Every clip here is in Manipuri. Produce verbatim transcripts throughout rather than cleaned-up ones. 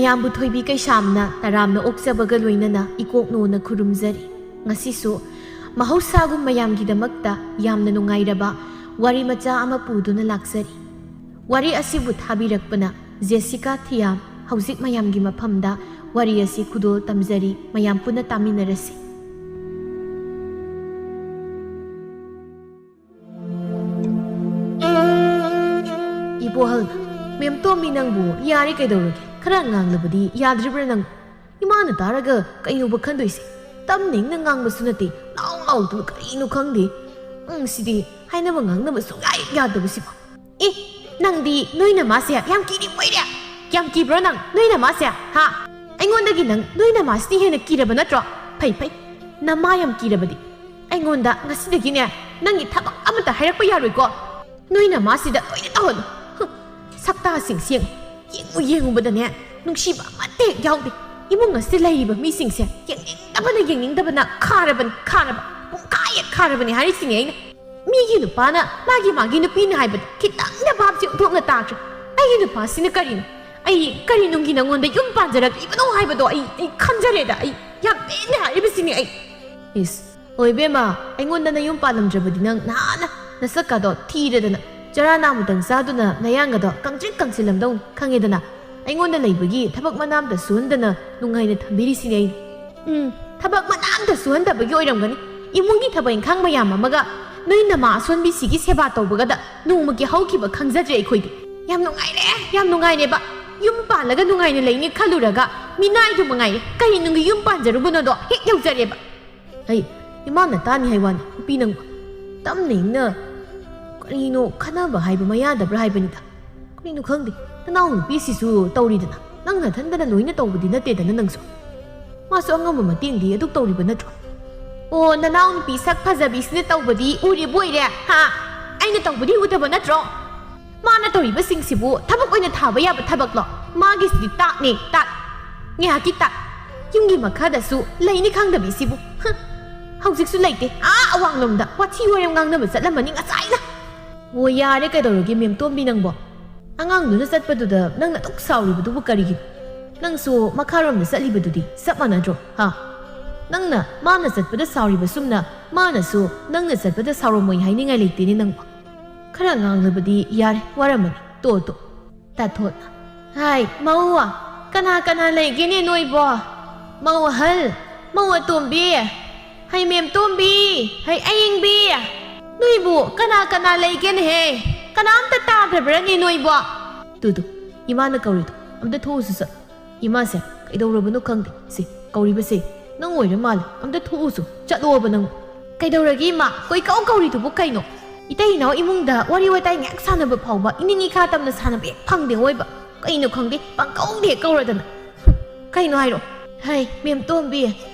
ꯃꯌꯥꯝꯕꯨ ꯊꯣꯏꯕꯤ ꯀꯩꯁꯥꯝꯅ ꯇꯔꯥꯝꯅ ꯑꯣꯛꯆꯕꯒ ꯂꯣꯏꯅꯅ ꯏꯀꯣꯛꯅꯣꯅ ꯈꯨꯔꯨꯝꯖꯔꯤ꯫ ꯉꯁꯤꯁꯨ ꯃꯍꯧꯁꯥꯒꯨꯝ ꯃꯌꯥꯝꯒꯤꯗꯃꯛꯇ ꯌꯥꯝꯅ ꯅꯨꯡꯉꯥꯏꯔꯕ ꯋꯥꯔꯤ ꯃꯆꯥ ꯑꯃ ꯄꯨꯗꯨꯅ ꯂꯥꯛꯆꯔꯤ꯫ ꯋꯥꯔꯤ ꯑꯁꯤꯕꯨ ꯊꯥꯕꯤꯔꯛꯄꯅ ꯖꯦꯁꯤꯀꯥ ꯊꯤꯌꯥꯝ꯫ ꯍꯧꯖꯤꯛ ꯃꯌꯥꯝꯒꯤ ꯃꯐꯝꯗ ꯋꯥꯔꯤ ꯑꯁꯤ ꯈꯨꯗꯣꯜ ꯇꯝꯖꯔꯤ꯫ ꯃꯌꯥꯝ ꯄꯨꯟꯅ ꯇꯥꯃꯤꯟꯅꯔꯁꯤ꯫ ꯏꯕꯣꯍꯜꯅ, "ꯃꯦꯝ ꯇꯣꯝꯕꯤ, ꯅꯪꯕꯨ ꯌꯥꯔꯦ ꯀꯩꯗꯧꯔꯒꯦ? ꯈꯔ ꯉꯥꯡꯂꯕꯗꯤ ꯌꯥꯗ꯭ꯔꯤꯕ꯭ꯔꯥ ꯅꯪ? ꯏꯃꯥꯅ ꯇꯥꯔꯒ ꯀꯩꯅꯣꯕ ꯈꯟꯗꯣꯏꯁꯦ? ꯇꯞꯅ ꯏꯪꯅ ꯉꯥꯡꯕꯁꯨ ꯅꯠꯇꯦ, ꯂꯥꯎ ꯂꯥꯎꯗꯅ ꯀꯔꯤꯅꯣ ꯈꯪꯗꯦ꯫ ꯎꯝ, ꯁꯤꯗꯤ ꯍꯥꯏꯅꯕ ꯉꯥꯡꯅꯕ ꯁꯨꯡꯌꯥ ꯍꯦꯛ ꯌꯥꯗꯕꯁꯤꯕꯣ꯫ ꯑꯦ, ꯅꯪꯗꯤ ꯅꯣꯏ ꯅꯃꯥꯁꯦ ꯌꯥꯝ ꯀꯤꯔꯤ ꯃꯣꯏꯔꯦ꯫ ꯌꯥꯝ ꯀꯤꯕ꯭ꯔꯣ ꯅꯪ ꯅꯣꯏ ꯅꯃꯥꯁꯦ? ꯍꯥ? ꯑꯩꯉꯣꯟꯗꯒꯤ ꯅꯪ ꯅꯣꯏ ꯅꯃꯥꯁꯤꯅ ꯍꯦꯟꯅ ꯀꯤꯔꯕ ꯅꯠꯇ꯭ꯔꯣ? ꯐꯩ, ꯐꯩ, ꯅꯃꯥ ꯌꯥꯝ ꯀꯤꯔꯕꯗꯤ꯫ ꯑꯩꯉꯣꯟꯗ ꯉꯁꯤꯗꯒꯤꯅꯦ ꯅꯪꯒꯤ ꯊꯕꯛ ꯑꯃꯠꯇ ꯍꯥꯏꯔꯛꯄ ꯌꯥꯔꯣꯏꯀꯣ꯫ ꯅꯣꯏ ꯅꯃꯥꯁꯤꯗ ꯂꯣꯏꯅ ꯇꯧꯍꯜꯂꯨ꯫ ꯍꯨꯝ, ꯁꯛꯇꯥꯁꯤꯡꯁꯦ ꯌꯦꯡꯉꯨ ꯌꯦꯡꯉꯨꯕꯗꯅꯦ ꯅꯨꯡꯁꯤꯕ ꯑꯃꯠꯇ ꯍꯦꯛ ꯌꯥꯎꯗꯦ꯫ ꯏꯃꯨꯡ ꯑꯁꯤꯗ ꯂꯩꯔꯤꯕ ꯃꯤꯁꯤꯡꯁꯦ ꯌꯦꯡꯅꯤꯡꯗꯕꯅ ꯌꯦꯡꯅꯤꯡꯗꯕꯅ ꯈꯥꯔꯕꯅꯤ, ꯈꯥꯔꯕ꯫ ꯄꯨꯡꯈꯥꯏ ꯍꯦꯛ ꯈꯥꯔꯕꯅꯤ ꯍꯥꯏꯔꯤꯁꯤꯅꯦ ꯑꯩꯅ꯫ ꯃꯤꯒꯤ ꯅꯨꯄꯥꯅ ꯃꯥꯒꯤ ꯃꯥꯒꯤ ꯅꯨꯄꯤꯅ ꯍꯥꯏꯕꯗꯣ ꯈꯤꯇꯪꯗ ꯚꯥꯞꯁꯦ ꯑꯣꯟꯊꯣꯛꯅ ꯇꯥꯗ꯭ꯔꯣ? ꯑꯩꯒꯤ ꯅꯨꯄꯥꯁꯤꯅ ꯀꯔꯤꯅꯣ? ꯑꯩ ꯀꯔꯤ ꯅꯨꯡꯒꯤ ꯅꯉꯣꯟꯗ ꯌꯨꯝ ꯄꯥꯟꯖꯔꯛꯂꯤꯕꯅꯣ ꯍꯥꯏꯕꯗꯣ ꯑꯩ, ꯑꯩ ꯈꯟꯖꯔꯦꯗ꯫ ꯑꯩ ꯌꯥꯝ ꯄꯦꯟꯗꯦ ꯍꯥꯏꯔꯤꯕꯁꯤꯅꯤ ꯑꯩ꯫ ꯏꯁ, ꯍꯣꯏ ꯏꯕꯦꯝꯃ, ꯑꯩꯉꯣꯟꯗ ꯅꯌꯨꯝ ꯄꯥꯜꯂꯝꯗ꯭ꯔꯕꯗꯤ ꯅꯪ ꯅꯍꯥꯟꯅ ꯅꯁꯛꯀꯗꯣ ꯊꯤꯔꯗꯅ ꯆꯔꯥ ꯅꯥꯃꯨꯗꯪ ꯆꯥꯗꯨꯅ ꯅꯌꯥꯡꯒꯗꯣ ꯀꯪꯇ꯭ꯔꯤꯛ ꯀꯪꯁꯤꯜꯂꯝꯗꯧꯅꯤ ꯈꯪꯉꯦꯗꯅ꯫ ꯑꯩꯉꯣꯟꯗ ꯂꯩꯕꯒꯤ ꯊꯕꯛ ꯃꯅꯥ ꯑꯝꯇ ꯁꯨꯍꯟꯗꯅ ꯅꯨꯡꯉꯥꯏꯅ ꯊꯝꯕꯤꯔꯤꯁꯤꯅꯦ ꯑꯩꯅ꯫ ꯎꯝ, ꯊꯕꯛ ꯃꯅꯥ ꯑꯝꯇ ꯁꯨꯍꯟꯗꯕꯒꯤ ꯑꯣꯏꯔꯝꯒꯅꯤ꯫ ꯏꯃꯨꯡꯒꯤ ꯊꯕꯛ ꯏꯪꯈꯥꯡ ꯃꯌꯥꯝ ꯑꯃꯒ ꯅꯣꯏ ꯅꯃꯥ ꯑꯁꯣꯟꯕꯤꯁꯤꯒꯤ ꯁꯦꯕꯥ ꯇꯧꯕꯒꯗ ꯅꯣꯡꯃꯒꯤ ꯍꯧꯈꯤꯕ ꯈꯪꯖꯗ꯭ꯔꯦ ꯑꯩꯈꯣꯏꯗꯤ꯫ ꯌꯥꯝ ꯅꯨꯡꯉꯥꯏꯔꯦ, ꯌꯥꯝ ꯅꯨꯡꯉꯥꯏꯔꯦꯕ꯫ ꯌꯨꯝ ꯄꯥꯜꯂꯒ ꯅꯨꯡꯉꯥꯏꯅ ꯂꯩꯅꯤ ꯈꯜꯂꯨꯔꯒ ꯃꯤꯅꯥꯏꯗꯨ ꯃꯉꯥꯏꯔꯦ꯫ ꯀꯔꯤ ꯅꯨꯡꯒꯤ ꯌꯨꯝ ꯄꯥꯟꯖꯔꯨꯕꯅꯣꯗꯣ ꯍꯦꯛ ꯌꯧꯖꯔꯦꯕ꯫ ꯑꯩ ꯏꯃꯥꯅ ꯇꯥꯅꯤ ꯍꯥꯏ ꯋꯥꯅꯤ, ꯅꯨꯄꯤ ꯅꯪꯕꯨ꯫ ꯇꯞꯅ ꯏꯪꯅ ꯀꯔꯤꯅꯣ ꯈꯟꯅꯕ ꯍꯥꯏꯕ ꯃꯌꯥꯗꯕ꯭ꯔꯥ ꯍꯥꯏꯕꯅꯤꯗ꯫ ꯀꯔꯤꯅꯣ ꯈꯪꯗꯦ, ꯅꯅꯥꯎ ꯅꯨꯄꯤꯁꯤꯁꯨ ꯇꯧꯔꯤꯗꯅ꯫ ꯅꯪ ꯅꯊꯟꯗꯅ ꯂꯣꯏꯅ ꯇꯧꯕꯗꯤ ꯅꯠꯇꯦꯗꯅ ꯅꯪꯁꯨ꯫ ꯃꯥꯁꯨ ꯑꯉꯝꯕ ꯃꯇꯦꯡꯗꯤ ꯑꯗꯨꯛ ꯇꯧꯔꯤꯕ ꯅꯠꯇ꯭ꯔꯣ? ꯑꯣ, ꯅꯅꯥꯎ ꯅꯨꯄꯤ ꯁꯛ ꯐꯖꯕꯤꯁꯤꯅ ꯇꯧꯕꯗꯤ ꯎꯔꯤꯕ ꯑꯣꯏꯔꯦ, ꯍꯥ? ꯑꯩꯅ ꯇꯧꯕꯗꯤ ꯎꯗꯕ ꯅꯠꯇ꯭ꯔꯣ? ꯃꯥꯅ ꯇꯧꯔꯤꯕꯁꯤꯡꯁꯤꯕꯨ ꯊꯕꯛ ꯑꯣꯏꯅ ꯊꯥꯕ ꯌꯥꯕ ꯊꯕꯛꯂꯣ? ꯃꯥꯒꯤꯁꯤꯗꯤ ꯇꯥꯠꯅꯦ, ꯇꯥꯠ꯫ ꯉꯥꯏꯍꯥꯛꯀꯤ ꯇꯥꯠ꯫ ꯌꯨꯝꯒꯤ ꯃꯈꯥꯗꯁꯨ ꯂꯩꯅꯤ ꯈꯪꯗꯕꯤꯁꯤꯕꯨ꯫ ꯍ꯫ ꯍꯧꯖꯤꯛꯁꯨ ꯂꯩꯇꯦ꯫ ꯑꯥ ꯑꯋꯥꯡꯂꯣꯝꯗ ꯋꯥꯊꯤ ꯋꯥꯔꯦꯝ ꯉꯥꯡꯅꯕ ꯆꯠꯂꯝꯃꯅꯤ ꯉꯁꯥꯏꯅ꯫ ꯑꯣ, ꯌꯥꯔꯦ ꯀꯩꯗꯧꯔꯒꯦ, ꯃꯦꯝ ꯇꯣꯝꯕꯤ ꯅꯪꯕꯣ? ꯑꯉꯥꯡꯗꯨꯅ ꯆꯠꯄꯗꯨꯗ ꯅꯪꯅ ꯑꯗꯨꯛ ꯁꯥꯎꯔꯤꯕꯗꯨꯕꯨ ꯀꯔꯤꯒꯤꯅꯣ? ꯅꯪꯁꯨ ꯃꯈꯥꯔꯣꯝꯗ ꯆꯠꯂꯤꯕꯗꯨꯗꯤ ꯆꯞ ꯃꯥꯟꯅꯗ꯭ꯔꯣ, ꯍꯥ? ꯅꯪꯅ ꯃꯥꯅ ꯆꯠꯄꯗ ꯁꯥꯎꯔꯤꯕꯁꯨꯝꯅ ꯃꯥꯅꯁꯨ ꯅꯪꯅ ꯆꯠꯄꯗ ꯁꯥꯎꯔꯝꯃꯣꯏ ꯍꯥꯏꯅꯤꯡꯉꯥꯏ ꯂꯩꯇꯦꯅꯦ ꯅꯪꯕꯨ꯫ ꯈꯔ ꯉꯥꯡꯂꯕꯗꯤ ꯌꯥꯔꯦ, ꯋꯥꯔꯝꯃꯅꯤ꯫ ꯇꯣ, ꯇꯣ꯫ ꯇꯥꯊꯣꯠꯅ꯫ ꯍꯥꯏ, ꯃꯧ, ꯀꯅꯥ ꯀꯅꯥ ꯂꯩꯒꯦꯅꯦ ꯅꯣꯏꯕꯣ? ꯃꯧ ꯑꯍꯜ, ꯃꯧ ꯑꯇꯣꯝꯕꯤ, ꯍꯩ ꯃꯦꯝꯇꯣꯝꯕꯤ, ꯍꯩ ꯑꯌꯤꯡꯕꯤ, ꯅꯣꯏꯕꯨ ꯀꯅꯥ ꯀꯅꯥ ꯂꯩꯒꯦꯅꯦꯍꯦ? ꯀꯅꯥꯝꯇ ꯇꯥꯗ꯭ꯔꯕ꯭ꯔꯅꯦ ꯅꯣꯏꯕꯣ? ꯇꯨ, ꯇꯨ, ꯏꯃꯥꯅ ꯀꯧꯔꯤꯗꯣ, ꯑꯝꯇ ꯊꯣꯛꯎꯁꯤ ꯆꯠ꯫ ꯏꯃꯥꯁꯦ ꯀꯩꯗꯧꯔꯕꯅꯣ ꯈꯪꯗꯦ꯫ ꯁꯦ, ꯀꯧꯔꯤꯕꯁꯦ ꯅꯪ ꯑꯣꯏꯔ ꯃꯥꯜꯂꯦ꯫ ꯑꯝꯇ ꯊꯣꯛꯎꯁꯨ, ꯆꯠꯂꯣꯕ ꯅꯪ꯫ ꯀꯩꯗꯧꯔꯒꯦ ꯏꯃꯥ? ꯀꯣꯏꯀꯧ ꯀꯧꯔꯤꯗꯨꯕꯨ ꯀꯩꯅꯣ? ꯏꯇꯩ ꯏꯅꯥꯎ ꯏꯃꯨꯡꯗ ꯋꯥꯔꯤ ꯋꯥꯇꯥꯏ ꯉꯥꯏꯍꯥꯛ ꯁꯥꯟꯅꯕ ꯐꯥꯎꯕ ꯏꯅꯤꯡ ꯏꯈꯥ ꯇꯝꯅ ꯁꯥꯟꯅꯕ ꯍꯦꯛ ꯐꯪꯗꯦ ꯑꯣꯏꯕ꯫ ꯀꯩꯅꯣ ꯈꯪꯗꯦ, ꯄꯪꯀꯧꯗ ꯍꯦꯛ ꯀꯧꯔꯗꯅ꯫ ꯍꯨꯝ, ꯀꯩꯅꯣ ꯍꯥꯏꯔꯣ? ꯍꯩ, ꯃꯦꯝꯇꯣꯝꯕꯤ,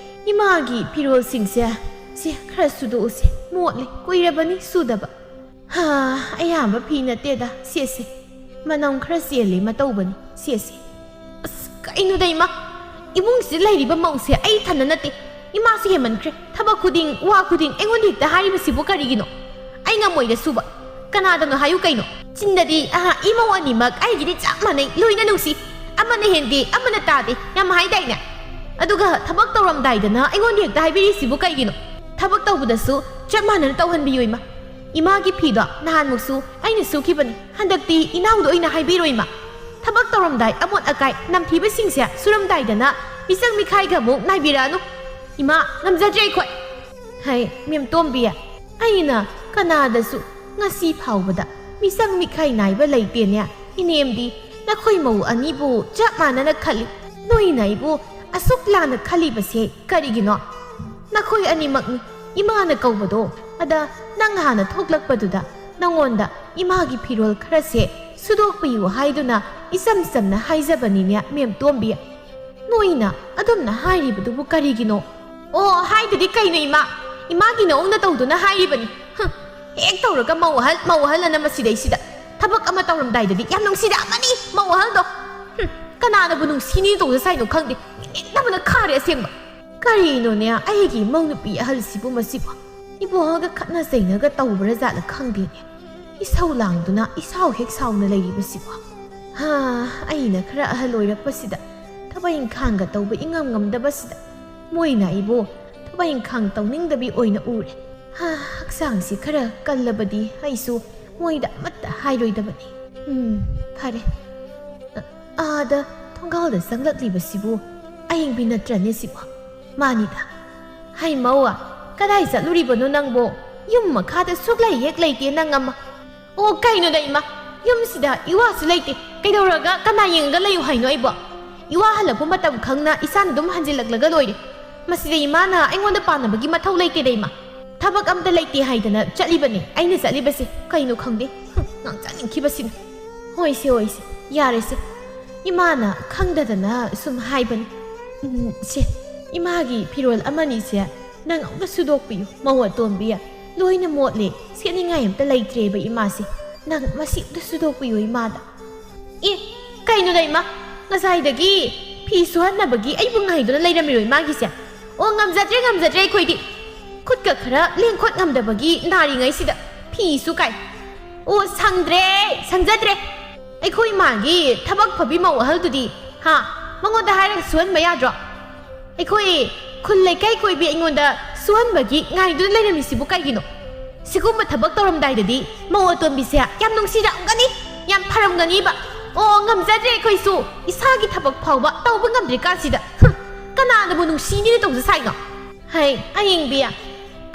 ꯏꯃꯥꯒꯤ ꯐꯤꯔꯣꯜꯁꯤꯡꯁꯦ, ꯁꯤ ꯈꯔ ꯁꯨꯗꯣꯛꯎꯁꯦ, ꯃꯣꯠꯂꯦ, ꯀꯨꯏꯔꯕꯅꯤ ꯁꯨꯗꯕ꯫ ꯍꯥ, ꯑꯌꯥꯝꯕ ꯐꯤ ꯅꯠꯇꯦꯗ, ꯁꯦꯁꯦ꯫ ꯃꯅꯝ ꯈꯔ ꯆꯦꯜꯂꯤ ꯃꯇꯧꯕꯅꯤ, ꯁꯦꯁꯦ꯫ ꯑꯁ, ꯀꯩꯅꯣꯗ ꯏꯃꯥ? ꯏꯃꯨꯡꯁꯤꯗ ꯂꯩꯔꯤꯕ ꯃꯧꯁꯦ ꯑꯩ ꯏꯊꯟꯗ ꯅꯠꯇꯦ꯫ ꯏꯃꯥꯁꯨ ꯍꯦꯟꯃꯟꯈ꯭ꯔꯦ꯫ ꯊꯕꯛ ꯈꯨꯗꯤꯡ, ꯋꯥ ꯈꯨꯗꯤꯡ ꯑꯩꯉꯣꯟꯗ ꯍꯦꯛꯇ ꯍꯥꯏꯔꯤꯕꯁꯤꯕꯨ ꯀꯔꯤꯒꯤꯅꯣ? ꯑꯩ ꯉꯝꯃꯣꯏꯗ ꯁꯨꯕ꯫ ꯀꯅꯥꯗꯅꯣ ꯍꯥꯏꯌꯨ ꯀꯩꯅꯣ? ꯆꯤꯟꯗꯗꯤ, ꯑꯍꯥ, ꯏꯃꯧ ꯑꯅꯤꯃꯛ ꯑꯩꯒꯤꯗꯤ ꯆꯞ ꯃꯥꯟꯅꯩ, ꯂꯣꯏꯅ ꯅꯨꯡꯁꯤ꯫ ꯑꯃꯅ ꯍꯦꯟꯗꯦ, ꯑꯃꯅ ꯇꯥꯗꯦ, ꯌꯥꯝ ꯍꯥꯏꯗꯥꯏꯅꯦ? ꯑꯗꯨꯒ ꯊꯕꯛ ꯇꯧꯔꯝꯗꯥꯏꯗꯅ ꯑꯩꯉꯣꯟꯗ ꯍꯦꯛꯇ ꯍꯥꯏꯕꯤꯔꯤꯁꯤꯕꯨ ꯀꯩꯒꯤꯅꯣ? ꯊꯕꯛ ꯇꯧꯕꯗꯁꯨ ꯆꯞ ꯃꯥꯟꯅꯅ ꯇꯧꯍꯟꯕꯤꯌꯨ, ꯏꯃꯥ꯫ ꯏꯃꯥꯒꯤ ꯐꯤꯗꯣ ꯅꯍꯥꯟꯃꯨꯛꯁꯨ ꯑꯩꯅ ꯁꯨꯈꯤꯕꯅꯤ, ꯍꯟꯗꯛꯇꯤ ꯏꯅꯥꯎꯗ ꯑꯣꯏꯅ ꯍꯥꯏꯕꯤꯔꯣ, ꯏꯃꯥ꯫ ꯊꯕꯛ ꯇꯧꯔꯝꯗꯥꯏ ꯑꯃꯣꯠ ꯑꯀꯥꯏ ꯅꯝꯊꯤꯕꯁꯤꯡꯁꯦ ꯁꯨꯔꯝꯗꯥꯏꯗꯅ ꯃꯤꯆꯪ ꯃꯤꯈꯥꯏꯒ ꯑꯃꯨꯛ ꯅꯥꯏꯕꯤꯔꯛꯑꯅꯨ꯫ ꯏꯃꯥ, ꯉꯝꯖꯗ꯭ꯔꯦ ꯑꯩꯈꯣꯏ꯫ ꯍꯩ, ꯃꯦꯝꯇꯣꯝꯕꯤ, ꯑꯩꯅ ꯀꯅꯥꯗꯁꯨ ꯉꯁꯤ ꯐꯥꯎꯕꯗ ꯃꯤꯆꯪ ꯃꯤꯈꯥꯏ ꯅꯥꯏꯕ ꯂꯩꯇꯦꯅꯦ꯫ ꯏꯅꯦꯝꯗꯤ, ꯅꯈꯣꯏ ꯃꯧ ꯑꯅꯤꯕꯨ ꯆꯞ ꯃꯥꯟꯅꯅ ꯈꯜꯂꯤ꯫ ꯅꯣꯏꯅ ꯑꯩꯕꯨ ꯑꯁꯨꯛ ꯂꯥꯟꯅ ꯈꯜꯂꯤꯕꯁꯦ ꯀꯔꯤꯒꯤꯅꯣ? ꯅꯈꯣꯏ ꯑꯅꯤꯃꯛꯅꯤ ꯏꯃꯥꯅ ꯀꯧꯕꯗꯣ꯫ ꯑꯗ ꯅꯪ ꯍꯥꯟꯅ ꯊꯣꯛꯂꯛꯄꯗꯨꯗ ꯅꯉꯣꯟꯗ ꯏꯃꯥꯒꯤ ꯐꯤꯔꯣꯜ ꯈꯔꯁꯦ ꯁꯨꯗꯣꯛꯄꯤꯌꯨ ꯍꯥꯏꯗꯨꯅ ꯏꯆꯝ ꯆꯝꯅ ꯍꯥꯏꯖꯕꯅꯤꯅꯦ, ꯃꯦꯝꯇꯣꯝꯕꯤ꯫ ꯅꯣꯏꯅ ꯑꯗꯨꯝꯅ ꯍꯥꯏꯔꯤꯕꯗꯨꯕꯨ ꯀꯔꯤꯒꯤꯅꯣ? ꯑꯣ, ꯍꯥꯏꯗꯨꯗꯤ ꯀꯩꯅꯣ ꯏꯃꯥ? ꯏꯃꯥꯒꯤ ꯅꯑꯣꯡꯗ ꯇꯧꯗꯨꯅ ꯍꯥꯏꯔꯤꯕꯅꯤ꯫ ꯍꯨꯝ, ꯍꯦꯛ ꯇꯧꯔꯒ ꯃꯧ ꯑꯍꯜ, ꯃꯧ ꯑꯍꯜ ꯑꯅ ꯃꯁꯤꯗꯩꯁꯤꯗ꯫ ꯊꯕꯛ ꯑꯃ ꯇꯧꯔꯝꯗꯥꯏꯗꯗꯤ ꯌꯥꯝ ꯅꯨꯡꯁꯤꯔꯛꯑꯃꯅꯤ ꯃꯧ ꯑꯍꯜꯗꯣ꯫ ꯍꯨꯝ, ꯀꯅꯥꯅꯕꯨ ꯅꯨꯡꯁꯤꯅꯤ ꯇꯧꯖ ꯁꯥꯏꯅꯣ ꯈꯪꯗꯦ꯫ ꯅꯤꯡꯅꯕꯅ ꯈꯥꯔꯦ ꯑꯁꯦꯡꯕ꯫ ꯀꯔꯤꯅꯣꯅꯦ, ꯑꯩꯒꯤ ꯏꯃꯧ ꯅꯨꯄꯤ ꯑꯍꯜꯁꯤꯕꯨ ꯃꯁꯤꯕꯨ? ꯏꯕꯣꯛꯒ ꯈꯠꯅ ꯆꯩꯅꯒ ꯇꯧꯕ꯭ꯔꯥ ꯖꯥꯠꯂ ꯈꯪꯗꯦꯅꯦ꯫ ꯏꯁꯧ ꯂꯥꯡꯗꯨꯅ ꯏꯁꯥꯎ ꯍꯦꯛ ꯁꯥꯎꯅ ꯂꯩꯔꯤꯕꯁꯤꯕꯣ꯫ ꯍꯥ, ꯑꯩꯅ ꯈꯔ ꯑꯍꯜ ꯑꯣꯏꯔꯛꯄꯁꯤꯗ ꯊꯕꯛ ꯏꯪꯈꯥꯡꯒ ꯇꯧꯕ ꯏꯉꯝ ꯉꯝꯗꯕꯁꯤꯗ ꯃꯣꯏꯅ ꯑꯩꯕꯨ ꯊꯕꯛ ꯏꯪꯈꯥꯡ ꯇꯧꯅꯤꯡꯗꯕꯤ ꯑꯣꯏꯅ ꯎꯔꯦ꯫ ꯍꯥ, ꯍꯛꯆꯥꯡꯁꯤ ꯈꯔ ꯀꯜꯂꯕꯗꯤ ꯑꯩꯁꯨ ꯃꯣꯏꯗ ꯑꯃꯠꯇ ꯍꯥꯏꯔꯣꯏꯗꯕꯅꯤ꯫ ꯎꯝ, ꯐꯔꯦ꯫ ꯑ-, ꯑꯥꯗ ꯊꯣꯡꯒꯥꯜꯗ ꯆꯪꯂꯛꯂꯤꯕꯁꯤꯕꯨ ꯑꯌꯤꯡꯕꯤ ꯅꯠꯇ꯭ꯔꯅꯦ ꯁꯤꯕꯣ? ꯃꯥꯅꯤꯗ꯫ ꯍꯩ ꯃꯧ, ꯀꯗꯥꯏ ꯆꯠꯂꯨꯔꯤꯕꯅꯣ ꯅꯪꯕꯣ? ꯌꯨꯝ ꯃꯈꯥꯗ ꯁꯨꯛꯂꯩ ꯍꯦꯛ ꯂꯩꯇꯦ ꯅꯪ ꯑꯃ꯫ ꯑꯣ, ꯀꯩꯅꯣꯗ ꯏꯃꯥ, ꯌꯨꯝꯁꯤꯗ ꯏꯋꯥꯁꯨ ꯂꯩꯇꯦ, ꯀꯩꯗꯧꯔꯒ ꯀꯅꯥ ꯌꯦꯡꯉꯒ ꯂꯩꯌꯨ ꯍꯥꯏꯅꯣ ꯑꯩꯕꯣ? ꯏꯋꯥ ꯍꯜꯂꯛꯄ ꯃꯇꯝ ꯈꯪꯅ ꯏꯆꯥꯅ ꯑꯗꯨꯝ ꯍꯟꯖꯤꯜꯂꯛꯂꯒ ꯂꯣꯏꯔꯦ꯫ ꯃꯁꯤꯗ ꯏꯃꯥꯅ ꯑꯩꯉꯣꯟꯗ ꯄꯥꯟꯅꯕꯒꯤ ꯃꯊꯧ ꯂꯩꯇꯦꯗ ꯏꯃꯥ꯫ ꯊꯕꯛ ꯑꯝꯇ ꯂꯩꯇꯦ ꯍꯥꯏꯗꯅ ꯆꯠꯂꯤꯕꯅꯦ ꯑꯩꯅ ꯆꯠꯂꯤꯕꯁꯦ꯫ ꯀꯩꯅꯣ ꯈꯪꯗꯦ꯫ ꯍꯨꯝ, ꯉꯥꯡꯖꯅꯤꯡꯈꯤꯕꯁꯤꯅ꯫ ꯍꯣꯏꯁꯦ, ꯍꯣꯏꯁꯦ, ꯌꯥꯔꯦꯁꯦ꯫ ꯏꯃꯥꯅ ꯈꯪꯗꯗꯅ ꯁꯨꯝ ꯍꯥꯏꯕꯅꯤ꯫ ꯎꯝ, ꯁꯦ, ꯏꯃꯥꯒꯤ ꯐꯤꯔꯣꯜ ꯑꯃꯅꯤꯁꯦ ꯅꯪ ꯑꯝꯇ ꯁꯨꯗꯣꯛꯄꯤꯌꯨ, ꯃꯧ ꯑꯇꯣꯝꯕꯤ꯫ ꯂꯣꯏꯅ ꯃꯣꯠꯂꯦ, ꯁꯦꯠꯅꯤꯡꯉꯥꯏ ꯑꯝꯇ ꯂꯩꯇ꯭ꯔꯦꯕ ꯏꯃꯥꯁꯦ꯫ ꯅꯪ ꯃꯁꯤ ꯑꯝꯇ ꯁꯨꯗꯣꯛꯄꯤꯌꯨ ꯏꯃꯥꯗ꯫ ꯑꯦ, ꯀꯩꯅꯣꯗ ꯏꯃꯥ? ꯉꯁꯥꯏꯗꯒꯤ ꯐꯤ ꯁꯨꯍꯟꯅꯕꯒꯤ ꯑꯩꯕꯨ ꯉꯥꯏꯗꯨꯅ ꯂꯩꯔꯝꯃꯤꯔꯣ ꯏꯃꯥꯒꯤꯁꯦ? ꯑꯣ, ꯉꯝꯖꯗ꯭ꯔꯦ, ꯉꯝꯖꯗ꯭ꯔꯦ ꯑꯩꯈꯣꯏꯗꯤ꯫ ꯈꯨꯠꯀ ꯈꯔ ꯂꯦꯡꯈꯣꯠ ꯉꯝꯗꯕꯒꯤ ꯅꯥꯔꯤꯉꯩꯁꯤꯗ ꯐꯤꯁꯨ ꯀꯥꯏ꯫ ꯑꯣ, ꯁꯪꯗ꯭ꯔꯦ, ꯁꯪꯖꯗ꯭ꯔꯦ꯫ ꯑꯩꯈꯣꯏ ꯏꯃꯥꯒꯤ ꯊꯕꯛ ꯐꯕꯤ ꯃꯧ ꯑꯍꯜꯗꯨꯗꯤ, ꯍꯥ, ꯃꯉꯣꯟꯗ ꯍꯥꯏꯔꯒ ꯁꯨꯍꯟꯕ ꯌꯥꯗ꯭ꯔꯣ? ꯑꯩꯈꯣꯏ ꯈꯨꯜ ꯂꯩꯀꯥꯏ ꯀꯣꯏꯕꯤ ꯑꯩꯉꯣꯟꯗ ꯁꯨꯍꯟꯕꯒꯤ ꯉꯥꯏꯗꯨꯅ ꯂꯩꯔꯝꯃꯤꯁꯤꯕꯨ ꯀꯩꯒꯤꯅꯣ? ꯁꯤꯒꯨꯝꯕ ꯊꯕꯛ ꯇꯧꯔꯝꯗꯥꯏꯗꯗꯤ ꯃꯧ ꯑꯇꯣꯝꯕꯤꯁꯦ ꯌꯥꯝ ꯅꯨꯡꯁꯤꯔꯝꯒꯅꯤ, ꯌꯥꯝ ꯐꯔꯝꯒꯅꯤꯕ꯫ ꯑꯣ, ꯉꯝꯖꯗ꯭ꯔꯦ ꯑꯩꯈꯣꯏꯁꯨ, ꯏꯁꯥꯒꯤ ꯊꯕꯛ ꯐꯥꯎꯕ ꯇꯧꯕ ꯉꯝꯗ꯭ꯔꯤ ꯀꯥꯟꯁꯤꯗ꯫ ꯍꯨꯝ, ꯀꯅꯥꯅꯕꯨ ꯅꯨꯡꯁꯤꯅꯤꯅ ꯇꯧꯖ ꯁꯥꯏꯅꯣ? ꯍꯩ, ꯑꯌꯤꯡꯕꯤ,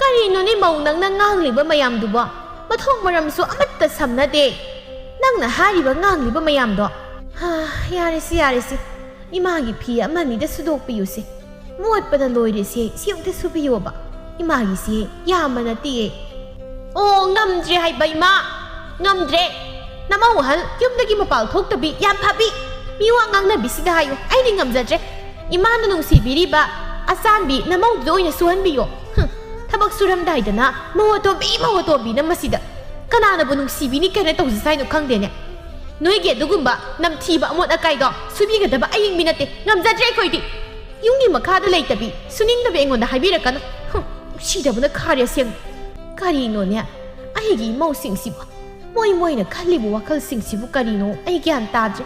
ꯀꯔꯤꯅꯣꯅꯦ ꯃꯧ ꯅꯪꯅ ꯉꯥꯡꯂꯤꯕ ꯃꯌꯥꯝꯗꯨꯕꯣ? ꯃꯊꯣꯡ ꯃꯔꯝꯁꯨ ꯑꯃꯠꯇ ꯁꯝꯅꯗꯦ꯫ ꯅꯪꯅ ꯍꯥꯏꯔꯤꯕ ꯉꯥꯡꯂꯤꯕ ꯃꯌꯥꯝꯗꯣ꯫ ꯍꯥ, ꯌꯥꯔꯦꯁꯦ, ꯌꯥꯔꯦꯁꯦ꯫ ꯏꯃꯥꯒꯤ ꯐꯤ ꯑꯃ ꯑꯅꯤꯗ ꯁꯨꯗꯣꯛꯄꯤꯌꯨꯁꯦ꯫ ꯃꯣꯠꯄꯅ ꯂꯣꯏꯔꯦꯁꯦ, ꯁꯤ ꯑꯝꯇ ꯁꯨꯕꯤꯌꯣꯕ꯫ ꯏꯃꯥꯒꯤꯁꯦ ꯌꯥꯝꯕ ꯅꯠꯇꯤꯌꯦ꯫ ꯑꯣ, ꯉꯝꯗ꯭ꯔꯦ ꯍꯥꯏꯕ ꯏꯃꯥ, ꯉꯝꯗ꯭ꯔꯦ꯫ ꯅꯃꯧ ꯑꯍꯜ ꯌꯨꯝꯗꯒꯤ ꯃꯄꯥꯜ ꯊꯣꯛꯇꯕꯤ ꯌꯥꯝ ꯐꯕꯤ꯫ ꯃꯤ ꯋꯥ ꯉꯥꯡꯅꯕꯤꯁꯤꯗ ꯍꯥꯏꯌꯨ, ꯑꯩꯗꯤ ꯉꯝꯖꯗ꯭ꯔꯦ꯫ ꯏꯃꯥꯅ ꯅꯨꯡꯁꯤꯕꯤꯔꯤꯕ ꯑꯆꯥꯟꯕꯤ ꯅꯃꯧꯗꯨꯗ ꯑꯣꯏꯅ ꯁꯨꯍꯟꯕꯤꯌꯣ꯫ ꯍꯨꯝ, ꯊꯕꯛ ꯁꯨꯔꯝꯗꯥꯏꯗꯅ ꯃꯧ ꯑꯇꯣꯝꯕꯤ, ꯃꯧ ꯑꯇꯣꯝꯕꯤꯅ ꯃꯁꯤꯗ꯫ ꯀꯅꯥꯅꯕꯨ ꯅꯨꯡꯁꯤꯕꯤꯅꯤ ꯀꯥꯏꯅ ꯇꯧꯖꯁꯥꯏꯅꯣ ꯈꯪꯗꯦꯅꯦ꯫ ꯅꯣꯏꯒꯤ ꯑꯗꯨꯒꯨꯝꯕ ꯅꯝꯊꯤꯕ ꯑꯃꯣꯠ ꯑꯀꯥꯏꯗꯣ ꯁꯨꯕꯤꯒꯗꯕ ꯑꯌꯤꯡꯕꯤ ꯅꯠꯇꯦ, ꯉꯝꯖꯗ꯭ꯔꯦ ꯑꯩꯈꯣꯏꯗꯤ꯫ ꯌꯨꯝꯒꯤ ꯃꯈꯥꯗ ꯂꯩꯇꯕꯤ, ꯁꯨꯅꯤꯡꯗꯕꯤ ꯑꯩꯉꯣꯟꯗ ꯍꯥꯏꯕꯤꯔꯛꯀꯅꯨ꯫ ꯍꯨꯝ, ꯅꯨꯡꯁꯤꯗꯕꯅ ꯈꯥꯔꯦ ꯑꯁꯦꯡꯕ꯫ ꯀꯔꯤꯅꯣꯅꯦ, ꯑꯩꯒꯤ ꯏꯃꯧꯁꯤꯡꯁꯤꯕꯨ, ꯃꯣꯏ ꯃꯣꯏꯅ ꯈꯜꯂꯤꯕ ꯋꯥꯈꯜꯁꯤꯡꯁꯤꯕꯨ ꯀꯔꯤꯅꯣ ꯑꯩ ꯒ꯭ꯌꯥꯟ ꯇꯥꯗ꯭ꯔꯦ꯫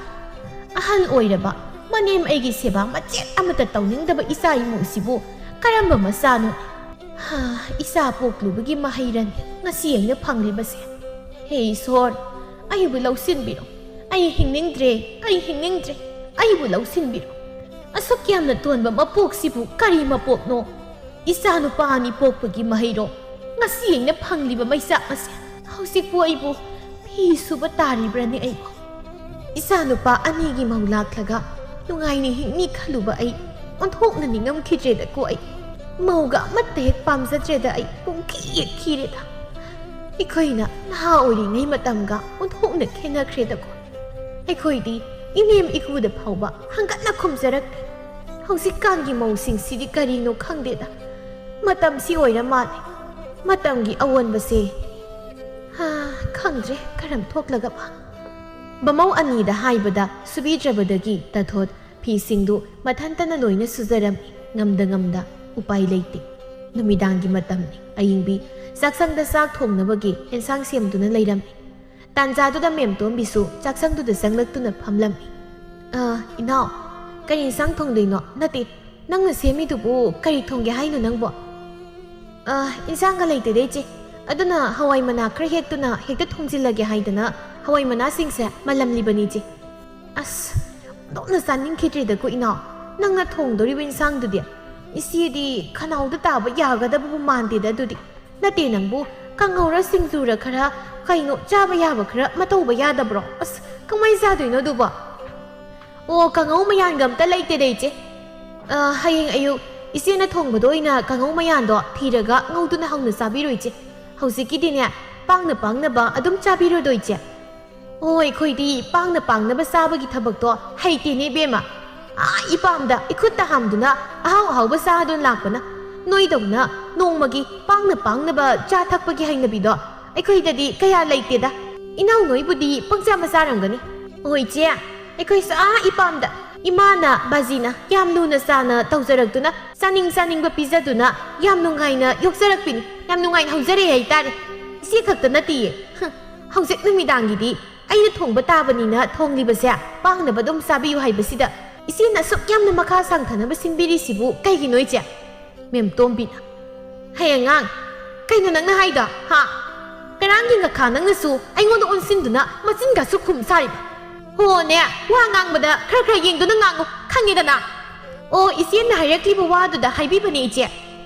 ꯑꯍꯜ ꯑꯣꯏꯔꯕ, ꯃꯅꯦꯝ ꯑꯩꯒꯤ ꯁꯦꯕꯥ ꯃꯆꯦꯠ ꯑꯃꯠꯇ ꯇꯧꯅꯤꯡꯗꯕ ꯏꯆꯥ ꯏꯃꯨꯡꯁꯤꯕꯨ ꯀꯔꯝꯕ ꯃꯆꯥꯅꯣ? ꯍꯥ, ꯏꯆꯥ ꯄꯣꯛꯂꯨꯕꯒꯤ ꯃꯍꯩꯔꯅꯤ ꯉꯁꯤ ꯑꯩꯅ ꯐꯪꯂꯤꯕꯁꯦ꯫ ꯍꯦ ꯏꯁꯣꯔ, ꯑꯩꯕꯨ ꯂꯧꯁꯤꯟꯕꯤꯔꯣ꯫ ꯑꯩ ꯍꯤꯡꯅꯤꯡꯗ꯭ꯔꯦ, ꯑꯩ ꯍꯤꯡꯅꯤꯡꯗ꯭ꯔꯦ꯫ ꯑꯩꯕꯨ ꯂꯧꯁꯤꯟꯕꯤꯔꯣ꯫ ꯑꯁꯨꯛ ꯌꯥꯝꯅ ꯇꯣꯟꯕ ꯃꯄꯣꯛꯁꯤꯕꯨ ꯀꯔꯤ ꯃꯄꯣꯛꯅꯣ? ꯏꯆꯥ ꯅꯨꯄꯥ ꯑꯅꯤ ꯄꯣꯛꯄꯒꯤ ꯃꯍꯩꯔꯣ? ꯉꯁꯤ ꯑꯩꯅ ꯐꯪꯂꯤꯕ ꯃꯩꯆꯥꯛ ꯑꯁꯦ꯫ ꯍꯧꯖꯤꯛꯄꯨ ꯑꯩꯕꯨ ꯐꯤ ꯁꯨꯕ ꯇꯥꯔꯤꯕ꯭ꯔꯅꯦ ꯑꯩꯕꯨ? ꯏꯆꯥ ꯅꯨꯄꯥ ꯑꯅꯤꯒꯤ ꯃꯧ ꯂꯥꯛꯂꯒ ꯅꯨꯡꯉꯥꯏꯅ ꯍꯤꯡꯅꯤ ꯈꯜꯂꯨꯕ ꯑꯩ ꯑꯣꯟꯊꯣꯛꯅ ꯅꯤꯡꯉꯝꯈꯤꯗ꯭ꯔꯦꯗꯀꯣ ꯑꯩ꯫ ꯃꯧꯒ ꯑꯃꯠꯇ ꯍꯦꯛ ꯄꯥꯝꯖꯗ꯭ꯔꯦꯗ ꯑꯩ, ꯄꯨꯡꯈꯤ ꯍꯦꯛ ꯈꯤꯔꯦꯗ꯫ ꯑꯩꯈꯣꯏꯅ ꯅꯍꯥ ꯑꯣꯏꯔꯤꯉꯩ ꯃꯇꯝꯒ ꯑꯣꯟꯊꯣꯛꯅ ꯈꯦꯠꯅꯈ꯭ꯔꯦꯗꯀꯣ꯫ ꯑꯩꯈꯣꯏꯗꯤ ꯏꯅꯦꯝ ꯏꯀꯨꯗ ꯐꯥꯎꯕ ꯍꯪꯒꯠꯅ ꯈꯨꯝꯖꯔꯛꯇꯦ꯫ ꯍꯧꯖꯤꯛꯀꯥꯟꯒꯤ ꯃꯧꯁꯤꯡꯁꯤꯗꯤ ꯀꯔꯤꯅꯣ ꯈꯪꯗꯦꯗ꯫ ꯃꯇꯝꯁꯤ ꯑꯣꯏꯔ ꯃꯥꯜꯂꯦ꯫ ꯃꯇꯝꯒꯤ ꯑꯑꯣꯟꯕꯁꯦ꯫ ꯍꯥ, ꯈꯪꯗ꯭ꯔꯦ ꯀꯔꯝ ꯊꯣꯛꯂꯒꯕ꯫ ꯕꯃꯧ ꯑꯅꯤꯗ ꯍꯥꯏꯕꯗ ꯁꯨꯕꯤꯗ꯭ꯔꯕꯗꯒꯤ ꯇꯥꯊꯣꯠ ꯐꯤꯁꯤꯡꯗꯨ ꯃꯊꯟꯇꯅ ꯂꯣꯏꯅ ꯁꯨꯖꯔꯝꯃꯤ꯫ ꯉꯝꯗ ꯉꯝꯗ ꯎꯄꯥꯏ ꯂꯩꯇꯦ꯫ ꯅꯨꯃꯤꯗꯥꯡꯒꯤ ꯃꯇꯝꯅꯤ꯫ ꯑꯌꯤꯡꯕꯤ ꯆꯥꯛꯁꯪꯗ ꯆꯥꯛ ꯊꯣꯡꯅꯕꯒꯤ ꯑꯦꯟꯁꯥꯡ ꯁꯦꯝꯗꯨꯅ ꯂꯩꯔꯝꯃꯤ꯫ ꯇꯥꯟꯖꯥꯗꯨꯗ ꯃꯦꯝꯇꯣꯝꯕꯤꯁꯨ ꯆꯥꯛꯁꯪꯗꯨꯗ ꯆꯪꯂꯛꯇꯨꯅ ꯐꯝꯂꯝꯃꯤ꯫ "ꯑ, ꯏꯅꯥꯎ, ꯀꯔꯤ ꯏꯟꯁꯥꯡ ꯊꯣꯡꯗꯣꯏꯅꯣ? ꯅꯠꯇꯦ, ꯅꯪꯅ ꯁꯦꯝꯃꯤꯗꯨꯕꯨ ꯀꯔꯤ ꯊꯣꯡꯒꯦ ꯍꯥꯏꯅꯣ ꯅꯪꯕꯣ?" "ꯑ, ꯏꯟꯁꯥꯡꯒ ꯂꯩꯇꯦꯗ, ꯏꯆꯦ꯫ ꯑꯗꯨꯅ ꯍꯋꯥꯏ ꯃꯅꯥ ꯈꯔ ꯍꯦꯛꯇꯨꯅ ꯍꯦꯛꯇ ꯊꯣꯡꯖꯤꯜꯂꯒꯦ ꯍꯥꯏꯗꯅ ꯍꯋꯥꯏ ꯃꯅꯥꯁꯤꯡꯁꯦ ꯃꯜꯂꯝꯂꯤꯕꯅꯤ, ꯏꯆꯦ꯫" ꯑꯁ, ꯑꯣꯟꯊꯣꯛꯅ ꯆꯥꯅꯤꯡꯈꯤꯗ꯭ꯔꯦꯗꯀꯣ, ꯏꯅꯥꯎ꯫ ꯅꯪꯅ ꯊꯣꯡꯗꯣꯔꯤꯕ ꯏꯟꯁꯥꯡꯗꯨꯗꯤ ꯏꯆꯦꯗꯤ ꯈꯅꯥꯎꯗ ꯇꯥꯕ ꯌꯥꯒꯗꯕꯕꯨ ꯃꯥꯟꯗꯦꯗ꯫ ꯑꯗꯨꯗꯤ ꯅꯠꯇꯦ, ꯅꯪꯕꯨ ꯀꯥꯡꯉꯧꯔ ꯁꯤꯡꯖꯨꯔ ꯈꯔ ꯀꯩꯅꯣ ꯆꯥꯕ ꯌꯥꯕ ꯈꯔ ꯃꯇꯧꯕ ꯌꯥꯗꯕ꯭ꯔꯣ? ꯑꯁ, ꯀꯃꯥꯏ ꯆꯥꯗꯣꯏꯅꯣ ꯑꯗꯨꯕꯣ? ꯑꯣ, ꯀꯥꯡꯉꯧ ꯃꯌꯥꯟꯒ ꯑꯝꯇ ꯂꯩꯇꯦꯗ, ꯏꯆꯦ꯫ ꯑ, ꯍꯌꯦꯡ ꯑꯌꯨꯛ ꯏꯆꯦꯅ ꯊꯣꯡꯕꯗꯣ ꯑꯣꯏꯅ ꯀꯥꯡꯉꯧ ꯃꯌꯥꯟꯗꯣ ꯊꯤꯔꯒ ꯉꯧꯗꯨꯅ ꯍꯥꯎꯅ ꯆꯥꯕꯤꯔꯣ, ꯏꯆꯦ꯫ ꯍꯧꯖꯤꯛꯀꯤꯗꯤꯅꯦ, ꯄꯥꯡꯅ ꯄꯥꯡꯅꯕ ꯑꯗꯨꯝ ꯆꯥꯕꯤꯔꯣꯗꯣ, ꯏꯆꯦ꯫ ꯑꯣ, ꯑꯩꯈꯣꯏꯗꯤ ꯄꯥꯡꯅ ꯄꯥꯡꯅꯕ ꯆꯥꯕꯒꯤ ꯊꯕꯛꯇꯣ ꯍꯩꯇꯦꯅꯦ, ꯏꯕꯦꯝꯃ꯫ ꯑꯥ, ꯏꯄꯥꯝꯗ ꯏꯈꯨꯠꯇ ꯍꯥꯝꯗꯨꯅ ꯑꯍꯥꯎ ꯑꯍꯥꯎꯕ ꯆꯥꯗꯨꯅ ꯂꯥꯛꯄꯅ꯫ ꯅꯣꯏꯗꯧꯅ ꯅꯣꯡꯃꯒꯤ ꯄꯥꯡꯅ ꯄꯥꯡꯅꯕ ꯆꯥ ꯊꯛꯄꯒꯤ ꯍꯩꯅꯕꯤꯗꯣ ꯑꯩꯈꯣꯏꯗꯗꯤ ꯀꯌꯥ ꯂꯩꯇꯦꯗ꯫ ꯏꯅꯥꯎ ꯅꯣꯏꯕꯨꯗꯤ ꯄꯪꯆꯥ ꯃꯆꯥꯔꯝꯒꯅꯤ꯫ ꯑꯣ, ꯏꯆꯦ, ꯑꯩꯈꯣꯏꯁꯨ ꯑꯥ ꯏꯄꯥꯝꯗ ꯏꯃꯥꯅ ꯕꯥꯖꯤꯅ ꯌꯥꯝ ꯂꯨꯅ ꯆꯥꯅ ꯇꯧꯖꯔꯛꯇꯨꯅ, ꯆꯥꯅꯤꯡ ꯆꯥꯅꯤꯡꯕ ꯄꯤꯖꯗꯨꯅ, ꯌꯥꯝ ꯅꯨꯡꯉꯥꯏꯅ ꯌꯣꯛꯆꯔꯛꯄꯤꯅꯤ꯫ ꯌꯥꯝ ꯅꯨꯡꯉꯥꯏꯅ ꯍꯧꯖꯔꯛꯑꯦ ꯍꯥꯏꯇꯥꯔꯦ꯫ ꯏꯆꯦ ꯈꯛꯇ ꯅꯠꯇꯤꯌꯦ꯫ ꯍ, ꯍꯧꯖꯤꯛ ꯅꯨꯃꯤꯗꯥꯡꯒꯤꯗꯤ ꯑꯩꯅ ꯊꯣꯡꯕ ꯇꯥꯕꯅꯤꯅ ꯊꯣꯡꯂꯤꯕꯁꯦ ꯄꯥꯡꯅꯕ ꯑꯗꯨꯝ ꯆꯥꯕꯤꯌꯨ ꯍꯥꯏꯕꯁꯤꯗ ꯏꯆꯦꯅ ꯑꯁꯨꯛ ꯌꯥꯝꯅ ꯃꯈꯥ ꯁꯥꯡꯊꯅꯕ ꯁꯤꯟꯕꯤꯔꯤꯁꯤꯕꯨ ꯀꯩꯒꯤꯅꯣ ꯏꯆꯦ? ꯃꯦꯝ ꯇꯣꯝꯕꯤꯅ, "ꯍꯩ ꯑꯉꯥꯡ, ꯀꯩꯅꯣ ꯅꯪꯅ ꯍꯥꯏꯗꯣ? ꯍꯥ? ꯀꯔꯥꯡꯒꯤ ꯉꯈꯥ ꯅꯪꯅꯁꯨ ꯑꯩꯉꯣꯟꯗ ꯑꯣꯟꯁꯤꯟꯗꯨꯅ ꯃꯆꯤꯟꯒꯁꯨ ꯈꯨꯝ ꯁꯥꯔꯤꯕ? ꯍꯣꯅꯦ, ꯋꯥ ꯉꯥꯡꯕꯗ ꯈꯔ ꯈꯔ ꯌꯦꯡꯗꯨꯅ ꯉꯥꯡꯉꯨ, ꯈꯪꯉꯦꯗꯅ?" "ꯑꯣ, ꯏꯆꯦꯅ ꯍꯥꯏꯔꯛꯂꯤꯕ ꯋꯥꯗꯨꯗ ꯍꯥꯏꯕꯤꯕꯅꯦ ꯏꯆꯦ꯫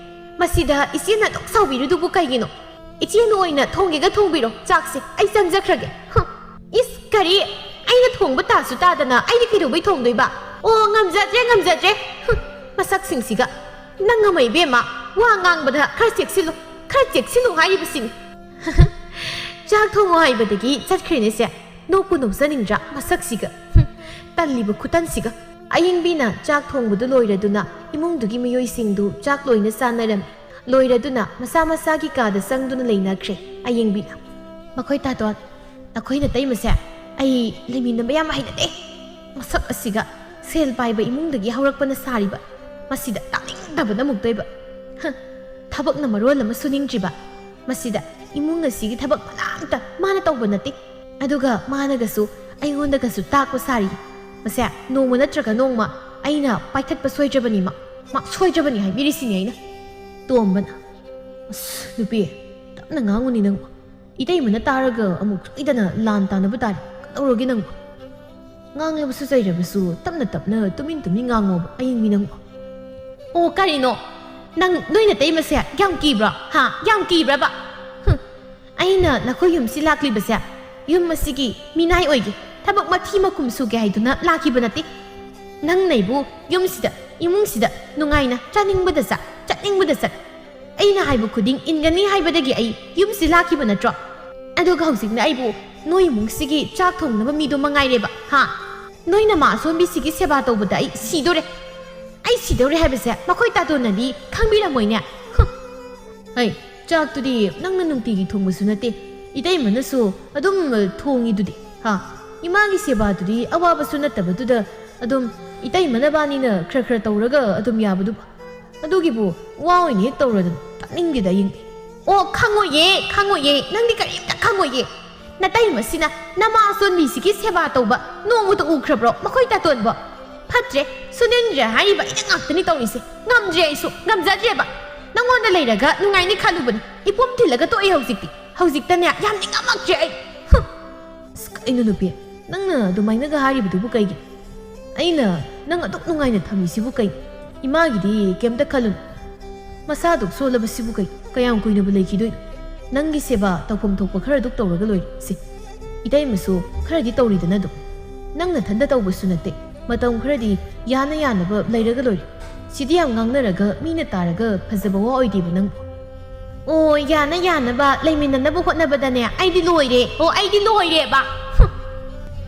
ꯃꯁꯤꯗ ꯏꯆꯦꯅ ꯑꯗꯨꯛ ꯁꯥꯎꯕꯤꯔꯤꯗꯨꯕꯨ ꯀꯩꯒꯤꯅꯣ? ꯏꯆꯦꯅ ꯑꯣꯏꯅ ꯊꯣꯡꯒꯦꯒ ꯊꯣꯡꯕꯤꯔꯣ, ꯆꯥꯛꯁꯦ ꯑꯩ ꯆꯪꯖꯈ꯭ꯔꯒꯦ꯫" "ꯍꯨꯝ, ꯏꯁ, ꯀꯔꯤ? ꯑꯩꯅ ꯊꯣꯡꯕ ꯇꯥꯁꯨ ꯇꯥꯗꯅ ꯑꯩꯗꯤ ꯀꯩꯗꯧꯕꯩ ꯊꯣꯡꯗꯣꯏꯕ? ꯑꯣ, ꯉꯝꯖꯗ꯭ꯔꯦ, ꯉꯝꯖꯗ꯭ꯔꯦ꯫ ꯍꯨꯝ, ꯃꯁꯛꯁꯤꯡꯁꯤꯒ꯫ ꯅꯪ ꯑꯃ ꯏꯕꯦꯝꯃ, ꯋꯥ ꯉꯥꯡꯕꯗ ꯈꯔ ꯆꯦꯛꯁꯤꯜꯂꯨ, ꯈꯔ ꯆꯦꯛꯁꯤꯜꯂꯨ ꯍꯥꯏꯔꯤꯕꯁꯤꯅꯤ꯫" ꯆꯥꯛ ꯊꯣꯡꯉꯨ ꯍꯥꯏꯕꯗꯒꯤ ꯆꯠꯈ꯭ꯔꯦꯅꯦꯁꯦ꯫ ꯅꯣꯛꯄꯨ ꯅꯣꯛꯆꯅꯤꯡꯗ꯭ꯔꯥ ꯃꯁꯛꯁꯤꯒ? ꯍꯨꯝ, ꯇꯜꯂꯤꯕ ꯈꯨꯇꯟꯁꯤꯒ꯫ ꯑꯌꯤꯡꯕꯤꯅ ꯆꯥꯛ ꯊꯣꯡꯕꯗꯨ ꯂꯣꯏꯔꯗꯨꯅ ꯏꯃꯨꯡꯗꯨꯒꯤ ꯃꯤꯑꯣꯏꯁꯤꯡꯗꯨ ꯆꯥꯛ ꯂꯣꯏꯅ ꯆꯥꯅꯔꯝꯃꯤ꯫ ꯂꯣꯏꯔꯗꯨꯅ ꯃꯁꯥ ꯃꯁꯥꯒꯤ ꯀꯥꯗ ꯆꯪꯗꯨꯅ ꯂꯩꯅꯈ꯭ꯔꯦ꯫ ꯑꯌꯤꯡꯕꯤꯅ, "ꯃꯈꯣꯏ ꯇꯥꯇꯣꯟ, ꯅꯈꯣꯏ ꯅꯇꯩꯃꯁꯦ ꯑꯩ ꯂꯩꯃꯤꯟꯅꯕ ꯌꯥꯝ ꯍꯩꯅꯗꯦ꯫ ꯃꯁꯛ ꯑꯁꯤꯒ ꯁꯦꯜ ꯄꯥꯏꯕ ꯏꯃꯨꯡꯗꯒꯤ ꯍꯧꯔꯛꯄꯅ ꯁꯥꯔꯤꯕ꯫ ꯃꯁꯤꯗ ꯇꯥꯅꯤꯡꯗꯕꯅ ꯑꯃꯨꯛꯇꯣꯏꯕ꯫ ꯍ, ꯊꯕꯛꯅ ꯃꯔꯣꯜ ꯑꯃ ꯁꯨꯅꯤꯡꯗ꯭ꯔꯤꯕ꯫ ꯃꯁꯤꯗ ꯏꯃꯨꯡ ꯑꯁꯤꯒꯤ ꯊꯕꯛ ꯃꯅꯥ ꯑꯝꯇ ꯃꯥꯅ ꯇꯧꯕ ꯅꯠꯇꯦ꯫ ꯑꯗꯨꯒ ꯃꯥꯅꯒꯁꯨ ꯑꯩꯉꯣꯟꯗꯒꯁꯨ ꯇꯥꯛꯄ ꯁꯥꯔꯤ꯫ ꯃꯁꯦ ꯅꯣꯡꯃ ꯅꯠꯇ꯭ꯔꯒ ꯅꯣꯡꯃ ꯑꯩꯅ ꯄꯥꯏꯊꯠꯄ ꯁꯣꯏꯗ꯭ꯔꯕꯅꯤ ꯃꯥ꯫ ꯃꯥ ꯁꯣꯏꯗ꯭ꯔꯕꯅꯤ ꯍꯥꯏꯕꯤꯔꯤꯁꯤꯅꯤ ꯑꯩꯅ꯫" ꯇꯣꯝꯕꯅ, "ꯑꯁ, ꯅꯨꯄꯤ, ꯇꯞꯅ ꯉꯥꯡꯉꯨꯅꯤ ꯅꯪꯕꯨ꯫ ꯏꯇꯩꯃꯅ ꯇꯥꯔꯒ ꯑꯃꯨꯛ ꯁꯣꯏꯗꯅ ꯂꯥꯟ ꯇꯥꯅꯕ ꯇꯥꯔꯦ꯫ ꯀꯩꯗꯧꯔꯒꯦ ꯅꯪꯕꯨ? ꯉꯥꯡꯂꯕꯁꯨ ꯆꯩꯔꯕꯁꯨ ꯇꯞꯅ ꯇꯞꯅ ꯇꯨꯃꯤꯟ ꯇꯨꯃꯤꯟ ꯉꯥꯡꯉꯣꯕ, ꯑꯌꯤꯡꯕꯤ ꯅꯪꯕꯨ꯫" "ꯑꯣ, ꯀꯔꯤꯅꯣ? ꯅꯪ ꯅꯣꯏ ꯅꯇꯩꯃꯁꯦ ꯌꯥꯝ ꯀꯤꯕ꯭ꯔꯣ? ꯍꯥ? ꯌꯥꯝ ꯀꯤꯕ꯭ꯔꯕ? ꯍꯨꯝ, ꯑꯩꯅ ꯅꯈꯣꯏ ꯌꯨꯝꯁꯤ ꯂꯥꯛꯂꯤꯕꯁꯦ ꯌꯨꯝ ꯑꯁꯤꯒꯤ ꯃꯤꯅꯥꯏ ꯑꯣꯏꯒꯦ, ꯊꯕꯛ ꯃꯊꯤ ꯃꯀꯨꯝ ꯁꯨꯒꯦ ꯍꯥꯏꯗꯨꯅ ꯂꯥꯛꯈꯤꯕ ꯅꯠꯇꯦ꯫ ꯅꯪꯅ ꯑꯩꯕꯨ ꯌꯨꯝꯁꯤꯗ, ꯏꯃꯨꯡꯁꯤꯗ ꯅꯨꯡꯉꯥꯏꯅ ꯆꯥꯅꯤꯡꯕꯗ ꯆꯥ, ꯆꯠꯅꯤꯡꯕꯗ ꯆꯠ, ꯑꯩꯅ ꯍꯥꯏꯕ ꯈꯨꯗꯤꯡ ꯏꯟꯒꯅꯤ ꯍꯥꯏꯕꯗꯒꯤ ꯑꯩ ꯌꯨꯝꯁꯤ ꯂꯥꯛꯈꯤꯕ ꯅꯠꯇ꯭ꯔꯣ? ꯑꯗꯨꯒ ꯍꯧꯖꯤꯛꯅ ꯑꯩꯕꯨ ꯅꯣꯏ ꯏꯃꯨꯡꯁꯤꯒꯤ ꯆꯥꯛ ꯊꯣꯡꯅꯕ ꯃꯤꯗꯣ ꯃꯉꯥꯏꯔꯦꯕ, ꯍꯥ? ꯅꯣꯏ ꯅꯃꯥ ꯑꯁꯣꯟꯕꯤꯁꯤꯒꯤ ꯁꯦꯕꯥ ꯇꯧꯕꯗ ꯑꯩ ꯁꯤꯗꯣꯔꯦ꯫ ꯑꯩ ꯁꯤꯗꯧꯔꯦ ꯍꯥꯏꯕꯁꯦ ꯃꯈꯣꯏ ꯇꯥꯇꯣꯟꯅꯗꯤ ꯈꯪꯕꯤꯔꯝꯃꯣꯏꯅꯦ꯫" ꯍꯨꯝ꯫ "ꯍꯩ, ꯆꯥꯛꯇꯨꯗꯤ ꯅꯪꯅ ꯅꯨꯡꯇꯤꯒꯤ ꯊꯣꯡꯕꯁꯨ ꯅꯠꯇꯦ, ꯏꯇꯩꯃꯅꯁꯨ ꯑꯗꯨꯝ, ꯑ, ꯊꯣꯡꯉꯤꯗꯨꯗꯤ, ꯍꯥ? ꯏꯃꯥꯒꯤ ꯁꯦꯕꯥꯗꯨꯗꯤ ꯑꯋꯥꯕꯁꯨ ꯅꯠꯇꯕꯗꯨꯗ ꯑꯗꯨꯝ ꯏꯇꯩꯃ ꯅꯕꯥꯅꯤꯅ ꯈꯔ ꯈꯔ ꯇꯧꯔꯒ ꯑꯗꯨꯝ ꯌꯥꯕꯗꯨꯕꯨ꯫ ꯑꯗꯨꯒꯤꯕꯨ ꯋꯥ ꯑꯣꯏꯅ ꯍꯦꯛ ꯇꯧꯔꯗꯅ ꯇꯥꯅꯤꯡꯗꯦꯗ ꯑꯌꯤꯡꯕꯤ꯫" "ꯑꯣ, ꯈꯪꯉꯣꯏꯌꯦ, ꯈꯪꯉꯣꯏꯌꯦ, ꯅꯪꯗꯤ ꯀꯔꯤꯝꯇ ꯈꯪꯉꯣꯏꯌꯦ꯫ ꯅꯇꯩꯃꯁꯤꯅ ꯅꯃꯥ ꯑꯁꯣꯟꯕꯤꯁꯤꯒꯤ ꯁꯦꯕꯥ ꯇꯧꯕ ꯅꯣꯡꯃꯇ ꯎꯈ꯭ꯔꯕ꯭ꯔꯣ ꯃꯈꯣꯏ ꯇꯥꯇꯣꯟꯕꯣ?" ꯐꯠꯇ꯭ꯔꯦ, ꯁꯨꯅꯤꯟꯗ꯭ꯔꯦ ꯍꯥꯏꯔꯤꯕ ꯑꯩꯅ ꯉꯥꯛꯇꯅꯤ ꯇꯧꯔꯤꯁꯦ꯫ ꯉꯝꯗ꯭ꯔꯦ ꯑꯩꯁꯨ, ꯉꯝꯖꯗ꯭ꯔꯦꯕ꯫ ꯅꯪꯉꯣꯟꯗ ꯂꯩꯔꯒ ꯅꯨꯡꯉꯥꯏꯅꯤ ꯈꯜꯂꯨꯕꯅꯤ, ꯏꯄꯨꯝ ꯊꯤꯜꯂꯒ ꯇꯣꯛꯑꯦ ꯍꯧꯖꯤꯛꯇꯤ꯫ ꯍꯧꯖꯤꯛꯇꯅꯦ ꯌꯥꯝ ꯅꯤꯡꯉꯝꯃꯛꯇ꯭ꯔꯦ ꯑꯩ꯫ ꯍꯨꯝ꯫ ꯑꯁ, ꯀꯩꯅꯣ ꯅꯨꯄꯤ, ꯅꯪꯅ ꯑꯗꯨꯃꯥꯏꯅꯒ ꯍꯥꯏꯔꯤꯕꯗꯨꯕꯨ ꯀꯩꯒꯤ? ꯑꯩꯅ ꯅꯪ ꯑꯗꯨꯛ ꯅꯨꯡꯉꯥꯏꯅ ꯊꯝꯃꯤꯁꯤꯕꯨ ꯀꯩ? ꯏꯃꯥꯒꯤꯗꯤ ꯀꯩꯝꯇ ꯈꯜꯂꯨꯅꯨ꯫ ꯃꯁꯥ ꯑꯗꯨꯛ ꯁꯣꯜꯂꯕꯁꯤꯕꯨ ꯀꯩ? ꯀꯌꯥꯝ ꯀꯨꯏꯅꯕꯨ ꯂꯩꯈꯤꯗꯣꯏꯅꯣ? ꯅꯪꯒꯤ ꯁꯦꯕꯥ ꯇꯧꯐꯝ ꯊꯣꯛꯄ ꯈꯔ ꯑꯗꯨꯛ ꯇꯧꯔꯒ ꯂꯣꯏꯔꯦ꯫ ꯁꯦ, ꯏꯇꯩꯃꯁꯨ ꯈꯔꯗꯤ ꯇꯧꯔꯤꯗꯅ ꯑꯗꯨꯝ꯫ ꯅꯪ ꯅꯊꯟꯗ ꯇꯧꯕꯁꯨ ꯅꯠꯇꯦ꯫ ꯃꯇꯝ ꯈꯔꯗꯤ ꯌꯥꯅ ꯌꯥꯅꯕ ꯂꯩꯔꯒ ꯂꯣꯏꯔꯦ꯫ ꯁꯤꯗꯤ ꯌꯥꯝ ꯉꯥꯡꯅꯔꯒ ꯃꯤꯅ ꯇꯥꯔꯒ ꯐꯖꯕ ꯋꯥ ꯑꯣꯏꯗꯦꯕ ꯅꯪꯕꯨ꯫ ꯑꯣ, ꯌꯥꯅ ꯌꯥꯅꯕ ꯂꯩꯃꯤꯟꯅꯅꯕ ꯍꯣꯠꯅꯕꯗꯅꯦ ꯑꯩꯗꯤ ꯂꯣꯏꯔꯦ꯫ ꯑꯣ, ꯑꯩꯗꯤ ꯂꯣꯏꯔꯦꯕ꯫ ꯍꯨꯝ꯫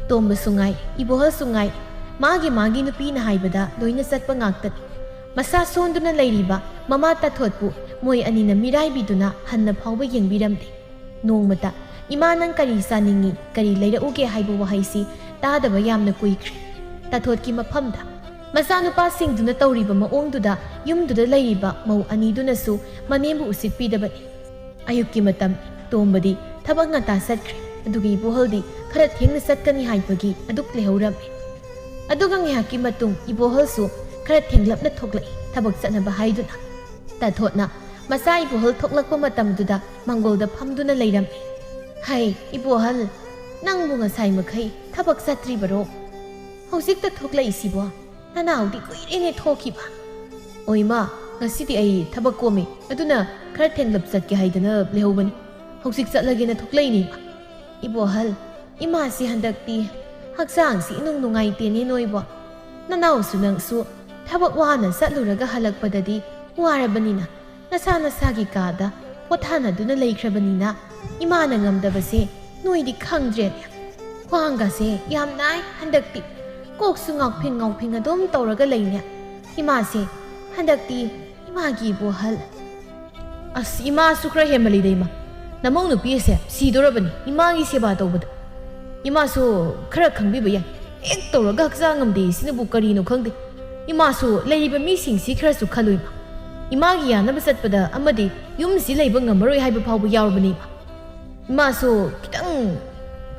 ꯇꯣꯝꯕꯁꯨ ꯉꯥꯏ, ꯏꯕꯣꯍꯜꯁꯨ ꯉꯥꯏ, ꯃꯥꯒꯤ ꯃꯥꯒꯤ ꯅꯨꯄꯤꯅ ꯍꯥꯏꯕꯗ ꯂꯣꯏꯅ ꯆꯠꯄ ꯉꯥꯛꯇꯅꯤ꯫ ꯃꯁꯥ ꯁꯣꯟꯗꯨꯅ ꯂꯩꯔꯤꯕ ꯃꯃꯥ ꯇꯥꯊꯣꯠꯄꯨ ꯃꯣꯏ ꯑꯅꯤꯅ ꯃꯤꯔꯥꯏꯕꯤꯗꯨꯅ ꯍꯟꯅ ꯐꯥꯎꯕ ꯌꯦꯡꯕꯤꯔꯝꯗꯦ꯫ ꯅꯣꯡꯃꯇ, "ꯏꯃꯥ, ꯅꯪ ꯀꯔꯤ ꯆꯥꯅꯤꯡꯉꯤ, ꯀꯔꯤ ꯂꯩꯔꯛꯎꯒꯦ?" ꯍꯥꯏꯕ ꯋꯥꯍꯩꯁꯤ ꯇꯥꯗꯕ ꯌꯥꯝꯅ ꯀꯨꯏꯈ꯭ꯔꯦ꯫ ꯇꯥꯊꯣꯠꯀꯤ ꯃꯐꯝꯗ ꯃꯆꯥꯅꯨꯄꯥꯁꯤꯡꯗꯨꯅ ꯇꯧꯔꯤꯕ ꯃꯑꯣꯡꯗꯨꯗ ꯌꯨꯝꯗꯨꯗ ꯂꯩꯔꯤꯕ ꯃꯧ ꯑꯅꯤꯗꯨꯅꯁꯨ ꯃꯅꯦꯝꯕꯨ ꯎꯁꯤꯠꯄꯤꯗꯕꯅꯤ꯫ ꯑꯌꯨꯛꯀꯤ ꯃꯇꯝ, ꯇꯣꯝꯕꯗꯤ ꯊꯕꯛ ꯉꯟꯇꯥ ꯆꯠꯈ꯭ꯔꯦ꯫ ꯑꯗꯨꯒ ꯏꯕꯣꯍꯜꯗꯤ ꯈꯔ ꯊꯦꯡꯅ ꯆꯠꯀꯅꯤ ꯍꯥꯏꯕꯒꯤ ꯑꯗꯨꯛ ꯂꯩꯍꯧꯔꯝꯃꯤ꯫ ꯑꯗꯨꯒ ꯉꯥꯏꯍꯥꯛꯀꯤ ꯃꯇꯨꯡ ꯏꯕꯣꯍꯜꯁꯨ ꯈꯔ ꯊꯦꯡꯂꯞꯅ ꯊꯣꯛꯂꯛꯏ, ꯊꯕꯛ ꯆꯠꯅꯕ ꯍꯥꯏꯗꯨꯅ꯫ ꯇꯥꯊꯣꯠꯅ ꯃꯆꯥ ꯏꯕꯣꯍꯜ ꯊꯣꯛꯂꯛꯄ ꯃꯇꯝꯗꯨꯗ ꯃꯥꯡꯒꯣꯜꯗ ꯐꯝꯗꯨꯅ ꯂꯩꯔꯝꯃꯤ꯫ "ꯍꯩ, ꯏꯕꯣꯍꯜ, ꯅꯪꯕꯨ ꯉꯁꯥꯏ ꯃꯈꯩ ꯊꯕꯛ ꯆꯠꯇ꯭ꯔꯤꯕꯔꯣ? ꯍꯧꯖꯤꯛꯇ ꯊꯣꯛꯂꯛꯏꯁꯤꯕꯣ? ꯅꯅꯥꯎꯗꯤ ꯀꯨꯏꯔꯦꯅꯦ ꯊꯣꯛꯈꯤꯕ꯫" "ꯑꯣ ꯏꯃꯥ, ꯉꯁꯤꯗꯤ ꯑꯩ ꯊꯕꯛ ꯀꯣꯝꯃꯤ, ꯑꯗꯨꯅ ꯈꯔ ꯊꯦꯡꯂꯞ ꯆꯠꯀꯦ ꯍꯥꯏꯗꯅ ꯂꯩꯍꯧꯕꯅꯤ꯫ ꯍꯧꯖꯤꯛ ꯆꯠꯂꯒꯦꯅ ꯊꯣꯛꯂꯛꯏꯅꯤ ꯏꯃꯥ꯫" "ꯏꯕꯣꯍꯜ, ꯏꯃꯥꯁꯤ ꯍꯟꯗꯛꯇꯤ ꯍꯛꯆꯥꯡꯁꯤ ꯏꯅꯨꯡ ꯅꯨꯡꯉꯥꯏꯇꯦꯅꯦ ꯅꯣꯏꯕꯣ꯫ ꯅꯅꯥꯎꯁꯨ ꯅꯪꯁꯨ ꯊꯕꯛ ꯋꯥꯅ ꯆꯠꯂꯨꯔꯒ ꯍꯜꯂꯛꯄꯗꯗꯤ ꯋꯥꯔꯕꯅꯤꯅ, ꯅꯁꯥ ꯅꯁꯥꯒꯤ ꯀꯥꯗ ꯄꯣꯊꯥꯅꯗꯨꯅ ꯂꯩꯈ꯭ꯔꯕꯅꯤꯅ ꯏꯃꯥꯅ ꯉꯝꯗꯕꯁꯦ ꯅꯣꯏꯗꯤ ꯈꯪꯗ꯭ꯔꯦꯅꯦ꯫ ꯈ꯭ꯋꯥꯡꯒꯁꯦ ꯌꯥꯝ ꯅꯥꯏ ꯍꯟꯗꯛꯇꯤ꯫ ꯀꯣꯛꯁꯨ ꯉꯥꯎꯐꯤꯡ ꯉꯥꯎꯐꯤꯡ ꯑꯗꯨꯝ ꯇꯧꯔꯒ ꯂꯩꯅꯦ꯫ ꯏꯃꯥꯁꯦ ꯍꯟꯗꯛꯇꯤ ꯏꯃꯥꯒꯤ ꯏꯕꯣꯍꯜ꯫" "ꯑꯁ, ꯏꯃꯥꯁꯨ ꯈꯔ ꯍꯦꯟꯃꯜꯂꯤꯗ ꯏꯃꯥ꯫ ꯅꯃꯧ ꯅꯨꯄꯤ ꯑꯁꯦ ꯁꯤꯗꯣꯔꯕꯅꯤ ꯏꯃꯥꯒꯤ ꯁꯦꯕꯥ ꯇꯧꯕꯗ꯫ ꯏꯃꯥꯁꯨ ꯈꯔ ꯈꯪꯕꯤꯕ ꯌꯥꯏ꯫ ꯍꯦꯛ ꯇꯧꯔꯒ ꯍꯛꯆꯥꯡ ꯉꯝꯗꯦ ꯁꯤꯅꯕꯨ ꯀꯔꯤꯅꯣ ꯈꯪꯗꯦ꯫ ꯏꯃꯥꯁꯨ ꯂꯩꯔꯤꯕ ꯃꯤꯁꯤꯡꯁꯤ ꯈꯔꯁꯨ ꯈꯜꯂꯨ ꯏꯃꯥ꯫ ꯏꯃꯥꯒꯤ ꯌꯥꯅꯕ ꯆꯠꯄꯗ ꯑꯃꯗꯤ ꯌꯨꯝꯁꯤ ꯂꯩꯕ ꯉꯝꯃꯔꯣꯏ ꯍꯥꯏꯕ ꯐꯥꯎꯕ ꯌꯥꯎꯔꯕꯅꯤ ꯏꯃꯥ꯫ ꯏꯃꯥꯁꯨ ꯈꯤꯇꯪ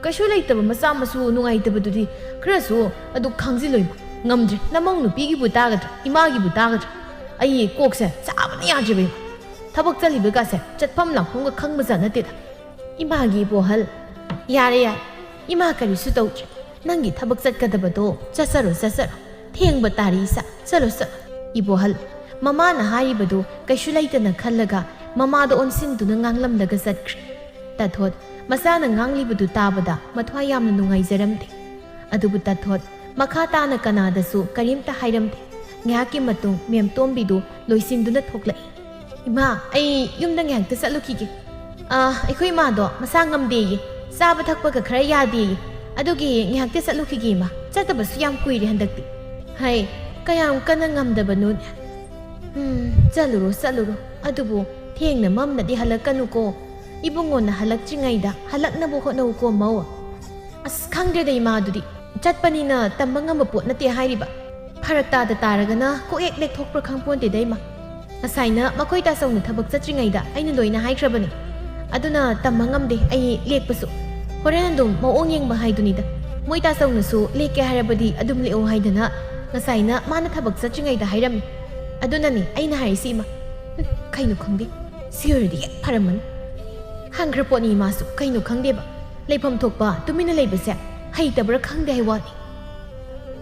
ꯀꯩꯁꯨ ꯂꯩꯇꯕ ꯃꯆꯥ ꯃꯁꯨ ꯅꯨꯡꯉꯥꯏꯇꯕꯗꯨꯗꯤ ꯈꯔꯁꯨ ꯑꯗꯨ ꯈꯪꯖꯤꯜꯂꯨ ꯏꯃꯥ꯫ ꯉꯝꯗ꯭ꯔꯦ꯫ ꯅꯃꯧ ꯅꯨꯄꯤꯒꯤꯕꯨ ꯇꯥꯒꯗ꯭ꯔꯥ, ꯏꯃꯥꯒꯤꯕꯨ ꯇꯥꯒꯗ꯭ꯔꯥ? ꯑꯩ ꯀꯣꯛꯁꯦ ꯆꯥꯕꯅ ꯌꯥꯗ꯭ꯔꯦꯕ, ꯏꯃꯥ꯫ ꯊꯕꯛ ꯆꯠꯂꯤꯕꯒꯥꯁꯦ ꯆꯠꯐꯝ ꯂꯥꯛꯐꯝꯒ ꯈꯪꯕꯖꯥꯠ ꯅꯠꯇꯦꯗ꯫ ꯏꯃꯥꯒꯤ ꯏꯕꯣꯍꯜ, ꯌꯥꯔꯦ, ꯌꯥꯔꯦ, ꯏꯃꯥ ꯀꯔꯤꯁꯨ ꯇꯧꯗ꯭ꯔꯦ꯫ ꯅꯪꯒꯤ ꯊꯕꯛ ꯆꯠꯀꯗꯕꯗꯣ ꯆꯠꯆꯔꯣ, ꯆꯠꯆꯔꯣ꯫ ꯊꯦꯡꯕ ꯇꯥꯔꯤ, ꯏꯆꯥ, ꯆꯠꯂꯣ, ꯆꯠꯂꯣ꯫ ꯏꯕꯣꯍꯜ, ꯃꯃꯥꯅ ꯍꯥꯏꯔꯤꯕꯗꯨ ꯀꯩꯁꯨ ꯂꯩꯇꯅ ꯈꯜꯂꯒ ꯃꯃꯥꯗ ꯑꯣꯟꯁꯤꯟꯗꯨꯅ ꯉꯥꯡꯂꯝꯂꯒ ꯆꯠꯈ꯭ꯔꯦ꯫ ꯇꯥꯊꯣꯠ ꯃꯆꯥꯅ ꯉꯥꯡꯂꯤꯕꯗꯨ ꯇꯥꯕꯗ ꯃꯊ꯭ꯋꯥꯏ ꯌꯥꯝꯅ ꯅꯨꯡꯉꯥꯏꯖꯔꯝꯗꯦ꯫ ꯑꯗꯨꯕꯨ ꯇꯥꯊꯣꯠ ꯃꯈꯥ ꯇꯥꯅ ꯀꯅꯥꯗꯁꯨ ꯀꯔꯤꯝꯇ ꯍꯥꯏꯔꯝꯗꯦ꯫ ꯉꯥꯏꯍꯥꯛꯀꯤ ꯃꯇꯨꯡ ꯃꯦꯝꯇꯣꯝꯕꯤꯗꯨ ꯂꯣꯏꯁꯤꯟꯗꯨꯅ ꯊꯣꯛꯂꯛꯏ꯫ "ꯏꯃꯥ, ꯑꯩ ꯌꯨꯝꯗ ꯉꯥꯏꯍꯥꯛꯇ ꯆꯠꯂꯨꯈꯤꯒꯦ꯫ ꯑꯥ, ꯑꯩꯈꯣꯏ ꯏꯃꯥꯗꯣ ꯃꯁꯥ ꯉꯝꯗꯦꯌꯦ, ꯆꯥꯕ ꯊꯛꯄꯒ ꯈꯔ ꯌꯥꯗꯦꯌꯦ, ꯑꯗꯨꯒꯤ ꯉꯥꯏꯍꯥꯛꯇ ꯆꯠꯂꯨꯈꯤꯒꯦ ꯏꯃꯥ, ꯆꯠꯇꯕꯁꯨ ꯌꯥꯝ ꯀꯨꯏꯔꯦ ꯍꯟꯗꯛꯇꯤ꯫" "ꯍꯩ, ꯀꯌꯥꯝ ꯀꯟꯅ ꯉꯝꯗꯕꯅꯣꯅꯦ?" "ꯎꯝ, ꯆꯠꯂꯨꯔꯣ, ꯆꯠꯂꯨꯔꯣ, ꯑꯗꯨꯕꯨ ꯊꯦꯡꯅ ꯃꯝꯅꯗꯤ ꯍꯜꯂꯛꯀꯅꯨꯀꯣ꯫ ꯏꯕꯨꯡꯉꯣꯅ ꯍꯜꯂꯛꯇ꯭ꯔꯤꯉꯩꯗ ꯍꯜꯂꯛꯅꯕ ꯍꯣꯠꯅꯧꯀꯣ, ꯃꯧ꯫" "ꯑꯁ, ꯈꯪꯗ꯭ꯔꯦꯗ ꯏꯃꯥ, ꯑꯗꯨꯗꯤ ꯆꯠꯄꯅꯤꯅ ꯇꯝꯕ ꯉꯝꯕ ꯄꯣꯠ ꯅꯠꯇꯦ ꯍꯥꯏꯔꯤꯕ꯫ ꯐꯔꯛ ꯇꯥꯗ ꯇꯥꯔꯒꯅ ꯀꯣꯛ ꯍꯦꯛ ꯂꯦꯛꯊꯣꯛꯄ꯭ꯔꯥ ꯈꯪꯄꯣꯟꯇꯦꯗ ꯏꯃꯥ꯫ ꯉꯁꯥꯏꯅ ꯃꯈꯣꯏ ꯇꯥꯆꯧꯅ ꯊꯕꯛ ꯆꯠꯇ꯭ꯔꯤꯉꯩꯗ ꯑꯩꯅ ꯂꯣꯏꯅ ꯍꯥꯏꯈ꯭ꯔꯕꯅꯤ꯫ ꯑꯗꯨꯅ ꯇꯝꯕ ꯉꯝꯗꯦ ꯑꯩ ꯂꯦꯛꯄꯁꯨ꯫ ꯍꯣꯔꯦꯟ ꯑꯗꯨꯝ ꯃꯑꯣꯡ ꯌꯦꯡꯕ ꯍꯥꯏꯗꯨꯅꯤꯗ꯫ ꯃꯣꯏ ꯇꯥꯆꯧꯅꯁꯨ ꯂꯦꯛꯀꯦ ꯍꯥꯏꯔꯕꯗꯤ ꯑꯗꯨꯝ ꯂꯦꯛꯑꯣ ꯍꯥꯏꯗꯅ ꯉꯁꯥꯏꯅ ꯃꯥꯅ ꯊꯕꯛ ꯆꯠꯇ꯭ꯔꯤꯉꯩꯗ ꯍꯥꯏꯔꯝꯃꯤ꯫ ꯑꯗꯨꯅꯅꯤ ꯑꯩꯅ ꯍꯥꯏꯔꯤꯁꯤ ꯏꯃꯥ꯫" "ꯎꯝ, ꯀꯩꯅꯣ ꯈꯪꯗꯦ꯫ ꯁꯤ ꯑꯣꯏꯔꯗꯤ ꯍꯦꯛ ꯐꯔꯝꯃꯅꯤ꯫" ꯍꯪꯈ꯭ꯔ ꯄꯣꯠꯅꯤ ꯃꯥꯁꯨ, ꯀꯩꯅꯣ ꯈꯪꯗꯦꯕ꯫ ꯂꯩꯐꯝ ꯊꯣꯛꯄ ꯇꯨꯃꯤꯟꯅ ꯂꯩꯕꯁꯦ ꯍꯩꯇꯕ꯭ꯔꯥ ꯈꯪꯗꯦ ꯍꯥꯏ ꯋꯥꯅꯤ꯫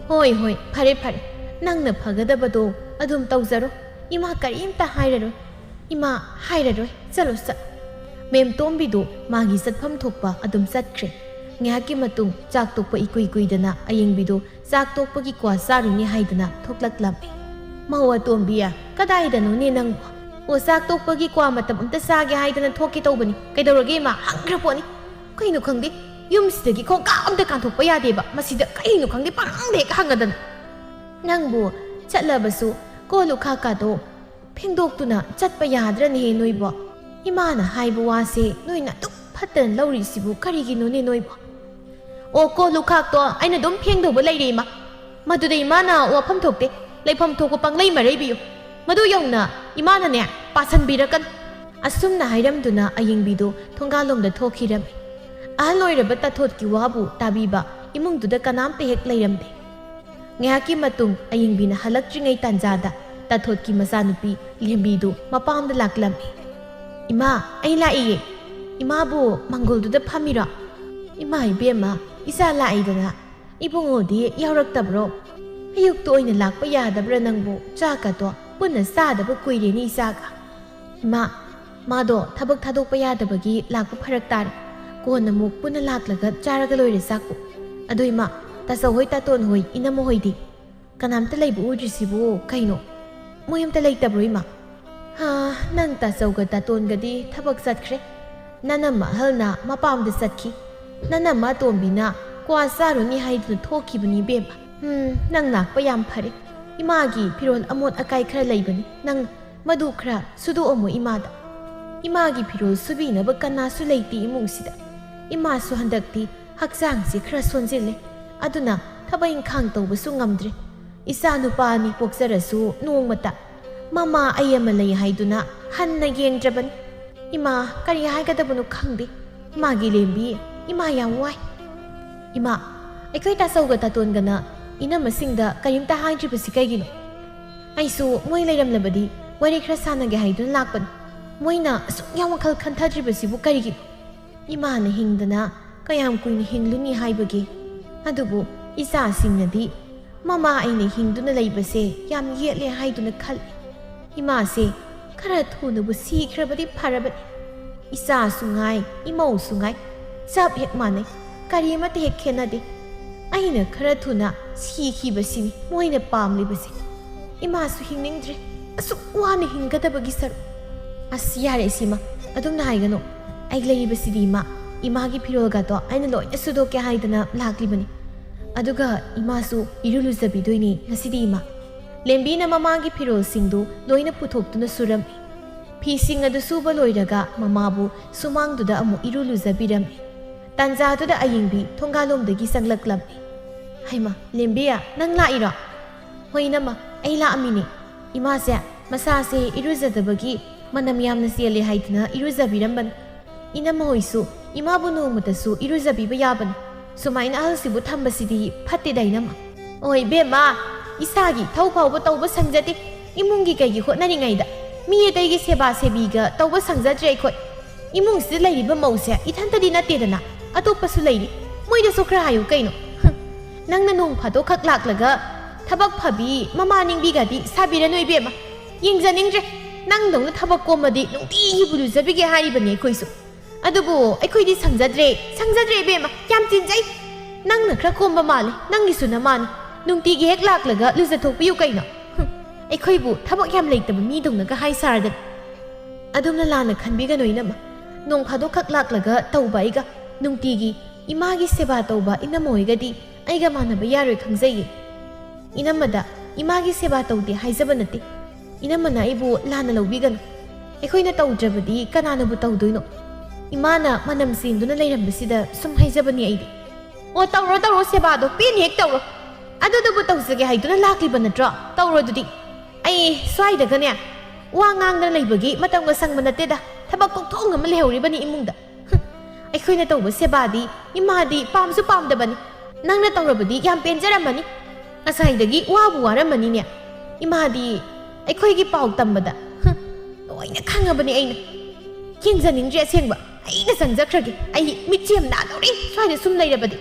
"ꯍꯣꯏ, ꯍꯣꯏ, ꯐꯔꯦ, ꯐꯔꯦ꯫ ꯅꯪꯅ ꯐꯒꯗꯕꯗꯣ ꯑꯗꯨꯝ ꯇꯧꯖꯔꯣ꯫ ꯏꯃꯥ ꯀꯔꯤꯝꯇ ꯍꯥꯏꯔꯔꯣꯏ꯫ ꯏꯃꯥ ꯍꯥꯏꯔꯔꯣꯏ꯫ ꯆꯠꯂꯣ, ꯆꯠꯂꯣ꯫" ꯃꯦꯝꯇꯣꯝꯕꯤꯗꯨ ꯃꯥꯒꯤ ꯆꯠꯐꯝ ꯊꯣꯛꯄ ꯑꯗꯨꯝ ꯆꯠꯈ꯭ꯔꯦ꯫ ꯉꯥꯏꯍꯥꯛꯀꯤ ꯃꯇꯨꯡ ꯆꯥꯛ ꯇꯣꯛꯄ ꯏꯀꯨꯏ ꯀꯨꯏꯗꯅ ꯑꯌꯦꯡꯕꯤꯗꯨ ꯆꯥꯛ ꯇꯣꯛꯄꯒꯤ ꯀ꯭ꯋꯥ ꯆꯥꯔꯨꯅꯤ ꯍꯥꯏꯗꯅ ꯊꯣꯛꯂꯛꯂꯝꯃꯤ꯫ "ꯃꯧ ꯑꯇꯣꯝꯕꯤ, ꯀꯗꯥꯏꯗꯅꯣꯅꯦ ꯅꯪꯕꯣ? ꯑꯣ, ꯆꯥꯛ ꯇꯣꯛꯄꯒꯤ ꯀ꯭ꯋꯥ ꯃꯇꯝ ꯑꯝꯇ ꯆꯥꯒꯦ ꯍꯥꯏꯗꯅ ꯊꯣꯛꯀꯦ ꯇꯧꯕꯅꯤ꯫ ꯀꯩꯗꯧꯔꯒꯦ ꯏꯃꯥ?" ꯍꯪꯈ꯭ꯔ ꯄꯣꯠꯅꯤ꯫ ꯀꯩꯅꯣ ꯈꯪꯗꯦ, ꯌꯨꯝꯁꯤꯗꯒꯤ ꯈꯣꯡꯀꯥꯞ ꯑꯝꯇ ꯀꯥꯟꯊꯣꯛꯄ ꯌꯥꯗꯦꯕ꯫ ꯃꯁꯤꯗ ꯀꯩꯅꯣ ꯈꯪꯗꯦ, ꯄꯪꯍꯪꯗ ꯍꯦꯛ ꯍꯪꯉꯗꯅ꯫ "ꯅꯪꯕꯨ ꯆꯠꯂꯕꯁꯨ ꯀꯣꯜ ꯂꯨꯈꯥꯛꯀꯥꯗꯣ ꯐꯦꯡꯗꯣꯛꯇꯨꯅ ꯆꯠꯄ ꯌꯥꯗ꯭ꯔꯅꯦꯍꯦ ꯅꯣꯏꯕꯣ? ꯏꯃꯥꯅ ꯍꯥꯏꯕ ꯋꯥꯁꯦ ꯅꯣꯏꯅ ꯑꯗꯨꯛ ꯐꯠꯇꯅ ꯂꯧꯔꯤꯁꯤꯕꯨ ꯀꯔꯤꯒꯤꯅꯣꯅꯦ ꯅꯣꯏꯕꯣ?" "ꯑꯣ, ꯀꯣꯜ ꯂꯨꯈꯥꯛꯇꯣ ꯑꯩꯅ ꯑꯗꯨꯝ ꯐꯦꯡꯗꯧꯕ ꯂꯩꯔꯦ ꯏꯃꯥ꯫ ꯃꯗꯨꯗ ꯏꯃꯥꯅ ꯋꯥꯐꯝ ꯊꯣꯛꯇꯦ, ꯂꯩꯐꯝ ꯊꯣꯛꯄ ꯄꯪꯂꯩ ꯃꯔꯩꯕꯤꯌꯨ꯫ ꯃꯗꯨ ꯌꯧꯅ ꯏꯃꯥꯅꯅꯦ ꯄꯥꯁꯟꯕꯤꯔꯛꯀꯅꯨ꯫" ꯑꯁꯨꯝꯅ ꯍꯥꯏꯔꯝꯗꯨꯅ ꯑꯌꯦꯡꯕꯤꯗꯨ ꯊꯣꯡꯒꯥꯜꯂꯣꯝꯗ ꯊꯣꯛꯈꯤꯔꯝꯃꯤ꯫ ꯑꯍꯜ ꯑꯣꯏꯔꯕ ꯇꯥꯊꯣꯠꯀꯤ ꯋꯥꯕꯨ ꯇꯥꯕꯤꯕ ꯏꯃꯨꯡꯗꯨꯗ ꯀꯅꯥꯝꯇ ꯍꯦꯛ ꯂꯩꯔꯝꯗꯦ꯫ ꯉꯥꯏꯍꯥꯛꯀꯤ ꯃꯇꯨꯡ ꯑꯌꯤꯡꯕꯤꯅ ꯍꯜꯂꯛꯇ꯭ꯔꯤꯉꯩ ꯇꯥꯟꯖꯥꯗ ꯇꯥꯊꯣꯠꯀꯤ ꯃꯆꯥꯅꯨꯄꯤ ꯂꯦꯝꯕꯤꯗꯨ ꯃꯄꯥꯝꯗ ꯂꯥꯛꯂꯝꯃꯤ꯫ "ꯏꯃꯥ, ꯑꯩ ꯂꯥꯛꯏꯌꯦ꯫ ꯏꯃꯥꯕꯨ ꯃꯪꯒꯣꯜꯗꯨꯗ ꯐꯝꯃꯤꯔꯣ?" "ꯏꯃꯥ ꯏꯕꯦꯝꯃ, ꯏꯆꯥ ꯂꯥꯛꯏꯗꯅ ꯏꯕꯨꯡꯉꯣꯗꯤ ꯌꯥꯎꯔꯛꯇꯕ꯭ꯔꯣ? ꯑꯌꯨꯛꯇ ꯑꯣꯏꯅ ꯂꯥꯛꯄ ꯌꯥꯗꯕ꯭ꯔꯥ ꯅꯪꯕꯨ? ꯆꯥꯛꯀꯗꯣ ꯄꯨꯟꯅ ꯆꯥꯗꯕ ꯀꯨꯏꯔꯦꯅꯦ ꯏꯆꯥꯒ꯫" "ꯏꯃꯥ, ꯃꯥꯗꯣ ꯊꯕꯛ ꯊꯥꯗꯣꯛꯄ ꯌꯥꯗꯕꯒꯤ ꯂꯥꯛꯄ ꯐꯔꯛ ꯇꯥꯔꯦ꯫ ꯀꯣꯟꯅ ꯑꯃꯨꯛ ꯄꯨꯟꯅ ꯂꯥꯛꯂꯒ ꯆꯥꯔꯒ ꯂꯣꯏꯔꯦ ꯆꯥꯛꯄꯨ꯫ ꯑꯗꯣ ꯏꯃꯥ, ꯇꯥꯆꯧ ꯍꯣꯏ, ꯇꯥꯇꯣꯟ ꯍꯣꯏ, ꯏꯅꯝꯃ ꯍꯣꯏꯗꯤ? ꯀꯅꯥꯝꯇ ꯂꯩꯕ ꯎꯗ꯭ꯔꯤꯁꯤꯕꯨ ꯀꯩꯅꯣ? ꯃꯣꯏ ꯑꯝꯇ ꯂꯩꯇꯕ꯭ꯔꯣ ꯏꯃꯥ?" "ꯍꯥ, ꯅꯪ ꯇꯥꯆꯧꯒ ꯇꯥꯇꯣꯟꯒꯗꯤ ꯊꯕꯛ ꯆꯠꯈ꯭ꯔꯦ꯫ ꯅꯅꯝꯃ ꯑꯍꯜꯅ ꯃꯄꯥꯝꯗ ꯆꯠꯈꯤ꯫ ꯅꯅꯝꯃ ꯑꯇꯣꯝꯕꯤꯅ ꯀ꯭ꯋꯥ ꯆꯥꯔꯨꯅꯤ ꯍꯥꯏꯗꯨꯅ ꯊꯣꯛꯈꯤꯕꯅꯤ ꯏꯕꯦꯝꯃ꯫ ꯎꯝ, ꯅꯪ ꯂꯥꯛꯄ ꯌꯥꯝ ꯐꯔꯦ꯫ ꯏꯃꯥꯒꯤ ꯐꯤꯔꯣꯜ ꯑꯃꯣꯠ ꯑꯀꯥꯏ ꯈꯔ ꯂꯩꯕꯅꯤ꯫ ꯅꯪ ꯃꯗꯨ ꯈꯔ ꯁꯨꯗꯣꯛꯑꯝꯃꯣ ꯏꯃꯥꯗ꯫ ꯏꯃꯥꯒꯤ ꯐꯤꯔꯣꯜ ꯁꯨꯕꯤꯅꯕ ꯀꯅꯥꯁꯨ ꯂꯩꯇꯦ ꯏꯃꯨꯡꯁꯤꯗ꯫ ꯏꯃꯥꯁꯨ ꯍꯟꯗꯛꯇꯤ ꯍꯛꯆꯥꯡꯁꯤ ꯈꯔ ꯁꯣꯟꯖꯤꯜꯂꯦ꯫ ꯑꯗꯨꯅ ꯊꯕꯛ ꯏꯪꯈꯥꯡ ꯇꯧꯕꯁꯨ ꯉꯝꯗ꯭ꯔꯦ꯫ ꯏꯆꯥ ꯅꯨꯄꯥ ꯑꯅꯤ ꯄꯣꯛꯆꯔꯁꯨ ꯅꯣꯡꯃꯇ ꯃꯃꯥ ꯑꯩ ꯑꯃ ꯂꯩ ꯍꯥꯏꯗꯨꯅ ꯍꯟꯅ ꯌꯦꯡꯗ꯭ꯔꯕꯅꯤ꯫ ꯏꯃꯥ, ꯀꯔꯤ ꯍꯥꯏꯒꯗꯕꯅꯣ ꯈꯪꯗꯦ꯫ ꯏꯃꯥꯒꯤ ꯂꯦꯝꯕꯤ, ꯏꯃꯥ ꯌꯥꯝ ꯋꯥꯏ꯫" "ꯏꯃꯥ, ꯑꯩꯈꯣꯏ ꯇꯥꯆꯧꯒ ꯇꯥꯇꯣꯟꯒꯅ ꯏꯅꯝꯃꯁꯤꯡꯗ ꯀꯔꯤꯝꯇ ꯍꯥꯏꯗ꯭ꯔꯤꯕꯁꯤ ꯀꯩꯒꯤꯅꯣ? ꯑꯩꯁꯨ ꯃꯣꯏ ꯂꯩꯔꯝꯂꯕꯗꯤ ꯋꯥꯔꯤ ꯈꯔ ꯁꯥꯟꯅꯒꯦ ꯍꯥꯏꯗꯨꯅ ꯂꯥꯛꯄꯅꯤ꯫ ꯃꯣꯏꯅ ꯑꯁꯨꯛ ꯌꯥꯝ ꯋꯥꯈꯜ ꯈꯟꯊꯗ꯭ꯔꯤꯕꯁꯤꯕꯨ ꯀꯔꯤꯒꯤꯅꯣ? ꯏꯃꯥꯅ ꯍꯤꯡꯗꯅ ꯀꯌꯥꯝ ꯀꯨꯏꯅ ꯍꯤꯡꯂꯨꯅꯤ ꯍꯥꯏꯕꯒꯦ? ꯑꯗꯨꯕꯨ ꯏꯆꯥꯁꯤꯡꯅꯗꯤ ꯃꯃꯥ ꯑꯩꯅ ꯍꯤꯡꯗꯨꯅ ꯂꯩꯕꯁꯦ ꯌꯥꯝ ꯌꯦꯠꯂꯦ ꯍꯥꯏꯗꯨꯅ ꯈꯜꯂꯤ꯫ ꯏꯃꯥꯁꯦ ꯈꯔ ꯊꯨꯅꯕꯨ ꯁꯤꯈ꯭ꯔꯕꯗꯤ ꯐꯔꯕꯅꯤ꯫ ꯏꯆꯥꯁꯨ ꯉꯥꯏ, ꯏꯃꯧꯁꯨ ꯉꯥꯏ, ꯆꯞ ꯍꯦꯛ ꯃꯥꯟꯅꯩ꯫ ꯀꯔꯤ ꯑꯃꯠꯇ ꯍꯦꯛ ꯈꯦꯠꯅꯗꯦ꯫ ꯑꯩꯅ ꯈꯔ ꯊꯨꯅ ꯁꯤꯈꯤꯕꯁꯤꯅꯤ ꯃꯣꯏꯅ ꯄꯥꯝꯂꯤꯕꯁꯦ꯫ ꯏꯃꯥꯁꯨ ꯍꯤꯡꯅꯤꯡꯗ꯭ꯔꯦ꯫ ꯑꯁꯨꯛ ꯋꯥꯅ ꯍꯤꯡꯒꯗꯕꯒꯤ ꯁꯔꯨꯛ꯫" "ꯑꯁ, ꯌꯥꯔꯦ ꯁꯤꯃ꯫ ꯑꯗꯨꯝꯅ ꯍꯥꯏꯒꯅꯨ꯫ ꯑꯩ ꯂꯩꯔꯤꯕꯁꯤꯗꯤ ꯏꯃꯥ꯫ ꯏꯃꯥꯒꯤ ꯐꯤꯔꯣꯜꯒꯗꯣ ꯑꯩꯅ ꯂꯣꯏꯅ ꯁꯨꯗꯣꯛꯀꯦ ꯍꯥꯏꯗꯅ ꯂꯥꯛꯂꯤꯕꯅꯤ꯫ ꯑꯗꯨꯒ ꯏꯃꯥꯁꯨ ꯏꯔꯨ ꯂꯨꯖꯕꯤꯗꯣꯏꯅꯦ ꯉꯁꯤꯗꯤ ꯏꯃꯥ꯫" ꯂꯦꯝꯕꯤꯅ ꯃꯃꯥꯒꯤ ꯐꯤꯔꯣꯜꯁꯤꯡꯗꯨ ꯂꯣꯏꯅ ꯄꯨꯊꯣꯛꯇꯨꯅ ꯁꯨꯔꯝꯃꯤ꯫ ꯐꯤꯁꯤꯡ ꯑꯗꯨ ꯁꯨꯕ ꯂꯣꯏꯔꯒ ꯃꯃꯥꯕꯨ ꯁꯨꯃꯥꯡꯗꯨꯗ ꯑꯃꯨꯛ ꯏꯔꯨ ꯂꯨꯖꯕꯤꯔꯝꯃꯤ꯫ ꯇꯥꯟꯖꯥꯗꯨꯗ ꯑꯌꯤꯡꯕꯤ ꯊꯣꯡꯒꯥꯜꯂꯣꯝꯗꯒꯤ ꯆꯪꯂꯛꯂꯝꯃꯤ꯫ "ꯍꯩꯃꯥ, ꯂꯦꯝꯕꯤ, ꯅꯪ ꯂꯥꯛꯏꯔꯣ?" "ꯍꯣꯏ ꯏꯅꯝꯃ, ꯑꯩ ꯂꯥꯛꯑꯝꯃꯤꯅꯦ꯫ ꯏꯃꯥꯁꯦ ꯃꯁꯥꯁꯦ ꯏꯔꯨꯖꯗꯕꯒꯤ ꯃꯅꯝ ꯌꯥꯝꯅ ꯆꯦꯜꯂꯦ ꯍꯥꯏꯗꯨꯅ ꯏꯔꯨꯖꯕꯤꯔꯝꯕꯅꯤ꯫ ꯏꯅꯝꯃ ꯍꯣꯏꯁꯨ ꯏꯃꯥꯕꯨ ꯅꯣꯡꯃꯇꯁꯨ ꯏꯔꯨꯖꯕꯤꯕ ꯌꯥꯕꯅꯤ꯫ ꯁꯨꯃꯥꯏꯅ ꯑꯍꯜꯁꯤꯕꯨ ꯊꯝꯕꯁꯤꯗꯤ ꯐꯠꯇꯦꯗ ꯏꯅꯝꯃ꯫" ꯑꯣꯏ ꯏꯕꯦꯝꯃ, ꯏꯁꯥꯒꯤ ꯏꯊꯧ ꯐꯥꯎꯕ ꯇꯧꯕ ꯁꯪꯖꯗꯦ꯫ ꯏꯃꯨꯡꯒꯤ ꯀꯩꯒꯤ ꯍꯣꯠꯅꯔꯤꯉꯩꯗ ꯃꯤ ꯑꯇꯩꯒꯤ ꯁꯦꯕꯥ ꯁꯦꯕꯤꯒ ꯇꯧꯕ ꯁꯪꯖꯗ꯭ꯔꯦ ꯑꯩꯈꯣꯏ꯫ ꯏꯃꯨꯡꯁꯤꯗ ꯂꯩꯔꯤꯕ ꯃꯧꯁꯦ ꯏꯊꯟꯇꯗꯤ ꯅꯠꯇꯦꯗꯅ, ꯑꯇꯣꯞꯄꯁꯨ ꯂꯩꯔꯤ꯫ ꯃꯣꯏꯗꯁꯨ ꯈꯔ ꯍꯥꯏꯌꯨ ꯀꯩꯅꯣ꯫ ꯍꯝ, ꯅꯪꯅ ꯅꯣꯡ ꯐꯥꯗꯣꯛ ꯈꯛ ꯂꯥꯛꯂꯒ ꯊꯕꯛ ꯐꯕꯤ ꯃꯃꯥ ꯅꯤꯡꯕꯤꯒꯗꯤ ꯁꯥꯕꯤꯔꯅꯨ ꯏꯕꯦꯝꯃ꯫ ꯌꯦꯡꯖꯅꯤꯡꯗ꯭ꯔꯦ꯫ ꯅꯪꯗꯧꯅ ꯊꯕꯛ ꯀꯣꯝꯃꯗꯤ ꯅꯨꯡꯇꯤꯒꯤꯕꯨ ꯂꯨꯖꯕꯤꯒꯦ ꯍꯥꯏꯔꯤꯕꯅꯦ ꯑꯩꯈꯣꯏꯁꯨ꯫ ꯑꯗꯨꯕꯨ ꯑꯩꯈꯣꯏꯗꯤ ꯁꯪꯖꯗ꯭ꯔꯦ, ꯁꯪꯖꯗ꯭ꯔꯦ ꯏꯕꯦꯝꯃ, ꯌꯥꯝ ꯆꯤꯟꯖꯩ꯫ ꯅꯪꯅ ꯈꯔ ꯀꯣꯝꯕ ꯃꯥꯜꯂꯦ, ꯅꯪꯒꯤꯁꯨ ꯅꯃꯥꯅꯤ꯫ ꯅꯨꯡꯇꯤꯒꯤ ꯍꯦꯛ ꯂꯥꯛꯂꯒ ꯂꯨꯖꯊꯣꯛꯄꯤꯌꯨ ꯀꯩꯅꯣ꯫ ꯍꯨꯝ, ꯑꯩꯈꯣꯏꯕꯨ ꯊꯕꯛ ꯌꯥꯝ ꯂꯩꯇꯕ ꯃꯤꯗꯧꯅꯒ ꯍꯥꯏ ꯁꯥꯔꯗꯅ꯫ ꯑꯗꯨꯝꯅ ꯂꯥꯟꯅ ꯈꯟꯕꯤꯒꯅꯨ ꯏꯅꯝꯃ꯫ ꯅꯣꯡ ꯐꯥꯗꯣꯛꯈꯛ ꯂꯥꯛꯂꯒ ꯇꯧꯕ ꯑꯩꯒ ꯅꯨꯡꯇꯤꯒꯤ ꯏꯃꯥꯒꯤ ꯁꯦꯕꯥ ꯇꯧꯕ ꯏꯅꯝꯃ ꯍꯣꯏꯒꯗꯤ ꯑꯩꯒ ꯃꯥꯟꯅꯕ ꯌꯥꯔꯣꯏ ꯈꯪꯖꯩꯌꯦ꯫ ꯏꯅꯝꯃꯗ ꯏꯃꯥꯒꯤ ꯁꯦꯕꯥ ꯇꯧꯗꯦ ꯍꯥꯏꯖꯕ ꯅꯠꯇꯦ꯫ ꯏꯅꯝꯃꯅ ꯑꯩꯕꯨ ꯂꯥꯟꯅ ꯂꯧꯕꯤꯒꯅꯨ꯫ ꯑꯩꯈꯣꯏꯅ ꯇꯧꯗ꯭ꯔꯕꯗꯤ ꯀꯅꯥꯅꯕꯨ ꯇꯧꯗꯣꯏꯅꯣ? ꯏꯃꯥꯅ ꯃꯅꯝ ꯆꯦꯟꯗꯨꯅ ꯂꯩꯔꯝꯕꯁꯤꯗ ꯁꯨꯝ ꯍꯥꯏꯖꯕꯅꯤ ꯑꯩꯗꯤ꯫ ꯑꯣ, ꯇꯧꯔꯣ, ꯇꯧꯔꯣ, ꯁꯦꯕꯥꯗꯣ ꯄꯦꯟꯅ ꯍꯦꯛ ꯇꯧꯔꯣ꯫ ꯑꯗꯨꯗꯨꯕꯨ ꯇꯧꯖꯒꯦ ꯍꯥꯏꯗꯨꯅ ꯂꯥꯛꯂꯤꯕ ꯅꯠꯇ꯭ꯔꯣ? ꯇꯧꯔꯣ ꯑꯗꯨꯗꯤ꯫ ꯑꯩ ꯁ꯭ꯋꯥꯏꯗꯒꯅꯦ, ꯋꯥ ꯉꯥꯡꯗꯅ ꯂꯩꯕꯒꯤ ꯃꯇꯝꯒ ꯁꯪꯕ ꯅꯠꯇꯦꯗ꯫ ꯊꯕꯛ ꯀꯣꯛꯊꯣꯡ ꯑꯃ ꯂꯩꯍꯧꯔꯤꯕꯅꯤ ꯏꯃꯨꯡꯗ꯫ ꯍꯨꯝ, ꯑꯩꯈꯣꯏꯅ ꯇꯧꯕ ꯁꯦꯕꯥꯗꯤ ꯏꯃꯥꯗꯤ ꯄꯥꯝꯁꯨ ꯄꯥꯝꯗꯕꯅꯤ꯫ ꯅꯪꯅ ꯇꯧꯔꯕꯗꯤ ꯌꯥꯝ ꯄꯦꯟꯖꯔꯝꯃꯅꯤ꯫ ꯉꯁꯥꯏꯗꯒꯤ ꯋꯥꯕꯨ ꯋꯥꯔꯝꯃꯅꯤꯅꯦ꯫ ꯏꯃꯥꯗꯤ ꯑꯩꯈꯣꯏꯒꯤ ꯄꯥꯎ ꯇꯝꯕꯗ, ꯍꯨꯝ, ꯂꯣꯏꯅ ꯈꯪꯉꯕꯅꯤ ꯑꯩꯅ꯫ ꯌꯦꯡꯖꯅꯤꯡꯗ꯭ꯔꯦ ꯑꯁꯦꯡꯕ꯫ ꯑꯩꯅ ꯆꯪꯖꯈ꯭ꯔꯒꯦ꯫ ꯑꯩ ꯃꯤꯠꯁꯦ ꯌꯥꯝ ꯅꯥꯗꯧꯔꯤ ꯁ꯭ꯋꯥꯏꯗ ꯁꯨꯝ ꯂꯩꯔꯕꯗꯤ꯫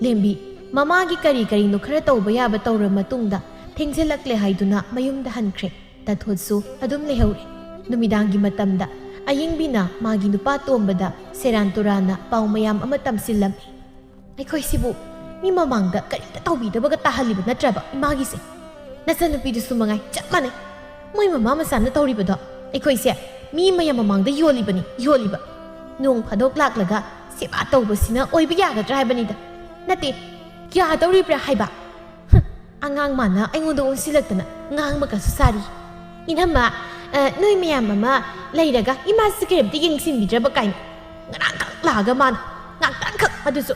ꯂꯦꯝꯕꯤ, ꯃꯃꯥꯒꯤ ꯀꯔꯤ ꯀꯔꯤꯅꯣ ꯈꯔ ꯇꯧꯕ ꯌꯥꯕ ꯇꯧꯔ ꯃꯇꯨꯡꯗ ꯊꯦꯡꯖꯤꯜꯂꯛꯂꯦ ꯍꯥꯏꯗꯨꯅ ꯃꯌꯨꯝꯗ ꯍꯟꯈ꯭ꯔꯦ꯫ ꯇꯥꯊꯣꯠꯁꯨ ꯑꯗꯨꯝ ꯂꯩꯍꯧꯔꯦ꯫ ꯅꯨꯃꯤꯗꯥꯡꯒꯤ ꯃꯇꯝꯗ ꯑꯌꯤꯡꯕꯤꯅ ꯃꯥꯒꯤ ꯅꯨꯄꯥ ꯇꯣꯝꯕꯗ ꯁꯦꯔꯥꯟ ꯇꯨꯔꯥꯟꯅ ꯄꯥꯎ ꯃꯌꯥꯝ ꯑꯃ ꯇꯝꯁꯤꯜꯂꯝꯃꯤ꯫ ꯑꯩꯈꯣꯏꯁꯤꯕꯨ ꯃꯤ ꯃꯃꯥꯡꯗ ꯀꯔꯤꯝꯇ ꯇꯧꯕꯤꯗꯕꯒ ꯇꯥꯍꯜꯂꯤꯕ ꯅꯠꯇ꯭ꯔꯕ ꯏꯃꯥꯒꯤꯁꯦ? ꯅꯆꯟꯅꯨꯄꯤꯗꯨꯁꯨ ꯃꯉꯥꯏ ꯆꯞ ꯃꯥꯟꯅꯩ꯫ ꯃꯣꯏ ꯃꯃꯥ ꯃꯆꯥꯅ ꯇꯧꯔꯤꯕꯗꯣ ꯑꯩꯈꯣꯏꯁꯦ ꯃꯤ ꯃꯌꯥꯝ ꯃꯃꯥꯡꯗ ꯌꯣꯜꯂꯤꯕꯅꯤ, ꯌꯣꯜꯂꯤꯕ꯫ ꯅꯣꯡ ꯐꯥꯗꯣꯛ ꯂꯥꯛꯂꯒ ꯁꯦꯕꯥ ꯇꯧꯕꯁꯤꯅ ꯑꯣꯏꯕ ꯌꯥꯒꯗ꯭ꯔꯥ ꯍꯥꯏꯕꯅꯤꯗ꯫ ꯅꯠꯇꯦ, ꯌꯥꯗꯧꯔꯤꯕ꯭ꯔꯥ ꯍꯥꯏꯕ? ꯍꯨꯝ, ꯑꯉꯥꯡ ꯃꯥꯅ ꯑꯩꯉꯣꯟꯗ ꯑꯣꯟꯁꯤꯜꯂꯛꯇꯅ ꯉꯥꯡꯕꯒꯁꯨ ꯁꯥꯔꯤ꯫ ꯏꯅꯝꯃ, ꯑ, ꯅꯣꯏ ꯃꯌꯥꯝ ꯑꯃ ꯂꯩꯔꯒ ꯏꯃꯥꯁꯤ ꯀꯔꯤꯝꯇ ꯌꯦꯡꯁꯤꯟꯕꯤꯗ꯭ꯔꯕ ꯀꯥꯏꯅ꯫ ꯉꯔꯥꯡꯈꯛ ꯂꯥꯛꯑꯒ ꯃꯥꯅ ꯉꯥꯛꯇꯪꯈꯛ, ꯑꯗꯨꯁꯨ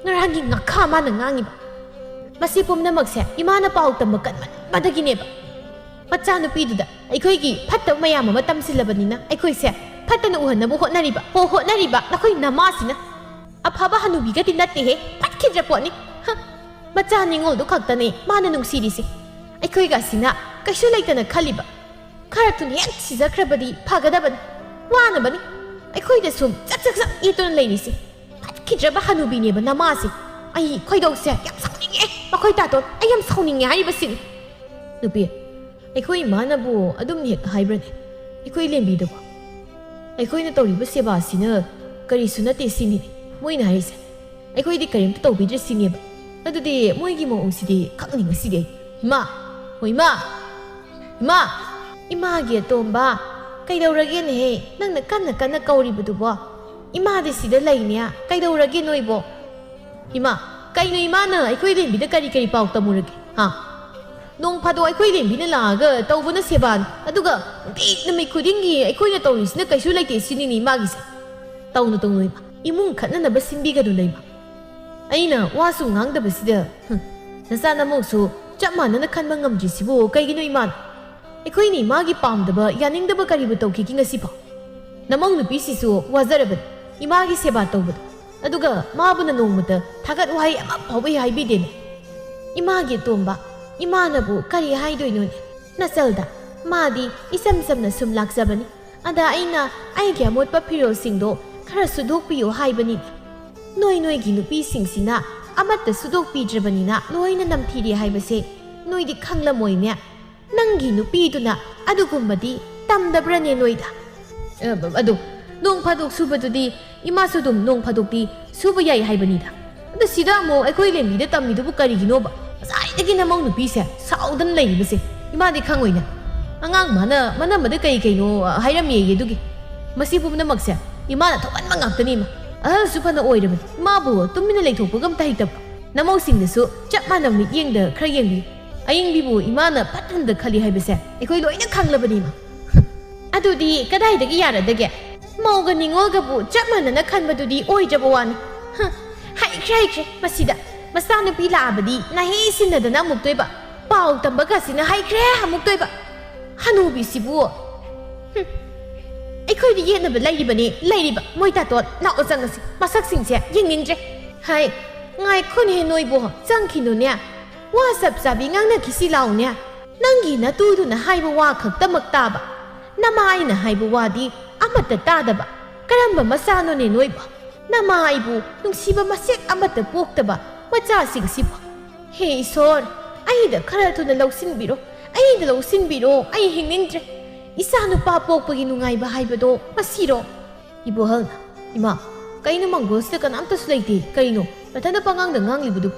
ꯉꯔꯥꯡꯒꯤ ꯉꯥꯈꯥ ꯃꯥꯅ ꯉꯥꯡꯉꯤꯕ꯫ ꯃꯁꯤ ꯄꯨꯝꯅꯃꯛꯁꯦ ꯏꯃꯥꯅ ꯄꯥꯎ ꯇꯝꯕ ꯀꯟꯃꯟꯕꯗꯒꯤꯅꯦꯕ꯫ ꯃꯆꯥꯅꯨꯄꯤꯗꯨꯗ ꯑꯩꯈꯣꯏꯒꯤ ꯐꯠꯇꯕ ꯃꯌꯥꯝ ꯑꯃ ꯇꯝꯁꯤꯜꯂꯕꯅꯤꯅ ꯑꯩꯈꯣꯏꯁꯦ ꯐꯠꯇꯅ ꯎꯍꯟꯅꯕ ꯍꯣꯠꯅꯔꯤꯕ, ꯍꯣ ꯍꯣꯠꯅꯔꯤꯕ ꯅꯈꯣꯏ ꯅꯃꯥꯁꯤꯅ꯫ ꯑꯐꯕ ꯍꯅꯨꯕꯤꯒꯗꯤ ꯅꯠꯇꯦꯍꯦ, ꯐꯠꯈꯤꯗ꯭ꯔ ꯄꯣꯠꯅꯤ꯫ ꯍ, ꯃꯆꯥ ꯅꯤꯉꯣꯜꯗꯨ ꯈꯛꯇꯅꯤ ꯃꯥꯅ ꯅꯨꯡꯁꯤꯔꯤꯁꯦ꯫ ꯑꯩꯈꯣꯏꯒꯁꯤꯅ ꯀꯩꯁꯨ ꯂꯩꯇꯅ ꯈꯜꯂꯤꯕ꯫ ꯈꯔ ꯊꯨꯅ ꯍꯦꯛ ꯁꯤꯖꯈ꯭ꯔꯕꯗꯤ ꯐꯒꯗꯕꯅꯤ꯫ ꯋꯥꯅꯕꯅꯤ꯫ ꯑꯩꯈꯣꯏꯗ ꯁꯨꯝ ꯆꯛ ꯆꯛ ꯆꯛ ꯌꯦꯠꯇꯨꯅ ꯂꯩꯔꯤꯁꯦ꯫ ꯐꯠꯈꯤꯗ꯭ꯔꯕ ꯍꯅꯨꯕꯤꯅꯦꯕ ꯅꯃꯥꯁꯦ꯫ ꯑꯩ ꯈꯣꯏꯗꯧꯁꯦ ꯌꯥꯝ ꯁꯥꯎꯅꯤꯡꯉꯦ꯫ ꯃꯈꯣꯏ ꯇꯥꯇꯣꯟ, ꯑꯩ ꯌꯥꯝ ꯁꯥꯎꯅꯤꯡꯉꯦ ꯍꯥꯏꯔꯤꯕꯁꯤꯅꯤ꯫ ꯅꯨꯄꯤ, ꯑꯩꯈꯣꯏ ꯏꯃꯥꯅꯕꯨ ꯑꯗꯨꯝ ꯍꯦꯛ ꯍꯥꯏꯕ꯭ꯔꯅꯦ? ꯑꯩꯈꯣꯏ ꯂꯦꯝꯕꯤꯗꯕꯣ? ꯑꯩꯈꯣꯏꯅ ꯇꯧꯔꯤꯕ ꯁꯦꯕꯥꯁꯤꯅ ꯀꯔꯤꯁꯨ ꯅꯠꯇꯦ ꯁꯤꯅꯤꯅꯦ ꯃꯣꯏꯅ ꯍꯥꯏꯔꯤꯁꯦ꯫ ꯑꯩꯈꯣꯏꯗꯤ ꯀꯔꯤꯝꯇ ꯇꯧꯕꯤꯗ꯭ꯔꯦ ꯁꯤꯅꯦꯕ꯫ ꯑꯗꯨꯗꯤ ꯃꯣꯏꯒꯤ ꯃꯑꯣꯡꯁꯤꯗꯤ ꯈꯪꯅꯤꯡꯉꯁꯤꯗꯤ ꯑꯩ꯫ ꯏꯃꯥ! ꯍꯣ ꯏꯃꯥ! ꯏꯃꯥ! ꯏꯃꯥꯒꯤ ꯑꯇꯣꯝꯕ, ꯀꯩꯗꯧꯔꯒꯦꯅꯦꯍꯦ? ꯅꯪꯅ ꯀꯟꯅ ꯀꯟꯅ ꯀꯧꯔꯤꯕꯗꯨꯕꯣ? ꯏꯃꯥꯗꯤ ꯁꯤꯗ ꯂꯩꯅꯦ꯫ ꯀꯩꯗꯧꯔꯒꯦ ꯅꯣꯏꯕꯣ? ꯏꯃꯥ, ꯀꯩꯅꯣ ꯏꯃꯥꯅ ꯑꯩꯈꯣꯏ ꯂꯦꯝꯕꯤꯗ ꯀꯔꯤ ꯀꯔꯤ ꯄꯥꯎ ꯇꯝꯃꯨꯔꯒꯦ? ꯍꯥ? ꯅꯣꯡ ꯐꯥꯗꯣꯛ ꯑꯩꯈꯣꯏ ꯂꯦꯝꯕꯤꯅ ꯂꯥꯛꯑꯒ ꯇꯧꯕꯅ ꯁꯦꯕꯥꯅꯤ꯫ ꯑꯗꯨꯒ ꯅꯨꯡꯇꯤ ꯅꯨꯃꯤꯠ ꯈꯨꯗꯤꯡꯒꯤ ꯑꯩꯈꯣꯏꯅ ꯇꯧꯔꯤꯁꯤꯅ ꯀꯩꯁꯨ ꯂꯩꯇꯦ ꯁꯤꯅꯤꯅꯦ ꯏꯃꯥꯒꯤꯁꯦ꯫ ꯇꯧꯅꯨ, ꯇꯧꯅꯨ ꯏꯃꯥ꯫ ꯏꯃꯨꯡ ꯈꯠꯅꯅꯕ ꯁꯤꯟꯕꯤꯒꯅꯨ ꯏꯃꯥ꯫ ꯑꯩꯅ ꯋꯥꯁꯨ ꯉꯥꯡꯗꯕꯁꯤꯗ, ꯍꯨꯝ, ꯅꯆꯥ ꯅꯃꯧꯁꯨ ꯆꯞ ꯃꯥꯟꯅꯅ ꯈꯟꯕ ꯉꯝꯗ꯭ꯔꯤꯁꯤꯕꯨ ꯀꯩꯒꯤꯅꯣ ꯏꯃꯥꯅ? ꯑꯩꯈꯣꯏꯅ ꯏꯃꯥꯒꯤ ꯄꯥꯝꯗꯕ, ꯌꯥꯅꯤꯡꯗꯕ ꯀꯔꯤꯕꯨ ꯇꯧꯈꯤꯒꯦ ꯉꯁꯤꯐꯥꯎ? ꯅꯃꯧ ꯅꯨꯄꯤꯁꯤꯁꯨ ꯋꯥꯖꯔꯕꯅꯤ ꯏꯃꯥꯒꯤ ꯁꯦꯕꯥ ꯇꯧꯕꯗ꯫ ꯑꯗꯨꯒ ꯃꯥꯕꯨꯅ ꯅꯣꯡꯃꯇ ꯊꯥꯒꯠ ꯋꯥꯍꯩ ꯑꯃ ꯐꯥꯎꯕ ꯍꯥꯏꯕꯤꯗꯦꯅꯦ꯫ ꯏꯃꯥꯒꯤ ꯑꯇꯣꯝꯕ, ꯏꯃꯥꯅꯕꯨ ꯀꯔꯤ ꯍꯥꯏꯗꯣꯏꯅꯣꯅꯦ? ꯅꯆꯜꯗ, ꯃꯥꯗꯤ ꯏꯆꯝ ꯆꯝꯅ ꯁꯨꯝ ꯂꯥꯛꯆꯕꯅꯤ꯫ ꯑꯗ ꯑꯩꯅ ꯑꯩꯒꯤ ꯑꯃꯣꯠꯄ ꯐꯤꯔꯣꯜꯁꯤꯡꯗꯣ ꯈꯔ ꯁꯨꯗꯣꯛꯄꯤꯌꯨ ꯍꯥꯏꯕꯅꯤ꯫ ꯅꯣꯏ ꯅꯣꯏꯒꯤ ꯅꯨꯄꯤꯁꯤꯡꯁꯤꯅ ꯑꯃꯠꯇ ꯁꯨꯗꯣꯛꯄꯤꯗ꯭ꯔꯕꯅꯤꯅ ꯂꯣꯏꯅ ꯅꯝꯊꯤꯔꯦ ꯍꯥꯏꯕꯁꯦ ꯅꯣꯏꯗꯤ ꯈꯪꯂꯝꯃꯣꯏꯅꯦ꯫ ꯅꯪꯒꯤ ꯅꯨꯄꯤꯗꯨꯅ ꯑꯗꯨꯒꯨꯝꯕꯗꯤ ꯇꯝꯗꯕ꯭ꯔꯅꯦ ꯅꯣꯏꯗ? ꯑ, ꯑꯗꯨ ꯅꯣꯡ ꯐꯥꯗꯣꯛ ꯁꯨꯕꯗꯨꯗꯤ ꯏꯃꯥꯁꯨ ꯑꯗꯨꯝ ꯅꯣꯡ ꯐꯥꯗꯣꯛꯇꯤ ꯁꯨꯕ ꯌꯥꯏ ꯍꯥꯏꯕꯅꯤꯗ꯫ ꯑꯗ ꯁꯤꯗ ꯑꯃꯨꯛ ꯑꯩꯈꯣꯏ ꯂꯦꯝꯕꯤꯗ ꯇꯝꯃꯤꯗꯨꯕꯨ ꯀꯔꯤꯒꯤꯅꯣꯕ? ꯉꯁꯥꯏꯗꯒꯤ ꯅꯃꯧ ꯅꯨꯄꯤꯁꯦ ꯁꯥꯎꯗꯅ ꯂꯩꯔꯤꯕꯁꯦ ꯏꯃꯥꯗꯤ ꯈꯪꯉꯣꯏꯅꯦ꯫ ꯑꯉꯥꯡ ꯃꯥꯅ ꯃꯅꯝꯃꯗ ꯀꯩ ꯀꯩꯅꯣ ꯍꯥꯏꯔꯝꯃꯦꯌꯦ ꯑꯗꯨꯒꯤ꯫ ꯃꯁꯤ ꯄꯨꯝꯅꯃꯛꯁꯦ ꯏꯃꯥꯅ ꯊꯣꯛꯍꯟꯕ ꯉꯥꯛꯇꯅꯤ ꯏꯃꯥ꯫ ꯑꯍꯜꯁꯨ ꯐꯅ ꯑꯣꯏꯔꯕꯅꯤ, ꯏꯃꯥꯕꯨ ꯇꯨꯃꯤꯟꯅ ꯂꯩꯊꯣꯛꯄꯒ ꯑꯝꯇ ꯍꯩꯇꯕ꯫ ꯅꯃꯧꯁꯤꯡꯗꯁꯨ ꯆꯞ ꯃꯥꯟꯅꯕ ꯃꯤꯠꯌꯦꯡꯗ ꯈꯔ ꯌꯦꯡꯕꯤꯌꯨ꯫ ꯑꯌꯤꯡꯕꯤꯕꯨ ꯏꯃꯥꯅ ꯐꯠꯇꯅꯗ ꯈꯜꯂꯤ ꯍꯥꯏꯕꯁꯦ ꯑꯩꯈꯣꯏ ꯂꯣꯏꯅ ꯈꯪꯂꯕꯅꯤ ꯏꯃꯥ꯫ ꯑꯗꯨꯗꯤ ꯀꯗꯥꯏꯗꯒꯤ ꯌꯥꯔꯗꯒꯦ? ꯃꯧꯒ ꯅꯤꯉꯣꯜꯒꯕꯨ ꯆꯞ ꯃꯥꯟꯅꯅ ꯈꯟꯕꯗꯨꯗꯤ ꯑꯣꯏꯗ꯭ꯔꯕ ꯋꯥꯅꯤ꯫ ꯍ, ꯍꯩꯈ꯭ꯔꯦ, ꯍꯩꯈ꯭ꯔꯦ꯫ ꯃꯁꯤꯗ ꯃꯆꯥꯅꯨꯄꯤ ꯂꯥꯛꯑꯕꯗꯤ ꯅꯥꯍꯦ ꯁꯤꯟꯅꯗꯅ ꯑꯃꯨꯛꯇꯣꯏꯕ꯫ ꯄꯥꯎ ꯇꯝꯕꯒꯁꯤꯅ ꯍꯩꯈ꯭ꯔꯦ ꯑꯃꯨꯛꯇꯣꯏꯕ꯫ ꯍꯅꯨꯕꯤꯁꯤꯕꯨ꯫ ꯍꯨꯝ꯫ ꯑꯩꯈꯣꯏꯗꯤ ꯌꯦꯠꯅꯕ ꯂꯩꯔꯤꯕꯅꯤ, ꯂꯩꯔꯤꯕ꯫ ꯃꯣꯏ ꯇꯥꯇꯣꯟ, ꯂꯥꯛꯑꯣ ꯆꯪꯉꯁꯤ꯫ ꯃꯁꯛꯁꯤꯡꯁꯦ ꯌꯦꯡꯅꯤꯡꯗ꯭ꯔꯦ꯫ ꯍꯥꯏ, ꯉꯥꯏꯈꯣꯅꯦ ꯅꯣꯏꯕꯣ, ꯆꯪꯈꯤꯅꯨꯅꯦ꯫ ꯋꯥ ꯆꯞ ꯆꯥꯕꯤ ꯉꯥꯡꯅꯈꯤꯁꯤ ꯂꯥꯎꯅꯦ꯫ ꯅꯪꯒꯤ ꯅꯇꯨꯗꯨꯅ ꯍꯥꯏꯕ ꯋꯥ ꯈꯛꯇꯃꯛ ꯇꯥꯕ, ꯅꯃꯥ ꯑꯩꯅ ꯍꯥꯏꯕ ꯋꯥꯗꯤ ꯑꯃꯠꯇ ꯇꯥꯗꯕ꯫ ꯀꯔꯝꯕ ꯃꯆꯥꯅꯣꯅꯦ ꯅꯣꯏꯕꯣ? ꯅꯃꯥ ꯑꯩꯕꯨ ꯅꯨꯡꯁꯤꯕ ꯃꯆꯦꯠ ꯑꯃꯠꯇ ꯄꯣꯛꯇꯕ ꯃꯆꯥꯁꯤꯡꯁꯤꯕꯨ꯫ ꯍꯦ ꯏꯁꯣꯔ, ꯑꯩꯗ ꯈꯔ ꯊꯨꯅ ꯂꯧꯁꯤꯟꯕꯤꯔꯣ, ꯑꯩꯗ ꯂꯧꯁꯤꯟꯕꯤꯔꯣ, ꯑꯩ ꯍꯤꯡꯅꯤꯡꯗ꯭ꯔꯦ꯫ ꯏꯆꯥ ꯅꯨꯄꯥ ꯄꯣꯛꯄꯒꯤ ꯅꯨꯡꯉꯥꯏꯕ ꯍꯥꯏꯕꯗꯣ ꯃꯁꯤꯔꯣ? ꯏꯕꯣꯍꯜ, ꯏꯃꯥ, ꯀꯩꯅꯣ ꯃꯪꯒꯣꯜꯁꯤꯗ ꯀꯅꯥꯝꯇꯁꯨ ꯂꯩꯇꯦ, ꯀꯩꯅꯣ? ꯃꯊꯟꯇ ꯄꯉꯥꯡꯗ ꯉꯥꯡꯂꯤꯕꯗꯨ?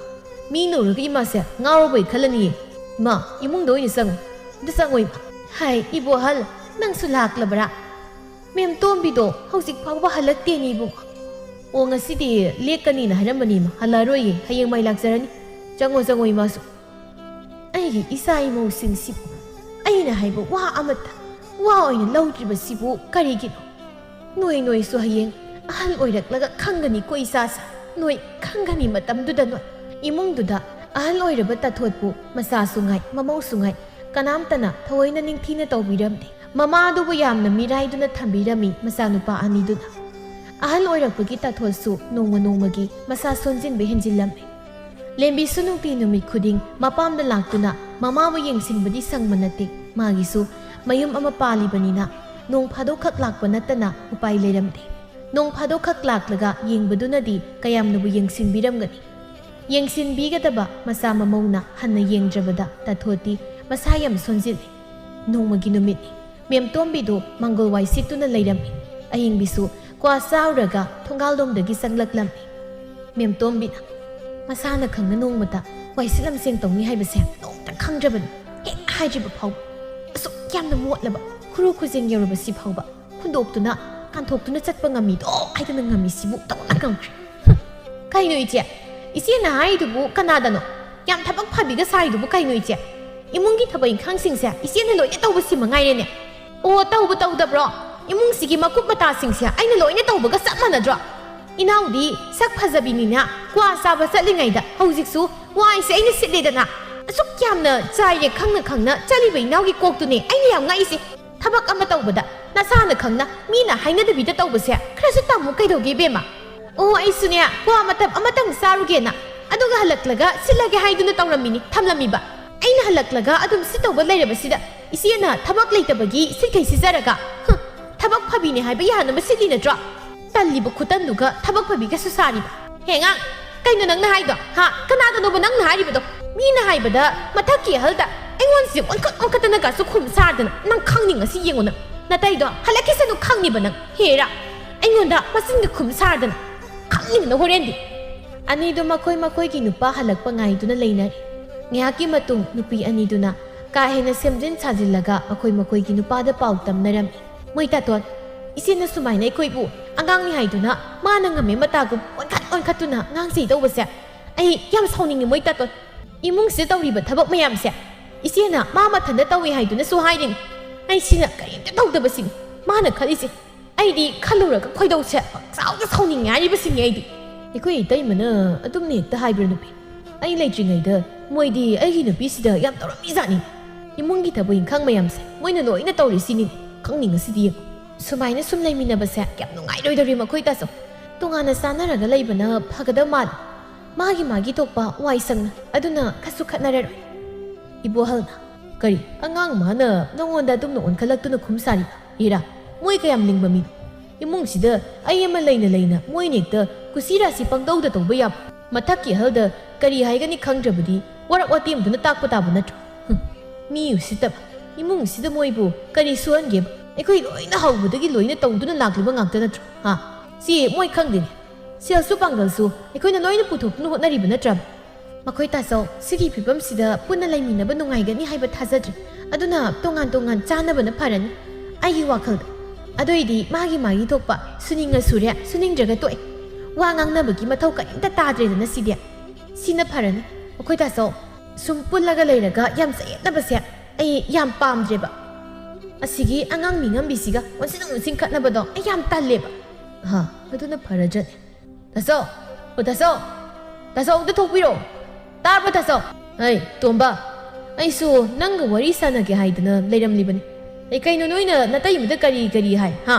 ꯃꯤꯅ ꯎꯔꯒ ꯏꯃꯥꯁꯦ ꯉꯥꯎꯔꯕꯣꯏ ꯈꯜꯂꯅꯤꯌꯦ꯫ ꯏꯃꯥ, ꯏꯃꯨꯡꯗ ꯑꯣꯏꯅ ꯆꯪꯉꯨ, ꯑꯝꯇ ꯆꯪꯉꯣ ꯏꯃꯥ꯫ ꯍꯥꯏ, ꯏꯕꯣꯍꯜ, ꯅꯪꯁꯨ ꯂꯥꯛꯂꯕ꯭ꯔꯥ? ꯃꯦꯝ ꯇꯣꯝꯕꯤꯗꯣ ꯍꯧꯖꯤꯛ ꯐꯥꯎꯕ ꯍꯜꯂꯛꯇꯦꯅꯦ ꯏꯕꯨꯡ꯫ ꯑꯣ, ꯉꯁꯤꯗꯤ ꯂꯦꯛꯀꯅꯤꯅ ꯍꯥꯏꯔꯝꯕꯅꯤ ꯏꯃꯥ, ꯍꯜꯂꯛꯑꯔꯣꯏꯌꯦ, ꯍꯌꯦꯡ ꯃꯥꯏ ꯂꯥꯛꯆꯔꯅꯤ꯫ ꯆꯪꯉꯣ, ꯆꯪꯉꯣ ꯏꯃꯥꯁꯨ꯫ ꯑꯩꯒꯤ ꯏꯆꯥ ꯏꯃꯧꯁꯤꯡꯁꯤꯕꯨ ꯑꯩꯅ ꯍꯥꯏꯕ ꯋꯥ ꯑꯃꯠꯇ ꯋꯥ ꯑꯣꯏꯅ ꯂꯧꯗ꯭ꯔꯤꯕꯁꯤꯕꯨ ꯀꯔꯤꯒꯤꯅꯣ? ꯅꯣꯏ ꯅꯣꯏꯁꯨ ꯍꯌꯦꯡ ꯑꯍꯜ ꯑꯣꯏꯔꯛꯂꯒ ꯈꯪꯒꯅꯤꯀꯣ ꯏꯆꯥꯁꯦ, ꯅꯣꯏ ꯈꯪꯒꯅꯤ ꯃꯇꯝꯗꯨꯗ ꯅꯣꯏ꯫ ꯏꯃꯨꯡꯗꯨꯗ ꯑꯍꯜ ꯑꯣꯏꯔꯕ ꯇꯥꯊꯣꯠꯄꯨ ꯃꯆꯥꯁꯨ ꯉꯥꯏ, ꯃꯃꯧꯁꯨ ꯉꯥꯏ, ꯀꯅꯥꯝꯇꯅ ꯊꯑꯣꯏꯅ ꯅꯤꯡꯊꯤꯅ ꯇꯧꯕꯤꯔꯝꯗꯦ꯫ ꯃꯃꯥꯗꯨꯕꯨ ꯌꯥꯝꯅ ꯃꯤꯔꯥꯏꯗꯨꯅ ꯊꯝꯕꯤꯔꯝꯃꯤ ꯃꯆꯥꯅꯨꯄꯥ ꯑꯅꯤꯗꯨꯅ꯫ ꯑꯍꯜ ꯑꯣꯏꯔꯛꯄꯒꯤ ꯇꯥꯊꯣꯠꯁꯨ ꯅꯣꯡꯃ ꯅꯣꯡꯃꯒꯤ ꯃꯁꯥ ꯁꯣꯟꯖꯤꯟꯕ ꯍꯦꯟꯖꯤꯜꯂꯝꯃꯤ꯫ ꯂꯦꯝꯕꯤꯁꯨ ꯅꯨꯡꯇꯤ ꯅꯨꯃꯤꯠ ꯈꯨꯗꯤꯡ ꯃꯄꯥꯝꯗ ꯂꯥꯛꯇꯨꯅ ꯃꯃꯥꯕꯨ ꯌꯦꯡꯁꯤꯟꯕꯗꯤ ꯁꯪꯕ ꯅꯠꯇꯦ꯫ ꯃꯥꯒꯤꯁꯨ ꯃꯌꯨꯝ ꯑꯃ ꯄꯥꯜꯂꯤꯕꯅꯤꯅ ꯅꯣꯡ ꯐꯥꯗꯣꯛꯈꯛ ꯂꯥꯛꯄ ꯅꯠꯇꯅ ꯎꯄꯥꯏ ꯂꯩꯔꯝꯗꯦ꯫ ꯅꯣꯡ ꯐꯥꯗꯣꯛꯈꯛ ꯂꯥꯛꯂꯒ ꯌꯦꯡꯕꯗꯨꯅꯗꯤ ꯀꯌꯥꯝꯅꯕꯨ ꯌꯦꯡꯁꯤꯟꯕꯤꯔꯝꯒꯅꯤ? ꯌꯦꯡꯁꯤꯟꯕꯤꯒꯗꯕ ꯃꯆꯥ ꯃꯃꯧꯅ ꯍꯟꯅ ꯌꯦꯡꯗ꯭ꯔꯕꯗ ꯇꯥꯊꯣꯠꯇꯤ ꯃꯁꯥ ꯌꯥꯝ ꯁꯣꯟꯖꯤꯜꯂꯤ꯫ ꯅꯣꯡꯃꯒꯤ ꯅꯨꯃꯤꯠꯅꯤ꯫ ꯃꯦꯝꯇꯣꯝꯕꯤꯗꯨ ꯃꯪꯒꯣꯜ ꯋꯥꯏ ꯁꯤꯠꯇꯨꯅ ꯂꯩꯔꯝꯃꯤ꯫ ꯑꯌꯤꯡꯕꯤꯁꯨ ꯀ꯭ꯋꯥ ꯆꯥꯎꯔꯒ ꯊꯣꯡꯒꯥꯜꯂꯣꯝꯗꯒꯤ ꯆꯪꯂꯛꯂꯝꯃꯤ꯫ ꯃꯦꯝꯇꯣꯝꯕꯤꯅ ꯃꯁꯥꯅ ꯈꯪꯅ ꯅꯣꯡꯃꯇ ꯋꯥꯏ ꯁꯤꯠꯂꯝ ꯁꯦꯡ ꯇꯧꯅꯤ ꯍꯥꯏꯕꯁꯦ ꯅꯣꯡꯃꯇ ꯈꯪꯗ꯭ꯔꯕꯅꯤ꯫ ꯍꯦꯛ ꯍꯥꯏꯗ꯭ꯔꯤꯕ ꯐꯥꯎꯕ ꯑꯁꯨꯛ ꯌꯥꯝꯅ ꯃꯣꯠꯂꯕ ꯈꯨꯔꯨ ꯈꯨꯖꯦꯡ ꯌꯧꯔꯕꯁꯤ ꯐꯥꯎꯕ ꯍꯨꯟꯗꯣꯛꯇꯨꯅ ꯀꯥꯟꯊꯣꯛꯇꯨꯅ ꯆꯠꯄ ꯉꯝꯃꯤꯗꯣ ꯍꯥꯏꯗꯅ ꯉꯝꯃꯤꯁꯤꯕꯨ ꯇꯧꯅ ꯉꯝꯈ꯭ꯔꯦ꯫ ꯍꯨꯝ! ꯀꯩꯅꯣ ꯏꯆꯦ? ꯏꯆꯦꯅ ꯍꯥꯏꯔꯤꯗꯨꯕꯨ ꯀꯅꯥꯗꯅꯣ? ꯌꯥꯝ ꯊꯕꯛ ꯐꯕꯤꯒ ꯁꯥꯔꯤꯗꯨꯕꯨ ꯀꯩꯅꯣ ꯏꯆꯦ? ꯏꯃꯨꯡꯒꯤ ꯊꯕꯛ ꯏꯪꯈꯥꯡꯁꯤꯡꯁꯦ ꯏꯆꯦꯅ ꯂꯣꯏꯅ ꯇꯧꯕꯁꯤ ꯃꯉꯥꯏꯔꯦꯅꯦ꯫ ꯑꯣ, ꯇꯧꯕ ꯇꯧꯗꯕ꯭ꯔꯣ? ꯏꯃꯨꯡꯁꯤꯒꯤ ꯃꯀꯨꯞ ꯃꯇꯥꯁꯤꯡꯁꯦ ꯑꯩꯅ ꯂꯣꯏꯅ ꯇꯧꯕꯒ ꯆꯞ ꯃꯥꯟꯅꯗ꯭ꯔꯣ? ꯏꯅꯥꯎꯗꯤ ꯁꯛ ꯐꯖꯕꯤꯅꯤꯅ ꯀ꯭ꯋꯥ ꯆꯥꯕ ꯆꯠꯂꯤꯉꯩꯗ ꯍꯧꯖꯤꯛꯁꯨ ꯋꯥꯏꯁꯦ ꯑꯩꯅ ꯁꯤꯠꯂꯦꯗꯅ꯫ ꯑꯁꯨꯛ ꯌꯥꯝꯅ ꯆꯥꯏꯔꯦ ꯈꯪꯅ ꯈꯪꯅ ꯆꯠꯂꯤꯕ ꯏꯅꯥꯎꯒꯤ ꯀꯣꯛꯇꯨꯅꯦ ꯑꯩꯅ ꯌꯥꯝ ꯉꯛꯏꯁꯦ꯫ ꯊꯕꯛ ꯑꯃ ꯇꯧꯕꯗ ꯅꯁꯥꯅ ꯈꯪꯅ ꯃꯤꯅ ꯍꯥꯏꯅꯗꯕꯤꯗ ꯇꯧꯕꯁꯦ ꯈꯔꯁꯨ ꯇꯝꯃꯨ ꯀꯩꯗꯧꯒꯦ ꯏꯕꯦꯝꯃ? ꯑꯣ, ꯑꯩꯁꯨꯅꯦ, ꯀ꯭ꯋꯥ ꯃꯇꯞ ꯑꯃꯇꯪ ꯆꯥꯔꯨꯒꯦꯅ, ꯑꯗꯨꯒ ꯍꯜꯂꯛꯂꯒ ꯁꯤꯠꯂꯒꯦ ꯍꯥꯏꯗꯨꯅ ꯇꯧꯔꯝꯃꯤꯅꯤ, ꯊꯝꯂꯝꯃꯤꯕ꯫ ꯑꯩꯅ ꯍꯜꯂꯛꯂꯒ ꯑꯗꯨꯝ ꯁꯤꯠꯇꯧꯕ ꯂꯩꯔꯕꯁꯤꯗ ꯏꯆꯦꯅ ꯊꯕꯛ ꯂꯩꯇꯕꯒꯤ ꯁꯤꯠꯈꯩ ꯁꯤꯠꯆꯔꯒ, ꯍꯨꯝ, ꯊꯕꯛ ꯐꯕꯤꯅꯦ ꯍꯥꯏꯕ ꯌꯥꯅꯕ ꯁꯤꯠꯂꯤ ꯅꯠꯇ꯭ꯔꯣ? ꯇꯜꯂꯤꯕ ꯈꯨꯇꯟꯗꯨꯒ ꯊꯕꯛ ꯐꯕꯤꯒꯁꯨ ꯁꯥꯔꯤꯕ꯫ ꯍꯦ ꯑꯉꯥꯡ, ꯀꯩꯅꯣ ꯅꯪꯅ ꯍꯥꯏꯗꯣ? ꯍꯥ? ꯀꯅꯥꯗꯅꯣꯕ ꯅꯪꯅ ꯍꯥꯏꯔꯤꯕꯗꯣ? ꯃꯤꯅ ꯍꯥꯏꯕꯗ ꯃꯊꯛꯀꯤ ꯑꯍꯜꯗ ꯑꯩꯉꯣꯟꯁꯦ ꯑꯣꯟꯈꯠ ꯑꯣꯟꯈꯠꯇꯅ ꯀꯥꯁꯨ ꯈꯨꯝ ꯁꯥꯗꯅ, ꯅꯪ ꯈꯪꯅꯤꯡꯉꯁꯤ ꯌꯦꯡꯉꯨ ꯅꯪ꯫ ꯅꯇꯩꯗꯣ ꯍꯜꯂꯛꯈꯤꯁꯅꯨ ꯈꯪꯅꯤꯕ ꯅꯪ꯫ ꯍꯦꯔꯥ, ꯑꯩꯉꯣꯟꯗ ꯃꯆꯤꯟꯒ ꯈꯨꯝ ꯁꯥꯗꯅ꯫ ꯈꯪꯅꯤꯕ ꯅꯪ ꯍꯣꯔꯦꯟꯗꯤ꯫ ꯑꯅꯤꯗꯨ ꯃꯈꯣꯏ ꯃꯈꯣꯏꯒꯤ ꯅꯨꯄꯥ ꯍꯜꯂꯛꯄ ꯉꯥꯏꯗꯨꯅ ꯂꯩꯅꯔꯦ꯫ ꯉꯥꯏꯍꯥꯛꯀꯤ ꯃꯇꯨꯡ ꯅꯨꯄꯤ ꯑꯅꯤꯗꯨꯅ ꯀꯥ ꯍꯦꯟꯅ ꯁꯦꯝꯖꯤꯟ ꯁꯥꯖꯤꯜꯂꯒ ꯃꯈꯣꯏ ꯃꯈꯣꯏꯒꯤ ꯅꯨꯄꯥꯗ ꯄꯥꯎ ꯇꯝꯅꯔꯝꯃꯤ꯫ ꯃꯣꯏ ꯇꯥꯇꯣꯟ, ꯏꯆꯦꯅ ꯁꯨꯃꯥꯏꯅ ꯑꯩꯈꯣꯏꯕꯨ ꯑꯉꯥꯡꯅꯤ ꯍꯥꯏꯗꯨꯅ ꯃꯥꯅ ꯉꯝꯃꯦ ꯃꯇꯥꯒꯨꯝ ꯑꯣꯟꯈꯠ ꯑꯣꯟꯈꯠꯇꯨꯅ ꯉꯥꯡꯖꯩ ꯇꯧꯕꯁꯦ ꯑꯩ ꯌꯥꯝ ꯁꯥꯎꯅꯤꯡꯉꯤ꯫ ꯃꯣꯏ ꯇꯥꯇꯣꯟ, ꯏꯃꯨꯡꯁꯤꯗ ꯇꯧꯔꯤꯕ ꯊꯕꯛ ꯃꯌꯥꯝꯁꯦ ꯏꯆꯦꯅ ꯃꯥ ꯃꯊꯟꯇ ꯇꯧꯏ ꯍꯥꯏꯗꯨꯅꯁꯨ ꯍꯥꯏꯔꯤꯅꯤ꯫ ꯑꯩꯁꯤꯅ ꯀꯔꯤꯝꯇ ꯇꯧꯗꯕꯁꯤꯅꯤ ꯃꯥꯅ ꯈꯜꯂꯤꯁꯦ꯫ ꯑꯩꯗꯤ ꯈꯜꯂꯨꯔꯒ ꯈꯣꯏꯗꯧꯁꯦ ꯄꯪꯁꯥꯎꯗ ꯁꯥꯎꯅꯤꯡꯉꯦ ꯍꯥꯏꯔꯤꯕꯁꯤꯅꯤ ꯑꯩꯗꯤ꯫ ꯑꯩꯈꯣꯏ ꯏꯇꯩꯃꯅ ꯑꯗꯨꯝꯅ ꯍꯦꯛꯇ ꯍꯥꯏꯕ꯭ꯔꯥ ꯅꯨꯄꯤ? ꯑꯩ ꯂꯩꯇ꯭ꯔꯤꯉꯩꯗ ꯃꯣꯏꯗꯤ ꯑꯩꯒꯤ ꯅꯨꯄꯤꯁꯤꯗ ꯌꯥꯝ ꯇꯧꯔꯝꯃꯤꯖꯥꯠꯅꯤ꯫ ꯏꯃꯨꯡꯒꯤ ꯊꯕꯛ ꯏꯪꯈꯥꯡ ꯃꯌꯥꯝꯁꯦ ꯃꯣꯏꯅ ꯂꯣꯏꯅ ꯇꯧꯔꯤꯁꯤꯅꯤ꯫ ꯈꯪꯅꯤꯡꯉꯁꯤꯗꯤ ꯌꯦꯡꯉꯨ꯫ ꯁꯨꯃꯥꯏꯅ ꯁꯨꯝ ꯂꯩꯃꯤꯟꯅꯕꯁꯦ ꯌꯥꯝ ꯅꯨꯡꯉꯥꯏꯔꯣꯏꯗꯧꯔꯤ ꯃꯈꯣꯏ ꯇꯥꯆꯧ꯫ ꯇꯣꯉꯥꯟꯅ ꯆꯥꯅꯔꯒ ꯂꯩꯕꯅ ꯐꯒꯗꯕ ꯃꯥꯜꯂꯤ꯫ ꯃꯥꯒꯤ ꯃꯥꯒꯤ ꯊꯣꯛꯄ ꯋꯥꯏ ꯁꯪꯅ꯫ ꯑꯗꯨꯅ ꯈꯠꯁꯨ ꯈꯠꯅꯔꯔꯣꯏ꯫ ꯏꯕꯣꯍꯜꯅ, "ꯀꯔꯤ? ꯑꯉꯥꯡ ꯃꯥꯅ ꯅꯉꯣꯟꯗ ꯑꯗꯨꯝꯅ ꯑꯣꯟꯈꯠꯂꯛꯇꯨꯅ ꯈꯨꯝ ꯁꯥꯔꯤꯕ? ꯏꯔꯥ, ꯃꯣꯏ ꯀꯌꯥꯝ ꯂꯤꯡꯕ ꯃꯤꯅꯣ? ꯏꯃꯨꯡꯁꯤꯗ ꯑꯩ ꯑꯃ ꯂꯩꯅ ꯂꯩꯅ ꯃꯣꯏꯅ ꯍꯦꯛꯇ ꯀꯨꯁꯤ ꯔꯥꯁꯤ ꯄꯪꯇꯧꯗ ꯇꯧꯕ ꯌꯥꯕ? ꯃꯊꯛꯀꯤ ꯑꯍꯜꯗ ꯀꯔꯤ ꯍꯥꯏꯒꯅꯤ ꯈꯪꯗ꯭ꯔꯕꯗꯤ ꯋꯥꯔꯛ ꯋꯥꯇꯦꯝꯗꯨꯅ ꯇꯥꯛꯄ ꯇꯥꯕ ꯅꯠꯇ꯭ꯔꯣ? ꯍꯨꯝ, ꯃꯤ ꯎꯁꯤꯠꯇꯕ꯫ ꯏꯃꯨꯡꯁꯤꯗ ꯃꯣꯏꯕꯨ ꯀꯔꯤ ꯁꯨꯍꯟꯒꯦꯕ? ꯑꯩꯈꯣꯏ ꯂꯣꯏꯅ ꯍꯧꯕꯗꯒꯤ ꯂꯣꯏꯅ ꯇꯧꯗꯨꯅ ꯂꯥꯛꯂꯤꯕ ꯉꯥꯛꯇ ꯅꯠꯇ꯭ꯔꯣ? ꯍꯥ? ꯁꯤ ꯃꯣꯏ ꯈꯪꯗꯦꯅꯦ꯫ ꯁꯦꯜꯁꯨ ꯄꯥꯡꯒꯜꯁꯨ ꯑꯩꯈꯣꯏꯅ ꯂꯣꯏꯅ ꯄꯨꯊꯣꯛꯇꯨꯅ ꯍꯣꯠꯅꯔꯤꯕ ꯅꯠꯇ꯭ꯔꯕ?" ꯃꯈꯣꯏ ꯇꯥꯆꯧ, ꯁꯤꯒꯤ ꯐꯤꯕꯝꯁꯤꯗ ꯄꯨꯟꯅ ꯂꯩꯃꯤꯟꯅꯕ ꯅꯨꯡꯉꯥꯏꯒꯅꯤ ꯍꯥꯏꯕ ꯊꯥꯖꯗ꯭ꯔꯤ꯫ ꯑꯗꯨꯅ ꯇꯣꯉꯥꯟ ꯇꯣꯉꯥꯟ ꯆꯥꯅꯕꯅ ꯐꯔꯅꯤ꯫ ꯑꯩꯒꯤ ꯋꯥꯈꯜꯗ꯫ ꯑꯗꯨꯏꯗꯤ ꯃꯥꯒꯤ ꯃꯥꯒꯤ ꯊꯣꯛꯄ ꯁꯨꯅꯤꯡꯉ ꯁꯨꯔꯦ, ꯁꯨꯅꯤꯡꯗ꯭ꯔꯒ ꯇꯣꯛꯑꯦ꯫ ꯋꯥ ꯉꯥꯡꯅꯕꯒꯤ ꯃꯊꯧ ꯀꯔꯤꯝꯇ ꯇꯥꯗ꯭ꯔꯦꯗꯅ ꯁꯤꯗꯤ꯫ ꯁꯤꯅ ꯐꯔꯅꯤ꯫ ꯃꯈꯣꯏ ꯇꯥꯆꯧ, ꯁꯨꯝ ꯄꯨꯜꯂꯒ ꯂꯩꯔꯒ ꯌꯥꯝ ꯆꯌꯦꯠꯅꯕꯁꯦ ꯑꯩ ꯌꯥꯝ ꯄꯥꯝꯗ꯭ꯔꯦꯕ꯫ ꯑꯁꯤꯒꯤ ꯑꯉꯥꯡ ꯃꯤꯉꯝꯕꯤꯁꯤꯒ ꯑꯣꯟꯁꯤꯟ ꯑꯃꯨꯛ ꯑꯣꯟꯁꯤꯟ ꯈꯠꯅꯕꯗꯣ ꯑꯩ ꯌꯥꯝ ꯇꯜꯂꯦꯕ꯫ ꯍꯥ, ꯑꯗꯨꯅ ꯐꯔꯗ꯭ꯔꯅꯦ꯫ ꯇꯥꯆꯧ! ꯑꯣ, ꯇꯥꯆꯧ! ꯇꯥꯆꯧ, ꯑꯝꯇ ꯊꯣꯛꯄꯤꯔꯣ! ꯇꯥꯔꯕꯣ, ꯇꯥꯆꯧ? ꯍꯩ, ꯇꯣꯝꯕ! ꯑꯩꯁꯨ ꯅꯪꯒ ꯋꯥꯔꯤ ꯁꯥꯟꯅꯒꯦ ꯍꯥꯏꯗꯅ ꯂꯩꯔꯝꯂꯤꯕꯅꯤ꯫ ꯑꯩ, ꯀꯩꯅꯣ ꯅꯣꯏꯅ ꯅꯇꯩꯃꯗ ꯀꯔꯤ ꯀꯔꯤ ꯍꯥꯏ, ꯍꯥ?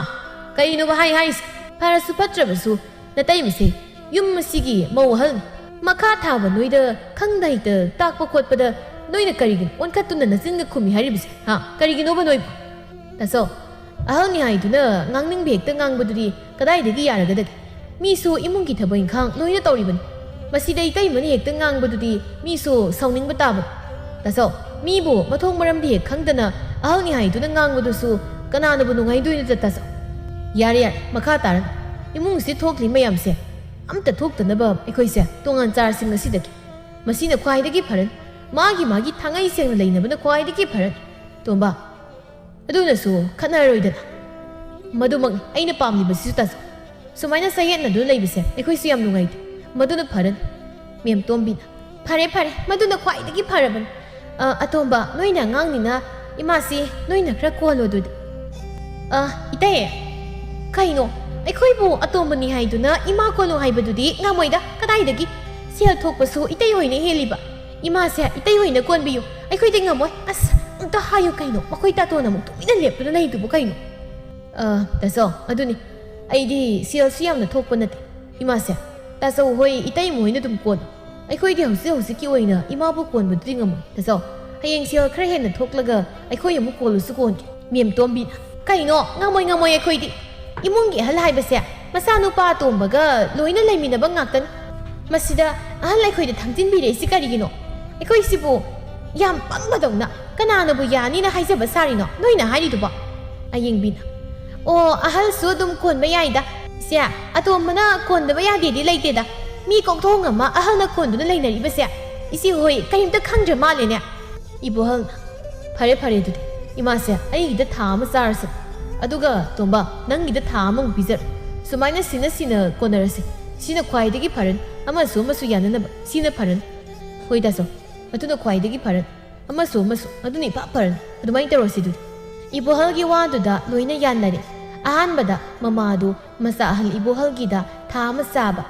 ꯀꯩꯅꯣꯕ ꯍꯥꯏ ꯍꯥꯏꯁꯦ? ꯐꯔꯁꯨ ꯐꯠꯇ꯭ꯔꯕꯁꯨ ꯅꯇꯩꯃꯁꯦ ꯌꯨꯝ ꯑꯁꯤꯒꯤ ꯃꯧ ꯑꯍꯜꯅꯤ꯫ ꯃꯈꯥ ꯊꯥꯕ ꯅꯣꯏꯗ ꯈꯪꯗ ꯍꯩꯇ ꯇꯥꯛꯄ ꯈꯣꯠꯄꯗ ꯅꯣꯏꯅ ꯀꯔꯤꯒꯤꯅꯣ ꯑꯣꯟꯈꯠꯇꯨꯅ ꯅꯆꯤꯟꯒ ꯈꯨꯝꯃꯤ ꯍꯥꯏꯔꯤꯕꯁꯦ? ꯍꯥ? ꯀꯔꯤꯒꯤꯅꯣꯕ ꯅꯣꯏꯕꯨ? ꯇꯥꯆꯧ, ꯑꯍꯜꯅꯤ ꯍꯥꯏꯗꯨꯅ ꯉꯥꯡꯅꯤꯡꯕ ꯍꯦꯛꯇ ꯉꯥꯡꯕꯗꯨꯗꯤ ꯀꯗꯥꯏꯗꯒꯤ ꯌꯥꯔꯒꯗꯒꯦ? ꯃꯤꯁꯨ ꯏꯃꯨꯡꯒꯤ ꯊꯕꯛ ꯏꯪꯈꯥꯡ ꯂꯣꯏꯅ ꯇꯧꯔꯤꯕꯅꯤ꯫ ꯃꯁꯤꯗ ꯏꯇꯩꯃꯅ ꯍꯦꯛꯇ ꯉꯥꯡꯕꯗꯨꯗꯤ ꯃꯤꯁꯨ ꯁꯥꯎꯅꯤꯡꯕ ꯇꯥꯕꯅꯤ꯫ ꯇꯥꯆꯧ, ꯃꯤꯕꯨ ꯃꯊꯣꯡ ꯃꯔꯝꯗꯤ ꯍꯦꯛ ꯈꯪꯗꯅ ꯑꯍꯜꯅꯤ ꯍꯥꯏꯗꯨꯅ ꯉꯥꯡꯕꯗꯨꯁꯨ ꯀꯅꯥꯅꯕꯨ ꯅꯨꯡꯉꯥꯏꯗꯣꯏꯅꯣꯗ ꯇꯥꯆꯧ? ꯌꯥꯔꯦ ꯌꯥꯔꯦ, ꯃꯈꯥ ꯇꯥꯔꯅꯨ꯫ ꯏꯃꯨꯡꯁꯤ ꯊꯣꯛꯂꯤ ꯃꯌꯥꯝꯁꯦ ꯑꯝꯇ ꯊꯣꯛꯇꯅꯕ ꯑꯩꯈꯣꯏꯁꯦ ꯇꯣꯉꯥꯟ ꯆꯥꯔꯁꯤ ꯉꯁꯤꯗꯒꯤ꯫ ꯃꯁꯤꯅ ꯈ꯭ꯋꯥꯏꯗꯒꯤ ꯐꯔꯅꯤ꯫ ꯃꯥꯒꯤ ꯃꯥꯒꯤ ꯊꯥꯡꯉꯩ ꯁꯦꯡꯅ ꯂꯩꯅꯕꯅ ꯈ꯭ꯋꯥꯏꯗꯒꯤ ꯐꯔꯅꯤ꯫ ꯇꯣꯝꯕ, ꯑꯗꯨꯅꯁꯨ ꯈꯠꯅꯔꯔꯣꯏꯗꯅ꯫ ꯃꯗꯨꯃꯛꯅꯤ ꯑꯩꯅ ꯄꯥꯝꯂꯤꯕꯁꯤꯁꯨ ꯇꯥꯆꯧ꯫ ꯁꯨꯃꯥꯏꯅ ꯆꯌꯦꯠꯅꯗꯨꯅ ꯂꯩꯕꯁꯦ ꯑꯩꯈꯣꯏꯁꯨ ꯌꯥꯝ ꯅꯨꯡꯉꯥꯏꯇꯦ꯫ ꯃꯗꯨꯅ ꯐꯔꯅꯤ꯫ ꯃꯦꯝ ꯇꯣꯝꯕꯤꯅ, "ꯐꯔꯦ ꯐꯔꯦ, ꯃꯗꯨꯅ ꯈ꯭ꯋꯥꯏꯗꯒꯤ ꯐꯔꯕꯅꯤ꯫ ꯑ, ꯑꯇꯣꯝꯕ, ꯅꯣꯏꯅ ꯑꯉꯥꯡꯅꯤꯅ ꯏꯃꯥꯁꯤ ꯅꯣꯏꯅ ꯈꯔ ꯀꯣꯜꯂꯣ ꯑꯗꯨꯗꯤ꯫" "ꯑ, ꯏꯇꯩ, ꯀꯩꯅꯣ? ꯑꯩꯈꯣꯏꯕꯨ ꯑꯇꯣꯝꯕꯅꯤ ꯍꯥꯏꯗꯨꯅ ꯏꯃꯥ ꯀꯣꯜꯂꯣ ꯍꯥꯏꯕꯗꯨꯗꯤ ꯉꯝꯃꯣꯏꯗ꯫ ꯀꯗꯥꯏꯗꯒꯤ? ꯁꯦꯜ ꯊꯣꯛꯄꯁꯨ ꯏꯇꯩ ꯍꯣꯏꯅ ꯍꯦꯜꯂꯤꯕ꯫ ꯏꯃꯥꯁꯦ ꯏꯇꯩ ꯍꯣꯏꯅ ꯀꯣꯟꯕꯤꯌꯨ꯫ ꯑꯩꯈꯣꯏꯗꯤ ꯉꯝꯃꯣꯏ꯫" "ꯑꯁ, ꯑꯝꯇ ꯍꯥꯏꯌꯨ ꯀꯩꯅꯣ?" ꯃꯈꯣꯏ ꯇꯥꯇꯣꯟ ꯑꯃꯨꯛ ꯇꯨꯃꯤꯟꯅ ꯂꯦꯞꯇꯨꯅ ꯂꯩꯗꯨꯕꯨ ꯀꯩꯅꯣ? "ꯑ, ꯇꯥꯆꯧ, ꯑꯗꯨꯅꯤ꯫ ꯑꯩꯗꯤ ꯁꯦꯜꯁꯨ ꯌꯥꯝꯅ ꯊꯣꯛꯄ ꯅꯠꯇꯦ꯫ ꯏꯃꯥꯁꯦ, ꯇꯥꯆꯧ ꯍꯣꯏ ꯏꯇꯩ ꯃꯣꯏꯅ ꯑꯗꯨꯝ ꯀꯣꯟ꯫ ꯑꯩꯈꯣꯏꯗꯤ ꯍꯧꯖꯤꯛ ꯍꯧꯖꯤꯛꯀꯤ ꯑꯣꯏꯅ ꯏꯃꯥꯕꯨ ꯀꯣꯟꯕꯗꯨꯗꯤ ꯉꯝꯃꯣꯏ꯫ ꯇꯥꯆꯧ, ꯍꯌꯦꯡ ꯁꯦꯜ ꯈꯔ ꯍꯦꯟꯅ ꯊꯣꯛꯂꯒ ꯑꯩꯈꯣꯏ ꯑꯃꯨꯛ ꯀꯣꯜꯂꯨꯁꯨ ꯀꯣꯟꯒꯦ꯫" ꯃꯦꯝ ꯇꯣꯝꯕꯤꯅ, "ꯀꯩꯅꯣ? ꯉꯝꯃꯣꯏ, ꯉꯝꯃꯣꯏ ꯑꯩꯈꯣꯏꯗꯤ꯫ ꯏꯃꯨꯡꯒꯤ ꯑꯍꯜ ꯍꯥꯏꯕꯁꯦ ꯃꯆꯥꯅꯨꯄꯥ ꯑꯇꯣꯝꯕꯒ ꯂꯣꯏꯅ ꯂꯩꯃꯤꯟꯅꯕ ꯉꯥꯛꯇꯅꯤ꯫ ꯃꯁꯤꯗ ꯑꯍꯜ ꯑꯩꯈꯣꯏꯗ ꯊꯥꯡꯖꯤꯟꯕꯤꯔꯛꯏꯁꯤ ꯀꯔꯤꯒꯤꯅꯣ? ꯑꯩꯈꯣꯏꯁꯤꯕꯨ ꯌꯥꯝ ꯄꯪꯕꯗꯧꯅ ꯀꯅꯥꯅꯕꯨ ꯌꯥꯅꯤꯅ ꯍꯥꯏꯖꯕ ꯁꯥꯔꯤꯅꯣ ꯅꯣꯏꯅ ꯍꯥꯏꯔꯤꯗꯨꯕꯣ?" ꯑꯌꯦꯡꯕꯤꯅ, "ꯑꯣ, ꯑꯍꯜꯁꯨ ꯑꯗꯨꯝ ꯀꯣꯟꯕ ꯌꯥꯏꯗ꯫ ꯏꯆꯦ, ꯑꯇꯣꯝꯕꯅ ꯀꯣꯟꯗꯕ ꯌꯥꯗꯦꯗꯤ ꯂꯩꯇꯦꯗ꯫ ꯃꯤ ꯀꯣꯛꯊꯣꯡ ꯑꯃ ꯑꯍꯜꯅ ꯀꯣꯟꯗꯨꯅ ꯂꯩꯅꯔꯤꯕꯁꯦ ꯏꯆꯦ ꯍꯣꯏ ꯀꯔꯤꯝꯇ ꯈꯪꯗ꯭ꯔ ꯃꯥꯜꯂꯦꯅꯦ꯫" ꯏꯕꯣꯍꯜꯅ, "ꯐꯔꯦ ꯐꯔꯦ, ꯑꯗꯨꯗꯤ ꯏꯃꯥꯁꯦ ꯑꯩꯒꯤꯗ ꯊꯥ ꯑꯃ ꯆꯥꯔꯁꯦ꯫ ꯑꯗꯨꯒ ꯇꯣꯝꯕ, ꯅꯪꯒꯤꯗ ꯊꯥ ꯑꯃꯃꯨꯛ ꯄꯤꯖꯔꯣ꯫ ꯁꯨꯃꯥꯏꯅ ꯁꯤꯅ ꯁꯤꯅ ꯀꯣꯟꯅꯔꯁꯦ꯫ ꯁꯤꯅ ꯈ꯭ꯋꯥꯏꯗꯒꯤ ꯐꯔꯅꯤ꯫ ꯑꯃꯁꯨ ꯑꯃꯁꯨ ꯌꯥꯅꯅꯕ ꯁꯤꯅ ꯐꯔꯅꯤ꯫" "ꯍꯣꯏ ꯇꯥꯆꯧ, ꯑꯗꯨꯅ ꯈ꯭ꯋꯥꯏꯗꯒꯤ ꯐꯔꯅꯤ꯫ ꯑꯃꯁꯨ ꯑꯃꯁꯨ ꯑꯗꯨꯅ ꯏꯐ ꯐꯔꯅꯤ꯫ ꯑꯗꯨꯃꯥꯏꯅ ꯇꯧꯔꯁꯤ ꯑꯗꯨꯗꯤ꯫" ꯏꯕꯣꯍꯜꯒꯤ ꯋꯥꯗꯨꯗ ꯂꯣꯏꯅ ꯌꯥꯅꯔꯦ꯫ ꯑꯍꯥꯟꯕꯗ ꯃꯃꯥꯗꯨ ꯃꯆꯥ ꯑꯍꯜ ꯏꯕꯣꯍꯜꯒꯤꯗ ꯊꯥ ꯑꯃ ꯆꯥꯕ,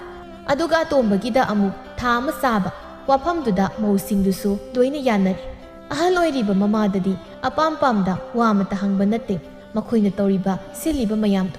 ꯑꯗꯨꯒ ꯑꯇꯣꯝꯕꯒꯤꯗ ꯑꯃꯨꯛ ꯊꯥ ꯑꯃ ꯆꯥꯕ꯫ ꯋꯥꯐꯝꯗꯨꯗ ꯃꯧꯁꯤꯡꯗꯨꯁꯨ ꯂꯣꯏꯅ ꯌꯥꯅꯔꯦ꯫ ꯑꯍꯜ ꯑꯣꯏꯔꯤꯕ ꯃꯃꯥꯗꯗꯤ ꯑꯄꯥꯝ ꯄꯥꯝꯗ ꯋꯥ ꯑꯃꯇ ꯍꯪꯕ ꯅꯠꯇꯦ꯫ ꯃꯈꯣꯏꯅ ꯇꯧꯔꯤꯕ ꯁꯤꯜꯂꯤꯕ ꯃꯌꯥꯝꯗꯣ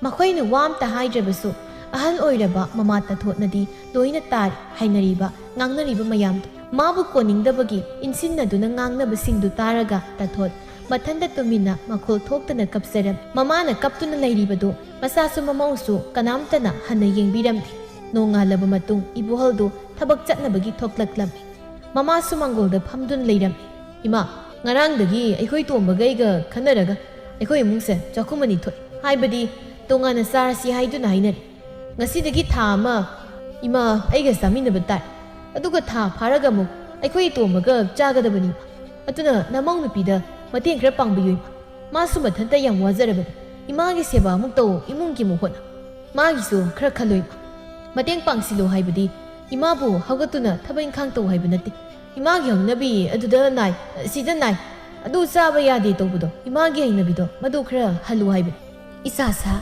ꯃꯈꯣꯏꯅ ꯋꯥ ꯑꯃꯇ ꯍꯥꯏꯗ꯭ꯔꯕꯁꯨ ꯑꯍꯜ ꯑꯣꯏꯔꯕ ꯃꯃꯥ ꯇꯥꯊꯣꯠꯅꯗꯤ ꯂꯣꯏꯅ ꯇꯥꯔꯦ ꯍꯥꯏꯅꯔꯤꯕ, ꯉꯥꯡꯅꯔꯤꯕ ꯃꯌꯥꯝꯗꯨ꯫ ꯃꯥꯕꯨ ꯀꯣꯟꯅꯤꯡꯗꯕꯒꯤ ꯏꯟꯁꯤꯟꯅꯗꯨꯅ ꯉꯥꯡꯅꯕꯁꯤꯡꯗꯨ ꯇꯥꯔꯒ ꯇꯥꯊꯣꯠ ꯃꯊꯟꯇ ꯇꯨꯃꯤꯟꯅ ꯃꯈꯣꯜ ꯊꯣꯛꯇꯅ ꯀꯞꯆꯔꯝꯃꯤ꯫ ꯃꯃꯥꯅ ꯀꯞꯇꯨꯅ ꯂꯩꯔꯤꯕꯗꯨ ꯃꯆꯥꯁꯨ ꯃꯃꯧꯁꯨ ꯀꯅꯥꯝꯇꯅ ꯍꯟꯅ ꯌꯦꯡꯕꯤꯔꯝꯗꯦ꯫ ꯅꯣꯡꯉꯥꯜꯂꯕ ꯃꯇꯨꯡ ꯏꯕꯣꯍꯜꯗꯨ ꯊꯕꯛ ꯆꯠꯅꯕꯒꯤ ꯊꯣꯛꯂꯛꯂꯝꯃꯤ꯫ ꯃꯃꯥꯁꯨ ꯃꯥꯡꯒꯣꯜꯗ ꯐꯝꯗꯨꯅ ꯂꯩꯔꯝꯃꯤ꯫ "ꯏꯃꯥ, ꯉꯔꯥꯡꯗꯒꯤ ꯑꯩꯈꯣꯏ ꯇꯣꯝꯕꯒ ꯑꯩꯒ ꯈꯟꯅꯔꯒ ꯑꯩꯈꯣꯏ ꯏꯃꯨꯡꯁꯦ ꯆꯥꯛꯈꯨꯝ ꯑꯅꯤ ꯊꯣꯛꯑꯦ, ꯍꯥꯏꯕꯗꯤ ꯇꯣꯉꯥꯟꯅ ꯆꯥꯔꯁꯤ ꯍꯥꯏꯗꯨꯅ ꯍꯥꯏꯅꯔꯦ꯫ ꯉꯁꯤꯗꯒꯤ ꯊꯥ ꯑꯃ ꯏꯃꯥ ꯑꯩꯒ ꯆꯥꯃꯤꯟꯅꯕ ꯇꯥꯏ꯫ ꯑꯗꯨꯒ ꯊꯥ ꯐꯥꯔꯒ ꯑꯃꯨꯛ ꯑꯩꯈꯣꯏ ꯇꯣꯝꯕꯒ ꯆꯥꯒꯗꯕꯅꯤ꯫ ꯑꯗꯨꯅ ꯅꯃꯧ ꯅꯨꯄꯤꯗ ꯃꯇꯦꯡ ꯈꯔ ꯄꯥꯡꯕꯤꯌꯨ ꯏꯃꯥ꯫ ꯃꯥꯁꯨ ꯃꯊꯟꯇ ꯌꯥꯝ ꯋꯥꯖꯔꯕꯅꯤ꯫ ꯏꯃꯥꯒꯤ ꯁꯦꯕꯥ ꯑꯃꯨꯛ ꯇꯧ, ꯏꯃꯨꯡꯒꯤ ꯑꯃꯨꯛ ꯍꯣꯠꯅ꯫ ꯃꯥꯒꯤꯁꯨ ꯈꯔ ꯈꯜꯂꯨ ꯏꯃꯥ꯫ ꯃꯇꯦꯡ ꯄꯥꯡꯁꯤꯜꯂꯨ ꯍꯥꯏꯕꯗꯤ ꯏꯃꯥꯕꯨ ꯍꯧꯒꯠꯇꯨꯅ ꯊꯕꯛ ꯏꯪꯈꯥꯡ ꯇꯧ ꯍꯥꯏꯕ ꯅꯠꯇꯦ꯫ ꯏꯃꯥꯒꯤ ꯍꯧꯅꯕꯤ ꯑꯗꯨꯗ ꯅꯥꯏ, ꯁꯤꯗ ꯅꯥꯏ, ꯑꯗꯨ ꯆꯥꯕ ꯌꯥꯗꯦ ꯇꯧꯕꯗꯣ, ꯏꯃꯥꯒꯤ ꯍꯩꯅꯕꯤꯗꯣ ꯃꯗꯨ ꯈꯔ ꯍꯜꯂꯨ ꯍꯥꯏꯕꯅꯤ꯫ ꯏꯆꯥꯁꯥ,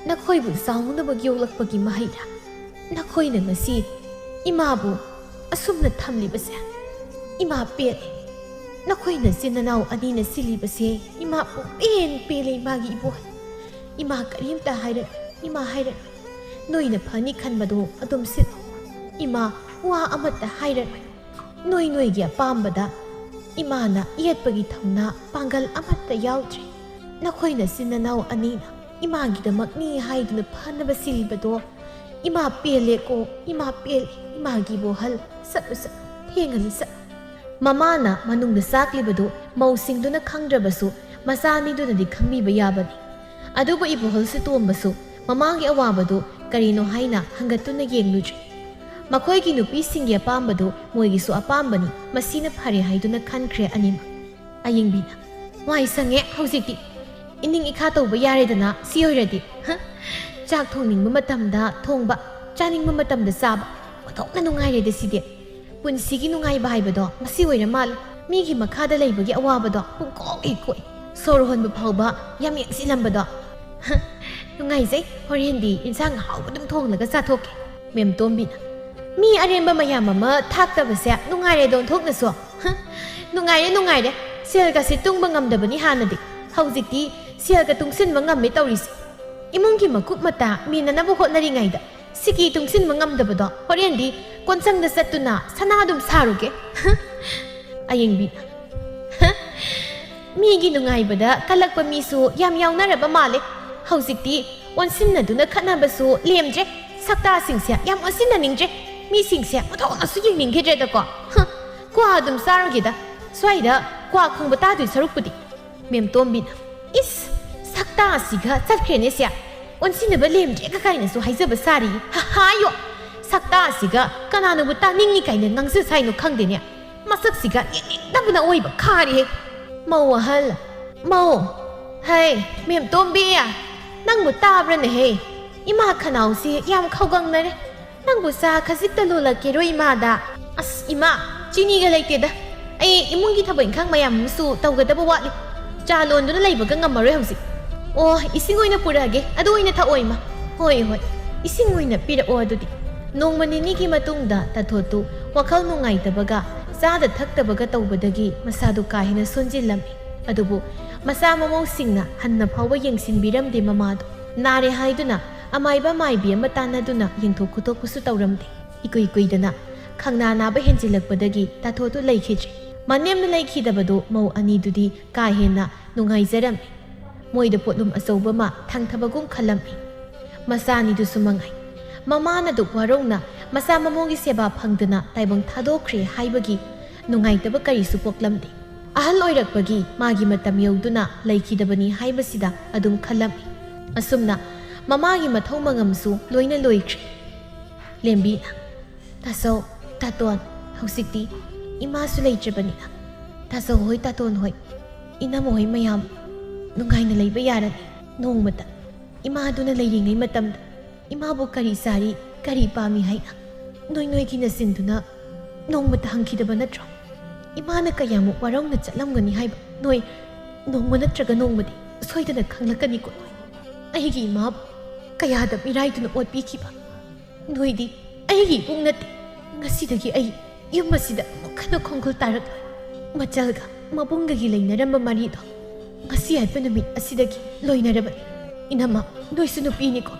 ꯅꯈꯣꯏꯕꯨ ꯆꯥꯎꯅꯕ ꯌꯣꯛꯂꯛꯄꯒꯤ ꯃꯍꯩꯔꯥ? ꯅꯈꯣꯏꯅ ꯉꯁꯤ ꯏꯃꯥꯕꯨ ꯑꯁꯨꯝꯅ ꯊꯝꯂꯤꯕꯁꯦ ꯏꯃꯥ ꯄꯦꯜꯂꯦ꯫ ꯅꯈꯣꯏ ꯅꯆꯤꯟ ꯅꯅꯥꯎ ꯑꯅꯤꯅ ꯁꯤꯜꯂꯤꯕꯁꯦ ꯏꯃꯥ ꯄꯨꯡꯄꯦꯟ ꯄꯦꯜꯂꯦ꯫ ꯏꯃꯥꯒꯤ ꯏꯕꯣꯍꯜ, ꯏꯃꯥ ꯀꯔꯤꯝꯇ ꯍꯥꯏꯔꯛ, ꯏꯃꯥ ꯍꯥꯏꯔꯛ꯫ ꯅꯣꯏꯅ ꯐꯅꯤ ꯈꯟꯕꯗꯣ ꯑꯗꯨꯝ ꯁꯤꯜꯂꯨ꯫ ꯏꯃꯥ ꯋꯥ ꯑꯃꯠꯇ ꯍꯥꯏꯔꯛ꯫ ꯅꯣꯏ ꯅꯣꯏꯒꯤ ꯑꯄꯥꯝꯕꯗ ꯏꯃꯥꯅ ꯌꯦꯠꯄꯒꯤ ꯊꯧꯅꯥ ꯄꯥꯡꯒꯜ ꯑꯃꯠꯇ ꯌꯥꯎꯗ꯭ꯔꯦ꯫ ꯅꯈꯣꯏ ꯅꯆꯤꯟ ꯅꯅꯥꯎ ꯑꯅꯤꯅ ꯏꯃꯥꯒꯤꯗꯃꯛꯅꯤ ꯍꯥꯏꯗꯨꯅ ꯐꯅꯕ ꯁꯤꯜꯂꯤꯕꯗꯣ ꯏꯃꯥ ꯄꯦꯜꯂꯦꯀꯣ, ꯏꯃꯥ ꯄꯦꯜꯂꯦ꯫ ꯏꯃꯥꯒꯤ ꯏꯕꯣꯍꯜ, ꯆꯠꯂꯨ ꯆꯠꯂꯨ, ꯊꯦꯡꯉꯅꯤ ꯆꯠꯂꯨ꯫ ꯃꯃꯥꯅ ꯃꯅꯨꯡꯗ ꯆꯥꯛꯂꯤꯕꯗꯨ ꯃꯧꯁꯤꯡꯗꯨꯅ ꯈꯪꯗ꯭ꯔꯕꯁꯨ ꯃꯆꯥ ꯑꯅꯤꯗꯨꯅꯗꯤ ꯈꯪꯕꯤꯕ ꯌꯥꯕꯅꯤ꯫ ꯑꯗꯨꯕꯨ ꯏꯕꯣꯍꯜꯁꯨ ꯇꯣꯝꯕꯁꯨ ꯃꯃꯥꯒꯤ ꯑꯋꯥꯕꯗꯨ ꯀꯔꯤꯅꯣ ꯍꯥꯏꯅ ꯍꯪꯒꯠꯇꯨꯅ ꯌꯦꯡꯂꯨꯗ꯭ꯔꯤ꯫ ꯃꯈꯣꯏꯒꯤ ꯅꯨꯄꯤꯁꯤꯡꯒꯤ ꯑꯄꯥꯝꯕꯗꯨ ꯃꯣꯏꯒꯤꯁꯨ ꯑꯄꯥꯝꯕꯅꯤ, ꯃꯁꯤꯅ ꯐꯔꯦ ꯍꯥꯏꯗꯨꯅ ꯈꯟꯈ꯭ꯔꯦ ꯑꯅꯤꯃꯛ꯫ ꯑꯌꯤꯡꯕꯤꯅ, "ꯋꯥꯏ ꯁꯪꯉꯦ ꯍꯧꯖꯤꯛꯇꯤ꯫ ꯏꯅꯤꯡ ꯏꯈꯥ ꯇꯧꯕ ꯌꯥꯔꯦꯗꯅ ꯁꯤ ꯑꯣꯏꯔꯗꯤ꯫ ꯍ? ꯆꯥꯛ ꯊꯣꯡꯅꯤꯡꯕ ꯃꯇꯝꯗ ꯊꯣꯡꯕ, ꯆꯥꯅꯤꯡꯕ ꯃꯇꯝꯗ ꯆꯥꯕ꯫ ꯑꯣꯟꯊꯣꯛꯅ ꯅꯨꯡꯉꯥꯏꯔꯦꯗ ꯁꯤꯗꯤ꯫ ꯄꯨꯟꯁꯤꯒꯤ ꯅꯨꯡꯉꯥꯏꯕ ꯍꯥꯏꯕꯗꯣ ꯃꯁꯤ ꯑꯣꯏꯔ ꯃꯥꯜꯂꯦ꯫ ꯃꯤꯒꯤ ꯃꯈꯥꯗ ꯂꯩꯕꯒꯤ ꯑꯋꯥꯕꯗꯣ ꯄꯨꯡꯀꯣꯛ ꯍꯦꯛ ꯀꯣꯛꯏ꯫ ꯁꯣꯔ ꯍꯣꯟꯕ ꯐꯥꯎꯕ ꯌꯥꯝ ꯌꯦꯡꯁꯤꯜꯂꯝꯕꯗꯣ꯫ ꯍ, ꯅꯨꯡꯉꯥꯏꯖꯩ꯫ ꯍꯣꯔꯦꯟꯗꯤ ꯏꯟꯁꯥꯡ ꯑꯍꯥꯎꯕ ꯑꯗꯨꯝ ꯊꯣꯡꯂꯒ ꯆꯥꯊꯣꯛꯀꯦ꯫" ꯃꯦꯝ ꯇꯣꯝꯕꯤꯅ, "ꯃꯤ ꯑꯔꯦꯝꯕ ꯃꯌꯥꯝ ꯑꯃ ꯊꯥꯛꯇꯕꯁꯦ ꯅꯨꯡꯉꯥꯏꯔꯦꯗ ꯑꯣꯟꯊꯣꯛꯅꯁꯨ꯫ ꯍ, ꯅꯨꯡꯉꯥꯏꯔꯦ, ꯅꯨꯡꯉꯥꯏꯔꯦ꯫ ꯁꯦꯜꯒꯁꯦ ꯇꯨꯡꯕ ꯉꯝꯗꯕꯅꯤ ꯍꯥꯟꯅꯗꯤ꯫ ꯍꯧꯖꯤꯛꯇꯤ ꯁꯦꯜꯒ ꯇꯨꯡꯁꯤꯟꯕ ꯉꯝꯃꯦ ꯇꯧꯔꯤꯁꯦ꯫" ꯏꯃꯨꯡꯒꯤ ꯃꯀꯨꯞ ꯃꯇꯥ ꯃꯦꯟꯅꯅꯕ ꯍꯣꯠꯅꯔꯤꯉꯩꯗ ꯁꯤꯀꯤ ꯇꯨꯡꯁꯤꯟꯕ ꯉꯝꯗꯕꯗꯣ ꯍꯣꯔꯦꯟꯗꯤ ꯀꯣꯟꯁꯪꯗ ꯆꯠꯇꯨꯅ ꯁꯅꯥ ꯑꯗꯨꯝ ꯁꯥꯔꯨꯒꯦ꯫ ꯑꯌꯦꯡꯕꯤꯅ, "ꯃꯤꯒꯤ ꯅꯨꯡꯉꯥꯏꯕꯗ ꯀꯜꯂꯛꯄ ꯃꯤꯁꯨ ꯌꯥꯝ ꯌꯥꯎꯅꯔꯕ ꯃꯥꯜꯂꯦ꯫ ꯍꯧꯖꯤꯛꯇꯤ ꯑꯣꯟꯁꯤꯟꯅꯗꯨꯅ ꯈꯠꯅꯕꯁꯨ ꯂꯦꯝꯗ꯭ꯔꯦ꯫ ꯁꯛꯇꯥꯁꯤꯡꯁꯦ ꯌꯥꯝ ꯑꯣꯟꯁꯤꯟꯅꯅꯤꯡꯗ꯭ꯔꯦ꯫ ꯃꯤꯁꯤꯡꯁꯦ ꯃꯊꯣꯡꯅꯁꯨ ꯌꯦꯡꯅꯤꯡꯈꯤꯗ꯭ꯔꯦꯗꯀꯣ꯫ ꯍ, ꯀ꯭ꯋꯥ ꯑꯗꯨꯝ ꯆꯥꯔꯨꯒꯦꯗ꯫ ꯁ꯭ꯋꯥꯏꯗ ꯀ꯭ꯋꯥ ꯈꯣꯡꯕ ꯇꯥꯗꯣꯏ ꯁꯔꯨꯛꯄꯨꯗꯤ꯫" ꯃꯦꯝꯇꯣꯝꯕꯤꯅ, "ꯏꯁ, ꯁꯛꯇꯥꯁꯤꯒ ꯆꯠꯈ꯭ꯔꯦꯅꯦ ꯁꯦ꯫ ꯑꯣꯟꯁꯤꯟꯅꯕ ꯂꯦꯝꯗ꯭ꯔꯦꯒ ꯀꯥꯏꯅꯁꯨ ꯍꯥꯏꯖꯕ ꯁꯥꯔꯤ꯫ ꯍꯥ, ꯍꯥꯌꯣ! ꯁꯛꯇꯥꯁꯤꯒ ꯀꯅꯥꯅꯕꯨ ꯇꯥꯅꯤꯡꯉꯤ ꯀꯥꯏꯅ ꯉꯥꯡꯖ ꯁꯥꯏꯅꯣ ꯈꯪꯗꯦꯅꯦ꯫ ꯃꯁꯛꯁꯤꯒ ꯌꯦꯡꯅꯤꯡꯗꯕꯅ ꯑꯣꯏꯕ ꯈꯥꯔꯦꯍꯦ꯫" ꯃꯧ ꯑꯍꯜ, ꯃꯧ, ꯍꯩ, ꯃꯦꯝꯇꯣꯝꯕꯤ, ꯅꯪꯕꯨ ꯇꯥꯕ꯭ꯔꯅꯦꯍꯦ? ꯏꯃꯥ ꯈꯅꯥꯎꯁꯤ ꯌꯥꯝ ꯈꯧꯒꯪꯅꯔꯦ꯫ ꯅꯪꯕꯨ ꯆꯥ ꯈꯖꯤꯛꯇ ꯂꯣꯜꯂꯛꯀꯦꯔꯣ ꯏꯃꯥꯗ? ꯑꯁ, ꯏꯃꯥ, ꯆꯤꯅꯤꯒ ꯂꯩꯇꯦꯗ꯫ ꯑꯩ ꯏꯃꯨꯡꯒꯤ ꯊꯕꯛ ꯏꯪꯈꯥꯡ ꯃꯌꯥꯝ ꯑꯃꯁꯨ ꯇꯧꯒꯗꯕ ꯋꯥꯠꯂꯤ꯫ ꯆꯥ ꯂꯣꯟꯗꯨꯅ ꯂꯩꯕꯒ ꯉꯝꯃꯔꯣꯏ ꯍꯧꯖꯤꯛ꯫ ꯑꯣ, ꯏꯁꯤꯡ ꯑꯣꯏꯅ ꯄꯨꯔꯛꯑꯒꯦ, ꯑꯗꯨ ꯑꯣꯏꯅ ꯊꯛꯑꯣ ꯏꯃꯥ꯫ ꯍꯣꯏ, ꯍꯣꯏ, ꯏꯁꯤꯡ ꯑꯣꯏꯅ ꯄꯤꯔꯛꯑꯣ ꯑꯗꯨꯗꯤ꯫ ꯅꯣꯡꯃ ꯅꯤꯅꯤꯒꯤ ꯃꯇꯨꯡꯗ ꯇꯥꯊꯣꯠꯇꯨ ꯋꯥꯈꯜ ꯅꯨꯡꯉꯥꯏꯇꯕꯒ ꯆꯥꯗ ꯊꯛꯇꯕꯒ ꯇꯧꯕꯗꯒꯤ ꯃꯁꯥꯗꯨ ꯀꯥ ꯍꯦꯟꯅ ꯁꯣꯟꯖꯤꯜꯂꯝꯃꯤ꯫ ꯑꯗꯨꯕꯨ ꯃꯆꯥ ꯃꯃꯧꯁꯤꯡꯅ ꯍꯟꯅ ꯐꯥꯎꯕ ꯌꯦꯡꯁꯤꯟꯕꯤꯔꯝꯗꯦ ꯃꯃꯥꯗꯨ꯫ ꯅꯥꯔꯦ ꯍꯥꯏꯗꯨꯅ ꯑꯃꯥꯏꯕ ꯃꯥꯏꯕꯤ ꯑꯃ ꯇꯥꯟꯅꯗꯨꯅ ꯌꯦꯡꯊꯣꯛ ꯈꯣꯠꯇꯣꯛꯄꯁꯨ ꯇꯧꯔꯝꯗꯦ꯫ ꯏꯀꯨꯏ ꯀꯨꯏꯗꯅ ꯈꯪꯅꯥ ꯅꯥꯕ ꯍꯦꯟꯖꯤꯜꯂꯛꯄꯗꯒꯤ ꯇꯥꯊꯣꯠꯇꯨ ꯂꯩꯈꯤꯗ꯭ꯔꯦ꯫ ꯃꯅꯦꯝꯅ ꯂꯩꯈꯤꯗꯕꯗꯨ ꯃꯧ ꯑꯅꯤꯗꯨꯗꯤ ꯀꯥ ꯍꯦꯟꯅ ꯅꯨꯡꯉꯥꯏꯖꯔꯝꯃꯤ꯫ ꯃꯣꯏꯗ ꯄꯣꯠꯂꯨꯝ ꯑꯆꯧꯕ ꯑꯃ ꯊꯥꯡꯊꯕꯒꯨꯝ ꯈꯜꯂꯝꯃꯤ꯫ ꯃꯆꯥ ꯑꯅꯤꯗꯨꯁꯨ ꯃꯉꯥꯏ꯫ ꯃꯃꯥꯅ ꯑꯗꯨꯛ ꯋꯥꯔꯧꯅ ꯃꯆꯥ ꯃꯃꯧꯒꯤ ꯁꯦꯕꯥ ꯐꯪꯗꯅ ꯇꯥꯏꯕꯪ ꯊꯥꯗꯣꯛꯈ꯭ꯔꯦ ꯍꯥꯏꯕꯒꯤ ꯅꯨꯡꯉꯥꯏꯇꯕ ꯀꯔꯤꯁꯨ ꯄꯣꯛꯂꯝꯗꯦ꯫ ꯑꯍꯜ ꯑꯣꯏꯔꯛꯄꯒꯤ ꯃꯥꯒꯤ ꯃꯇꯝ ꯌꯧꯗꯨꯅ ꯂꯩꯈꯤꯗꯕꯅꯤ ꯍꯥꯏꯕꯁꯤꯗ ꯑꯗꯨꯝ ꯈꯜꯂꯝꯃꯤ꯫ ꯑꯁꯨꯝꯅ ꯃꯃꯥꯒꯤ ꯃꯊꯧ ꯃꯉꯝꯁꯨ ꯂꯣꯏꯅ ꯂꯣꯏꯈ꯭ꯔꯦ꯫ ꯂꯦꯝꯕꯤꯅ, "ꯇꯥꯆꯧ, ꯇꯥꯇꯣꯟ, ꯍꯧꯖꯤꯛꯇꯤ ꯏꯃꯥꯁꯨ ꯂꯩꯇ꯭ꯔꯕꯅꯤꯅ ꯇꯥꯆꯧ ꯍꯣꯏ, ꯇꯥꯇꯣꯟ ꯍꯣꯏ, ꯏꯅꯝꯃ ꯍꯣꯏ ꯃꯌꯥꯝ ꯅꯨꯡꯉꯥꯏꯅ ꯂꯩꯕ ꯌꯥꯔꯅꯤ꯫ ꯅꯣꯡꯃꯇ ꯏꯃꯥꯗꯨꯅ ꯂꯩꯔꯤꯉꯩ ꯃꯇꯝꯗ ꯏꯃꯥꯕꯨ ꯀꯔꯤ ꯆꯥꯔꯤ, ꯀꯔꯤ ꯄꯥꯝꯃꯤ ꯍꯥꯏꯅ ꯅꯣꯏ ꯅꯣꯏꯒꯤ ꯅꯆꯤꯟꯗꯨꯅ ꯅꯣꯡꯃꯇ ꯍꯪꯈꯤꯗꯕ ꯅꯠꯇ꯭ꯔꯣ? ꯏꯃꯥꯅ ꯀꯌꯥꯃꯨꯛ ꯋꯥꯔꯧꯅ ꯆꯠꯂꯝꯒꯅꯤ ꯍꯥꯏꯕ ꯅꯣꯏ ꯅꯣꯡꯃ ꯅꯠꯇ꯭ꯔꯒ ꯅꯣꯡꯃꯗꯤ ꯁꯣꯏꯗꯅ ꯈꯪꯂꯛꯀꯅꯤꯀꯣ ꯅꯣꯏ꯫ ꯑꯩꯒꯤ ꯏꯃꯥꯕꯨ ꯀꯌꯥꯗ ꯃꯤꯔꯥꯏꯗꯨꯅ ꯑꯣꯠꯄꯤꯈꯤꯕ꯫ ꯅꯣꯏꯗꯤ ꯑꯩꯒꯤ ꯏꯕꯨꯡ ꯅꯠꯇꯦ꯫ ꯉꯁꯤꯗꯒꯤ ꯑꯩ ꯌꯨꯝ ꯑꯁꯤꯗ ꯑꯃꯨꯛ ꯍꯟꯅ ꯈꯣꯡꯒꯨꯜ ꯇꯥꯔꯛꯂꯣꯏ꯫ ꯃꯆꯜꯒ ꯃꯕꯨꯡꯒꯒꯤ ꯂꯩꯅꯔꯝꯕ ꯃꯔꯤꯗꯣ ꯉꯁꯤ ꯍꯥꯏꯕ ꯅꯨꯃꯤꯠ ꯑꯁꯤꯗꯒꯤ ꯂꯣꯏꯅꯔꯕꯅꯤ꯫ ꯏꯅꯝꯃ, ꯅꯣꯏꯁꯨ ꯅꯨꯄꯤꯅꯤꯀꯣ꯫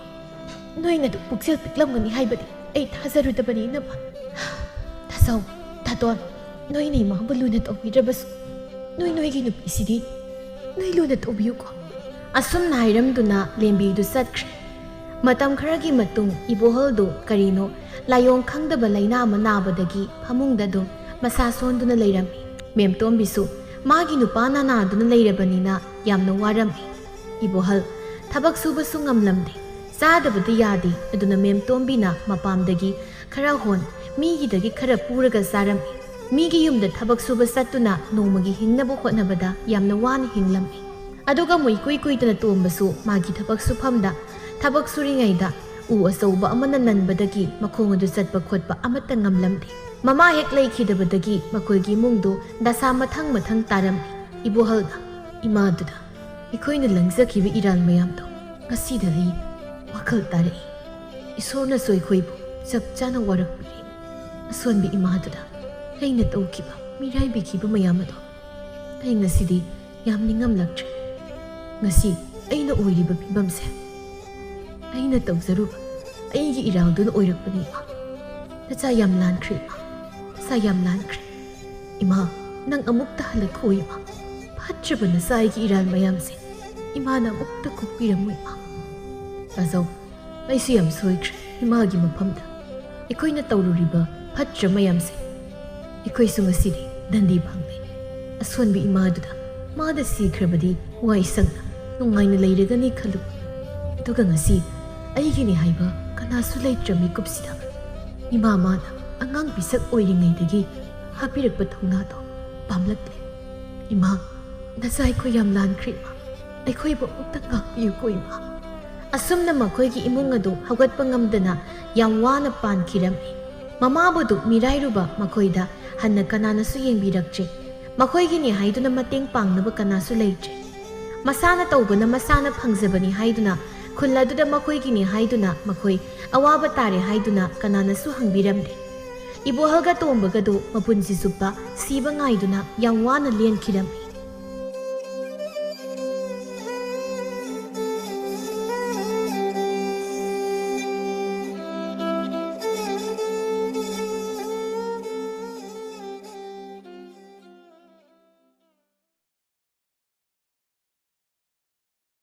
ꯅꯣꯏꯅ ꯑꯗꯨꯛ ꯄꯨꯛꯆꯦꯜ ꯄꯤꯛꯂꯝꯒꯅꯤ ꯍꯥꯏꯕꯗꯤ ꯑꯩ ꯊꯥꯖꯔꯨꯗꯕꯅꯤ, ꯏꯅꯝꯃ꯫ ꯇꯥꯖꯧ, ꯇꯥꯇꯣꯟ, ꯅꯣꯏꯅ ꯏꯃꯥꯕꯨ ꯂꯨꯅ ꯇꯧꯕꯤꯗ꯭ꯔꯕꯁꯨ, ꯅꯣꯏ ꯅꯣꯏꯒꯤ ꯅꯨꯄꯤꯁꯤꯗꯤ ꯅꯣꯏ ꯂꯨꯅ ꯇꯧꯕꯤꯌꯨꯀꯣ꯫ ꯑꯁꯨꯝꯅ ꯍꯥꯏꯔꯝꯗꯨꯅ ꯂꯦꯝꯕꯤꯗꯨ ꯆꯠꯈ꯭ꯔꯦ꯫ ꯃꯇꯝ ꯈꯔꯒꯤ ꯃꯇꯨꯡ ꯏꯕꯣꯍꯜꯗꯨ ꯀꯔꯤꯅꯣ ꯂꯥꯏꯑꯣꯡ ꯈꯪꯗꯕ ꯂꯥꯏꯅꯥ ꯑꯃ ꯅꯥꯕꯗꯒꯤ ꯐꯃꯨꯡꯗ ꯑꯗꯨꯝ ꯃꯁꯥ ꯁꯣꯟꯗꯨꯅ ꯂꯩꯔꯝꯃꯤ꯫ ꯃꯦꯝꯇꯣꯝꯕꯤꯁꯨ ꯃꯥꯒꯤ ꯅꯨꯄꯥꯅ ꯅꯥꯗꯨꯅ ꯂꯩꯔꯕꯅꯤꯅ ꯌꯥꯝꯅ ꯋꯥꯔꯝꯃꯤ꯫ ꯏꯕꯣꯍꯜ ꯊꯕꯛ ꯁꯨꯕꯁꯨ ꯉꯝꯂꯝꯗꯦ꯫ ꯆꯥꯗꯕꯗꯤ ꯌꯥꯗꯦ, ꯑꯗꯨꯅ ꯃꯦꯝꯇꯣꯝꯕꯤꯅ ꯃꯄꯥꯝꯗꯒꯤ ꯈꯔ ꯍꯣꯟ, ꯃꯤꯒꯤꯗꯒꯤ ꯈꯔ ꯄꯨꯔꯒ ꯆꯥꯔꯝꯃꯤ꯫ ꯃꯤꯒꯤ ꯌꯨꯝꯗ ꯊꯕꯛ ꯁꯨꯕ ꯆꯠꯇꯨꯅ ꯅꯣꯡꯃꯒꯤ ꯍꯤꯡꯅꯕ ꯍꯣꯠꯅꯕꯗ ꯌꯥꯝꯅ ꯋꯥꯅ ꯍꯤꯡꯂꯝꯃꯤ꯫ ꯑꯗꯨꯒ ꯑꯃꯨꯛ ꯏꯀꯨꯏ ꯀꯨꯏꯗꯅ ꯇꯣꯝꯕꯁꯨ ꯃꯥꯒꯤ ꯊꯕꯛ ꯁꯨꯐꯝꯗ ꯊꯕꯛ ꯁꯨꯔꯤꯉꯩꯗ ꯎ ꯑꯆꯧꯕ ꯑꯃꯅ ꯅꯟꯕꯗꯒꯤ ꯃꯈꯣꯡ ꯑꯗꯨ ꯆꯠꯄ ꯈꯣꯠꯄ ꯑꯃꯠꯇ ꯉꯝꯂꯝꯗꯦ꯫ ꯃꯃꯥ ꯍꯦꯛ ꯂꯩꯈꯤꯗꯕꯗꯒꯤ ꯃꯈꯣꯏꯒꯤ ꯏꯃꯨꯡꯗꯨ ꯗꯁꯥ ꯃꯊꯪ ꯃꯊꯪ ꯇꯥꯔꯝꯃꯤ꯫ ꯏꯕꯣꯍꯜꯅ ꯏꯃꯥꯗꯨꯗ, "ꯑꯩꯈꯣꯏꯅ ꯂꯪꯖꯈꯤꯕ ꯏꯔꯥꯜ ꯃꯌꯥꯝꯗꯣ ꯉꯁꯤꯗ ꯑꯩ ꯋꯥꯈꯜ ꯇꯥꯔꯛꯏ꯫ ꯏꯁꯣꯔꯅꯁꯨ ꯑꯩꯈꯣꯏꯕꯨ ꯆꯞ ꯆꯥꯅ ꯋꯥꯔꯛꯄꯤꯔꯦ꯫ ꯑꯁꯣꯟꯕꯤ ꯏꯃꯥꯗꯨꯗ ꯑꯩꯅ ꯇꯧꯈꯤꯕ, ꯃꯤꯔꯥꯏꯕꯤꯈꯤꯕ ꯃꯌꯥꯝ ꯑꯗꯣ ꯑꯩ ꯉꯁꯤꯗꯤ ꯌꯥꯝ ꯅꯤꯡꯉꯝꯂꯛꯇ꯭ꯔꯦ꯫ ꯉꯁꯤ ꯑꯩꯅ ꯑꯣꯏꯔꯤꯕ ꯐꯤꯕꯝꯁꯦ ꯑꯩꯅ ꯇꯧꯖꯔꯨꯕ ꯑꯩꯒꯤ ꯏꯔꯥꯜꯗꯨꯅ ꯑꯣꯏꯔꯛꯄꯅꯤ, ꯏꯃꯥ꯫ ꯅꯆꯥ ꯌꯥꯝ ꯂꯥꯟꯈ꯭ꯔꯦ, ꯏꯃꯥ꯫ ꯅꯆꯥ ꯌꯥꯝ ꯂꯥꯟꯈ꯭ꯔꯦ꯫ ꯏꯃꯥ, ꯅꯪ ꯑꯃꯨꯛꯇ ꯍꯜꯂꯛꯈꯣ, ꯏꯃꯥ꯫ ꯐꯠꯇ꯭ꯔꯕ ꯅꯆꯥ ꯑꯩꯒꯤ ꯏꯔꯥꯜ ꯃꯌꯥꯝꯁꯦ ꯏꯃꯥꯅ ꯑꯃꯨꯛꯇ ꯀꯣꯛꯄꯤꯔꯝꯃꯨ, ꯏꯃꯥ꯫" ꯇꯥꯖꯧ, ꯑꯩꯁꯨ ꯌꯥꯝ ꯁꯣꯏꯈ꯭ꯔꯦ ꯏꯃꯥꯒꯤ ꯃꯐꯝꯗ꯫ ꯑꯩꯈꯣꯏꯅ ꯇꯧꯔꯨꯔꯤꯕ ꯐꯠꯇ꯭ꯔ ꯃꯌꯥꯝꯁꯦ ꯑꯩꯈꯣꯏꯁꯨ ꯉꯁꯤꯗꯤ ꯗꯟꯗꯤ ꯐꯪꯂꯦ꯫ ꯑꯁꯣꯟꯕꯤ ꯏꯃꯥꯗꯨꯗ ꯃꯥꯗ ꯁꯤꯈ꯭ꯔꯕꯗꯤ ꯋꯥꯏ ꯁꯪꯅ ꯅꯨꯡꯉꯥꯏꯅ ꯂꯩꯔꯒꯅꯤ ꯈꯜꯂꯨ꯫ ꯑꯗꯨꯒ ꯉꯁꯤ ꯑꯩꯒꯤꯅꯤ ꯍꯥꯏꯕ ꯀꯅꯥꯁꯨ ꯂꯩꯇ꯭ꯔ ꯃꯤꯀꯨꯞꯁꯤꯗ ꯏꯃꯥ ꯃꯥꯅ ꯑꯉꯥꯡ ꯄꯤꯁꯛ ꯑꯣꯏꯔꯤꯉꯩꯗꯒꯤ ꯍꯥꯞꯄꯤꯔꯛꯄ ꯊꯧꯅꯥꯗꯣ ꯄꯥꯝꯂꯛꯂꯦ꯫ ꯏꯃꯥ, ꯅꯆꯥ ꯑꯩꯈꯣꯏ ꯌꯥꯝ ꯂꯥꯟꯈ꯭ꯔꯦ, ꯏꯃꯥ꯫ ꯑꯩꯈꯣꯏꯕꯨ ꯑꯃꯨꯛꯇ ꯉꯥꯛꯄꯤꯌꯨꯀꯣ, ꯏꯃꯥ꯫ ꯑꯁꯨꯝꯅ ꯃꯈꯣꯏꯒꯤ ꯏꯃꯨꯡ ꯑꯗꯨ ꯍꯧꯒꯠꯄ ꯉꯝꯗꯅ ꯌꯥꯝ ꯋꯥꯅ ꯄꯥꯟꯈꯤꯔꯝꯃꯤ꯫ ꯃꯃꯥꯕꯨ ꯑꯗꯨꯛ ꯃꯤꯔꯥꯏꯔꯨꯕ ꯃꯈꯣꯏꯗ ꯍꯟꯅ ꯀꯅꯥꯅꯁꯨ ꯌꯦꯡꯕꯤꯔꯛꯇ꯭ꯔꯦ꯫ ꯃꯈꯣꯏꯒꯤꯅꯤ ꯍꯥꯏꯗꯨꯅ ꯃꯇꯦꯡ ꯄꯥꯡꯅꯕ ꯀꯅꯥꯁꯨ ꯂꯩꯇ꯭ꯔꯦ꯫ ꯃꯁꯥꯅ ꯇꯧꯕꯅ ꯃꯁꯥꯅ ꯐꯪꯖꯕꯅꯤ ꯍꯥꯏꯗꯨꯅ, ꯈꯨꯜ ꯑꯗꯨꯗ ꯃꯈꯣꯏꯒꯤꯅꯤ ꯍꯥꯏꯗꯨꯅ, ꯃꯈꯣꯏ ꯑꯋꯥꯕ ꯇꯥꯔꯦ ꯍꯥꯏꯗꯨꯅ ꯀꯅꯥꯅꯁꯨ ꯍꯪꯕꯤꯔꯝꯗꯦ꯫ ꯏꯕꯣꯍꯜꯒ ꯇꯣꯝꯕꯒꯗꯨ ꯃꯄꯨꯟꯁꯤ ꯆꯨꯞꯄ ꯁꯤꯕ ꯉꯥꯏꯗꯨꯅ ꯌꯥꯝ ꯋꯥꯅ ꯂꯦꯟꯈꯤꯔꯝꯃꯤ꯫